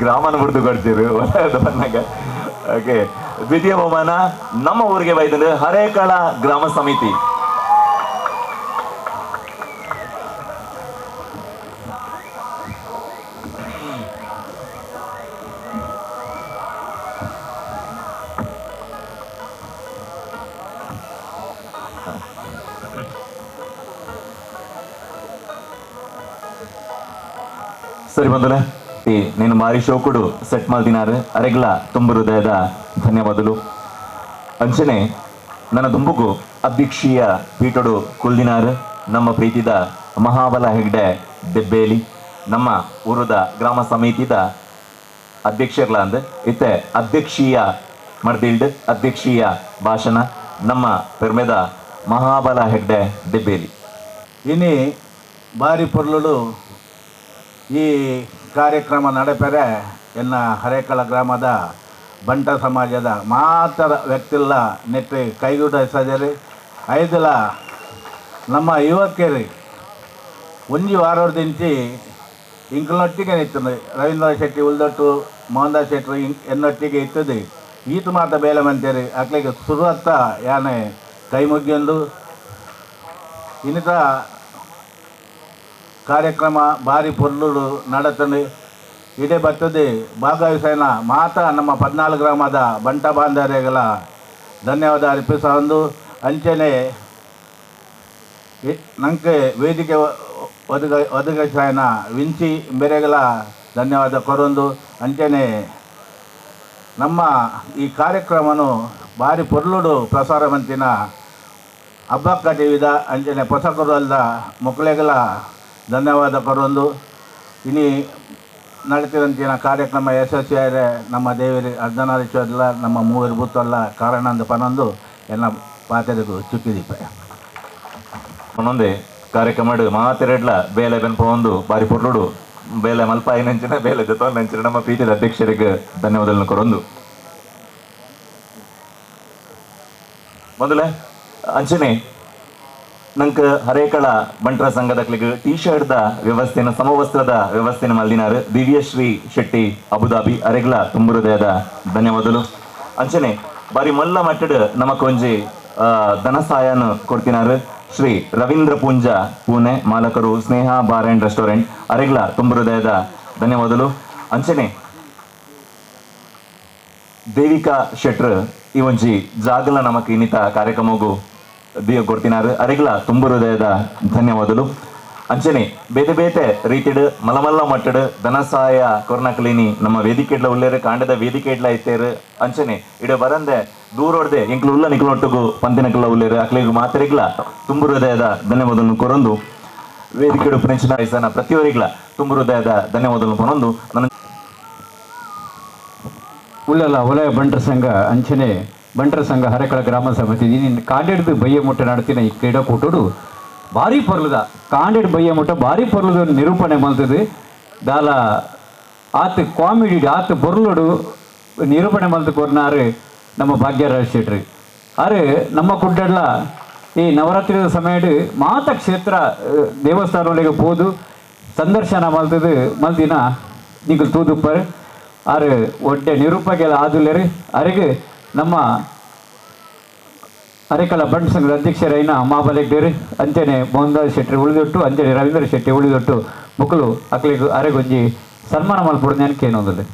ಗ್ರಾಮನ ಬಿಡ್ದು ಕೊಡ್ತೀರು ಬಂದಾಗ. ಓಕೆ, ದ್ವಿತೀಯ ಬಹುಮಾನ ನಮ್ಮ ಊರಿಗೆ ಬೈದಂದ್ರೆ ಹರೇಕಳ ಗ್ರಾಮ ಸಮಿತಿ. ಸರಿ ಬಂದಲೆ నేను ಮಾರಿ ಶೋಕುಡು ಸೆಟ್ ಮಾಲ್ದಿನಾರು ಅರೆಗ್ಲ ತುಂಬ ಹೃದಯದ ಧನ್ಯವಾದಲು. ಅಂಚನೆ ನನ್ನ ದುಂಬುಗು ಅಧ್ಯಕ್ಷೀಯ ಪೀಠಡು ಕುಲ್ದಿನಾರು ನಮ್ಮ ಪ್ರೀತಿದ ಮಹಾಬಲ ಹೆಗ್ಡೆ ದೆಬ್ಬೇಲಿ ನಮ್ಮ ಊರದ ಗ್ರಾಮ ಸಮಿತಿದ ಅಧ್ಯಕ್ಷರ್ಲ ಅಂದ್ ಇತ್ತೆ ಅಧ್ಯಕ್ಷೀಯ ಮರ್ದಿಲ್ಡ್ ಅಧ್ಯಕ್ಷೀಯ ಭಾಷಣ ನಮ್ಮ ಪೆರ್ಮೆದ ಮಹಾಬಲ ಹೆಗ್ಡೆ ದೆಬ್ಬೇಲಿ. ಇನಿ ಬಾರಿ ಪೊರ್ಲುಡು ಈ ಕಾರ್ಯಕ್ರಮ ನಡೆಪೆರೆ ಎನ್ನ ಹರೇಕಳ ಗ್ರಾಮದ ಬಂಟ ಸಮಾಜದ ಮಾತ್ರ ವ್ಯಕ್ತಿಲ್ಲ ನೆಟ್ಟು ಕೈಗೂಟ ಸಜರಿ ಐದಲ ನಮ್ಮ ಯುವಕರಿ ಒಂಜಿ ವಾರದಿಂಚಿ ಇಂಕ್ಲೊಟ್ಟಿಗೆ ನಿತ್ತುಂಡು ರವೀಂದ್ರ ಶೆಟ್ಟಿ ಉಲ್ದೊಟ್ಟು ಮೋಹನ್ದಾಸ್ ಶೆಟ್ಟಿ ಎನ್ನೊಟ್ಟಿಗೆ ಇತ್ತದು ಈತ ಮಾತ ಬೇಲೆ ಮಂತೇರಿ ಅಕ್ಲಿಗೆ ಸುರುವತ್ತ ಯಾನೆ ಕೈ ಮುಗಿಯೊಂದು ಇನ್ನಿತ ಕಾರ್ಯಕ್ರಮ ಭಾರಿ ಪೊರ್ಲುಡು ನಡತಂಡು ಇಡೇ ಬರ್ತದೆ ಭಾಗವಹಿಸೋಣ ಮಾತಾ ನಮ್ಮ 14 ಗ್ರಾಮದ ಬಂಟ ಬಾಂಧವರಿಗೆಲ್ಲ ಧನ್ಯವಾದ ಅರ್ಪಿಸೊಂದು. ಅಂಚನೆ ನಂಗೆ ವೇದಿಕೆ ಒದಗಿಸೋಣ ವಿಂಚಿ ಬೇರೆಗಳ ಧನ್ಯವಾದ ಕೊರೊಂದು. ಅಂಚನೆ ನಮ್ಮ ಈ ಕಾರ್ಯಕ್ರಮನು ಭಾರಿ ಪೊರ್ಲುಡು ಪ್ರಸಾರ ಮಂತಿನ ಹಬ್ಬಕ್ಕ ಟಿವಿದ ಅಂಚನೆ ಪೊಸಕರಲ್ದ ಮಕ್ಕಳಿಗೆಲ್ಲ ಧನ್ಯವಾದ ಕೊರೊಂದು. ಇನಿ ನಡತಿರಂತಿನ ಕಾರ್ಯಕ್ರಮ ಯಶಸ್ವಿಯಾದರೆ ನಮ್ಮ ದೇವರಿ ಅರ್ಧನಾರೀಶ್ವರಲ್ಲ ನಮ್ಮ ಮೂವರು ಬೂತಲ್ಲ ಕಾರಣಂದು ಪನೊಂದು ಎಲ್ಲ ಪಾತ್ರೆಗೂ ಚುಕ್ಕಿದೀಪ ಒಂದೊಂದೇ ಕಾರ್ಯಕ್ರಮ ಮಾತೆರಡ್ಲ ಬೇಲೆ ಬೆನ್ಪೊಂದು ಬಾರಿ ಪೊರ್ಲುಡು ಬೇಲೆ ಮಲ್ಪಾಯಿ ನಂಚಿನ ಬೇಲೆ ಜೊತೆ ನಂಚಿನ ನಮ್ಮ ಪ್ರೀತಿಯ ಅಧ್ಯಕ್ಷರಿಗೆ ಧನ್ಯವಾದಗಳನ್ನು ಕೊರೊಂದು ಮೊದಲೇ ಅಂಚನೆ ನಂಗೆ ಹರೇಕಳ ಬಂಟರ ಸಂಘದ ಟೀ ಶರ್ಟ್ the ವ್ಯವಸ್ಥೆನ ಸಮವಸ್ತ್ರದ ವ್ಯವಸ್ಥೆನ ಮಲ್ದಿನಾರು ದಿವ್ಯಶ್ರೀ ಶೆಟ್ಟಿ ಅಬುದಾಬಿ ಅರೆಗ್ಲ ತುಂಬು ಹೃದಯದ ಧನ್ಯವಾದಗಳು. ಅಂಚನೆ ಬಾರಿ ಮಲ್ಲ ಮಟ್ಟಡ್ ನಮಕೊಂಜಿ ಧನಸಹಾಯನ ಕೊಡ್ತಿನಾರು ಶ್ರೀ ರವೀಂದ್ರ ಪೂಂಜಾ ಪೂನೆ ಮಾಲಕರು ಸ್ನೇಹ ಬಾರ್ ಅಂಡ್ ರೆಸ್ಟೋರೆಂಟ್ ಅರೆಗ್ಲ ತುಂಬು ಹೃದಯದ ಧನ್ಯವಾದಗಳು. ಅಂಚನೆ ದೇವಿಕಾ ಶೆಟ್ರ್ ಈ ಒಂಜಿ ಜಾಗಲ ನಮಕ್ ಇನ್ನಿತ ಕಾರ್ಯಕ್ರಮಗೂ ದಿಯ ಕೊಡ್ತಿನಾರು ಅರೆಗ್ಲ ತುಂಬು ಹೃದಯದ ಧನ್ಯವಾದಗಳು. ಅಂಚನೆ ಬೇತೆ ಬೇತೆ ರೀತಿಡ್ ಮಲಮಲ್ಲ ಮಟ್ಟಡ್ ಧನಸಹಾಯ ಕೊರ್ನಕಲಿನಿ ನಮ್ಮ ವೇದಿಕೆಡ್ಲ ಉಳ್ಳೇರು ಕಾಂಡದ ವೇದಿಕೆಡ್ಲ ಇತ್ತೇರು. ಅಂಚನೆ ಇಡ ಬರಂದೆ ದೂರೋಡ್ದೆ ಎಂಕ್ಲು ಉಲ್ಲ ನಿಕ್ಲೊಟ್ಟುಗು ಪಂತಿನಕ್ಲ ಉಳ್ಳೇರು ಅಕ್ಲಿಗು ಮಾತೆರೆಗ್ಲ ತುಂಬು ಹೃದಯದ ಧನ್ಯವಾದಗಳನ್ನು ಕೊರೊಂದು ವೇದಿಕೆಡು ಪ್ರೆಂಚಿನ ವಯಸ್ಸನ್ನ ಪ್ರತಿಯೊರಿಗ್ಲ ತುಂಬು ಹೃದಯದ ಧನ್ಯವಾದಗಳನ್ನು ಕೊರೊಂದು ನನ್ನ ಉಳ್ಳಲ ವಲಯ ಬಂಟರ ಸಂಘ ಅಂಚನೆ ಬಂಟರ ಸಂಘ ಹರೇಕಳ ಗ್ರಾಮ ಸಮಿತಿ ನೀನು ಕಾಂಡೆಡ್ದು ಬಯ್ಯ ಮುಟ್ಟ ನಡ್ತಿನ ಈ ಕ್ರೀಡಾಕೂಟಡು ಭಾರಿ ಪೊರ್ಲದ ಕಾಂಡೆಡ್ ಬಯ್ಯ ಮುಟ್ಟ ಭಾರಿ ಪೊರ್ಲದ ನಿರೂಪಣೆ ಮಲ್ತದೆ ದಾಲ ಆತ ಕಾಮಿಡಿ ಆತ ಪೊರ್ಲುಡು ನಿರೂಪಣೆ ಮಲ್ತು ಕೊರ್ನಾರು ನಮ್ಮ ಭಾಗ್ಯರಾಜ್ ಶೆಟ್ರಿ. ಆರೆ ನಮ್ಮ ಕುಡ್ಡಡ್ಲ ಈ ನವರಾತ್ರಿಯ ಸಮಯಡು ಮಾತ ಕ್ಷೇತ್ರ ದೇವಸ್ಥಾನಗಳಿಗೆ ಪೋದು ಸಂದರ್ಶನ ಮಲ್ತದು ಮಲ್ದಿನ ನಿಗಲ್ ತೂದುಪ್ಪರ್ ಆರು ಒಡ್ಡೆ ನಿರೂಪಕೆಲ್ಲ ಆದುಲ್ಲೇರಿ. ಅರೆಗೆ ನಮ್ಮ ಅರೆಕಳ ಬಂಟ್ ಸಂಘದ ಅಧ್ಯಕ್ಷರೈನ ಮಾಬಲೆಗ್ಡೇರಿ ಅಂಚನೆ ಮೋಹನ್ದಾಸ್ ಶೆಟ್ಟಿ ಉಳಿದೊಟ್ಟು ಅಂಚನೆ ರವೀಂದ್ರ ಶೆಟ್ಟಿ ಉಳಿದೊಟ್ಟು ಮುಕ್ಕಲು ಅಕ್ಲಿಗು ಅರೆಗೊಂಜಿ ಸನ್ಮಾನ ಮಲ್ಪೊಡು ನೆನಕೇನೊಂದಲ್ಲಿ.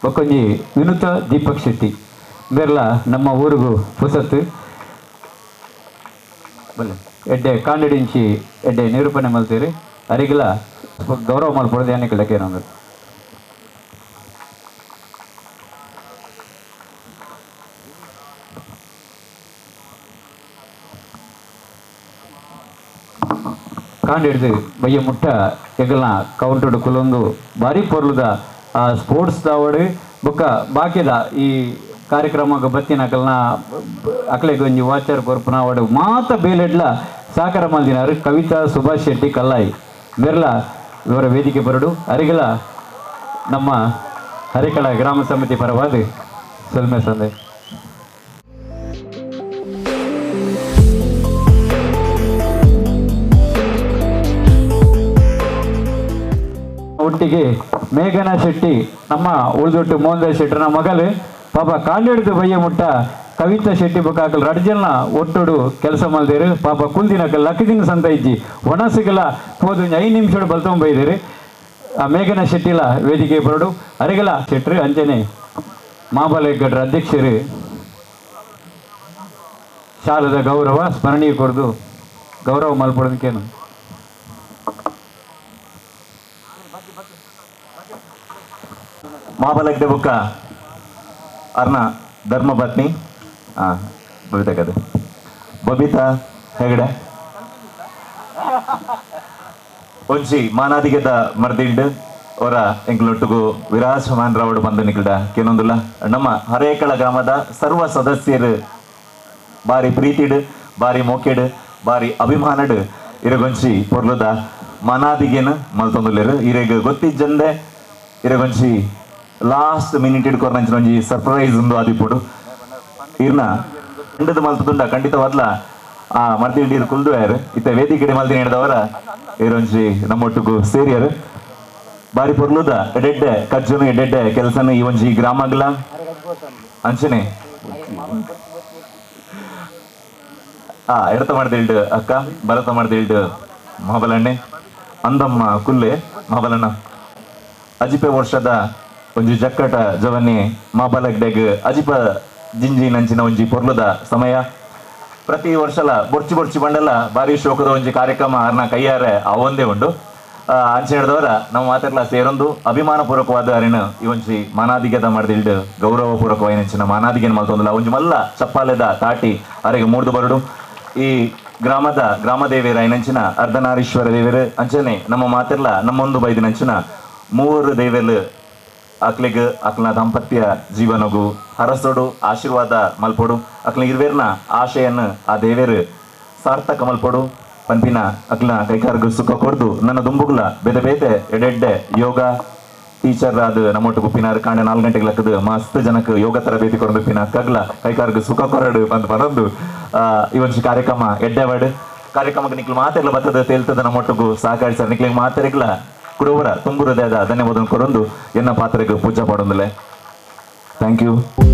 ಬೊಕ್ಕೊಂಜಿ ವಿನುತ ದೀಪಕ್ ಶೆಟ್ಟಿ ಬೇರ್ಲ ನಮ್ಮ ಊರಿಗೂ ಪುಸತ್ತು ಬಲ್ಲೆ ಎಡ್ಡೆ ಕಾಂಡಿಡಿಂಚಿ ಎಡ್ಡೆ ನಿರೂಪಣೆ ಮಲ್ತೀರಿ ಅರಿಗಿಲ ಗೌರವ ಮಲ್ಪೊಡು ಏನಕ್ಕೆ ಕಾಂಡಿಡ್ದು ಬಯ್ಯ ಮುಟ್ಟ ಎಗಲ್ನ ಕೌಂಟುಡು ಕುಲೊಂದು ಭಾರಿ ಪೊರ್ಲುದ ಆ ಸ್ಪೋರ್ಟ್ಸ್ ದಾವಡು ಬೊಕ್ಕ ಬಾಕಿದ ಈ ಕಾರ್ಯಕ್ರಮ ಬತ್ತಿನ ಅಕಲ್ನ ಅಕ್ಲೆಗ್ ಒಂಜಿ ವಾಚರ್ ಕೊರ್ಪುನ ಅವಡು ಮಾತ ಬೇಲೆಡ್ಲ ಸಾಕರ ಮಲ್ದಿನಾರು ಕವಿತಾ ಸುಭಾಷ್ ಶೆಟ್ಟಿ ಕಲ್ಲಾಯಿ ಬೆರ್ಲ ಇವರ ವೇದಿಕೆ ಬರಡು ಅರಿಗಲ ನಮ್ಮ ಹರಿಕಳ ಗ್ರಾಮ ಸಮಿತಿ ಪರವಾದ ಸೊಲ್ಮೆ ಸಂದೆ. ಒಟ್ಟಿಗೆ ಮೇಘನಾ ಶೆಟ್ಟಿ ನಮ್ಮ ಉಳಿದೊಟ್ಟು ಮೋಹನ್ ಶೆಟ್ಟರ್ನ ಮಗಲು ಪಾಪ ಕಾಂಡಿಡ್ದು ಬಯ್ಯ ಮುಟ್ಟ ಕವಿತಾ ಶೆಟ್ಟಿ ಬೊಕ್ಕ ರಡ್ಜಲ್ನ ಒಟ್ಟುಡು ಕೆಲಸ ಮಲ್ದೇರು ಪಾಪ ಕುಲ್ದಿನಕಲ್ ಲಕ್ಕದಿನ ಸಂತ ಇಜ್ಜಿ ಒಣಸಿಗೆಲ್ಲ ಹೋದು 5 ನಿಮಿಷ ಬಲ್ತೊಂಬ ಬೈದೇರು. ಆ ಮೇಘನಾ ಶೆಟ್ಟಿಲ ವೇದಿಕೆ ಬರಡು ಅರಿಗಲ ಶೆಟ್ರು ಅಂಚನೆ ಮಾಬಲೆಗಡ್ರ ಅಧ್ಯಕ್ಷರು ಶಾಲದ ಗೌರವ ಸ್ಮರಣೀಯ ಕೊಡ್ದು ಗೌರವ ಮಲ್ಪಡೋದಕ್ಕೇನು ಮಾಬಲಗ್ಡೆ ಬೊಕ್ಕ ಅರ್ನ ಧರ್ಮಪತ್ನಿ ಬಬಿತಾ ಕದೆ ಬಬಿತಾ ಹೆಗಡೆ ಒಂಜಿ ಮಾನಾದಿಗೆದ ಮರ್ದಿಲ್ಡ್ ಅವರ ಎಂಕ್ಲೊಟ್ಟುಗು ವಿರಾಜಮಾನ್ ರಾವಡು ಬಂದು ನಿಕ್ಲ್ಡ ಕೇನೊಂದುಲ್ಲ ನಮ್ಮ ಹರೇಕಳ ಗ್ರಾಮದ ಸರ್ವ ಸದಸ್ಯರು ಬಾರಿ ಪ್ರೀತಿಡ್ ಬಾರಿ ಮೋಕೆಡ್ ಬಾರಿ ಅಭಿಮಾನಡ್ ಇರಗೊಂಚಿ ಪೊರ್ಲುದ ಮಾನಾದಿಗೆನ ಮಲ್ತೊಂದುಲ್ಲೆರ್. ಇರೆಗ್ ಗೊತ್ತಿಜ್ಜಂದೆ ಇರಗೊಂಚಿ ಲಾಸ್ಟ್ ಮಿನಿಟ್ ಇಡ್ಕೊರ್ನಂಚಿನ ಒಂಜಿ ಸರ್ಪ್ರೈಸ್ ಉಂದು ಆದಿಪ್ಪುಡು ಇರ್ನ ಖಂಡದ ಮಲ್ತದುಂಡ ಖಂಡಿತವಾದ್ಲ ಆ ಮರ್ದಿಲ್ಡೀರ್ ಕುಲ್ದುವೇರ್ ಇತ್ತ ವೇದಿಕೆಡೆ ಮಲ್ದಿನ ಹಿಡ್ದವರ ಇರೊಂಜಿ ನಮ್ಮೊಟ್ಟುಗು ಸೇರಿಯರು ಬಾರಿ ಪೊರ್ಲುದ ಎಡೆಡ್ಡೆ ಕಜ್ಜುನು ಎಡೆಡ್ಡೆ ಕೆಲಸನು ಈ ಒಂಜಿ ಗ್ರಾಮಗ್ಲ ಅಂಚನೆ ಎಡತ ಮಾಡ್ದಿಲ್ಡ್ ಅಕ್ಕ ಭರತ ಮಾಡ್ದಿಲ್ಡ್ ಮಹಾಬಲಣ್ಣೆ ಅಂದಮ್ಮ ಕುಲ್ಲೆ ಮಹಾಬಲಣ್ಣ ಅಜಿಪೆ ವರ್ಷದ ಒಂಜಿ ಜಕ್ಕಟ ಜವನ್ನಿ ಮಾಬಲಗ್ಡೆಗ್ ಅಜಿಪ ಜಿಂಜಿ ನಂಚಿನ ಒಂಜಿ ಪೊರ್ಲುದ ಸಮಯ ಪ್ರತಿ ವರ್ಷಲ ಬೊರ್ಚಿ ಬೊರ್ಚಿ ಬಂಡಲ ಬಾರಿ ಶೋಕದ ಒಂಜಿ ಕಾರ್ಯಕ್ರಮ ಅರ್ನ ಕೈಯಾರೆ ಅವೊಂದೇ ಉಂಡು. ಅಂಚೆ ಹಿಡಿದವರ ನಮ್ಮ ಮಾತೆರ್ಲ ಸೇರೊಂದು ಅಭಿಮಾನ ಪೂರ್ವಕವಾದ ಅರಿನ ಈ ಒಂಜಿ ಮಾನಾದಿಗೆದ ಮಾಡ್ದಿಲ್ಡ್ ಗೌರವ ಪೂರ್ವಕವಾಯಿನಂಚಿನ ಮಾನಾದಿಗೆನ ಮಲ್ತೊಂದುಲ ಒಂಜಿ ಮಲ್ಲ ಚಪ್ಪಾಲೆದ ತಾಟಿ ಅರೆಗೆ ಮೂಡ್ದು ಬರಡು. ಈ ಗ್ರಾಮದ ಗ್ರಾಮದೇವಿಯರ ಐನಂಚಿನ ಅರ್ಧನಾರೀಶ್ವರ ದೇವರು ಅಂಚನೆ ನಮ್ಮ ಮಾತಿರ್ಲ ನಮ್ಮೊಂದು ಬೈದಿನಂಚಿನ ಮೂವರು ದೇವೆಲ್ ಅಕ್ಲಿಗ್ ಅಕ್ಲನ ದಾಂಪತ್ಯ ಜೀವನಗು ಹರಸೋಡು ಆಶೀರ್ವಾದ ಮಲ್ಪೊಡು ಅಕ್ಲ ಇರ್ವೇರ್ನ ಆಶೆಯನ್ನು ಆ ದೇವೇರು ಸಾರ್ಥಕ ಮಲ್ಪೊಡು ಪನ್ಪಿನ ಅಕ್ಲನ ಕೈಕಾರ್ಗು ಸುಖ ಕೊಡ್ದು ನನ್ನ ದುಂಬುಗ್ಲ ಬೇತೆ ಬೇತೆ ಎಡೆಡ್ಡೆ ಯೋಗ ಟೀಚರ್ ಆದ ನಮ್ಮೊಟ್ಟು ಗುಪ್ಪಿನಾರು ಕಾಂಡೆ 4 ಗಂಟೆಗೆ ಲಕ್ಕದು ಮಸ್ತ್ ಜನಕ್ಕೆ ಯೋಗ ತರಬೇತಿ ಕೊಡದು ಪಿನ ಕಗ್ಲ ಕೈಕಾರ್ಗು ಸುಖ ಕೊರಡು ಬಂದು ಬರೊಂದು ಈ ಒಂದು ಕಾರ್ಯಕ್ರಮ ಎಡ್ಡೆವಾಡು ಕಾರ್ಯಕ್ರಮಕ್ಕೆ ನಿಕ್ಲು ಮಾತೆರ್ಲ ಬತ್ತದ ತೇಲ್ತದ ನಮ್ಮೊಟ್ಟಿಗೂ ಸಹಕರಿಸ ನಿಕ್ಲಿಗೆ ಮಾತೆರ್ಗ್ಲ ಕುಡುವರ ತುಂಬು ಹೃದಯದ ಧನ್ಯವಾದ ಕೊರೊಂದು ಎನ್ನ ಪಾತ್ರೆಗೆ ಪೂಜೆ ಪಾಡೊಂದುಲೆ. Thank you.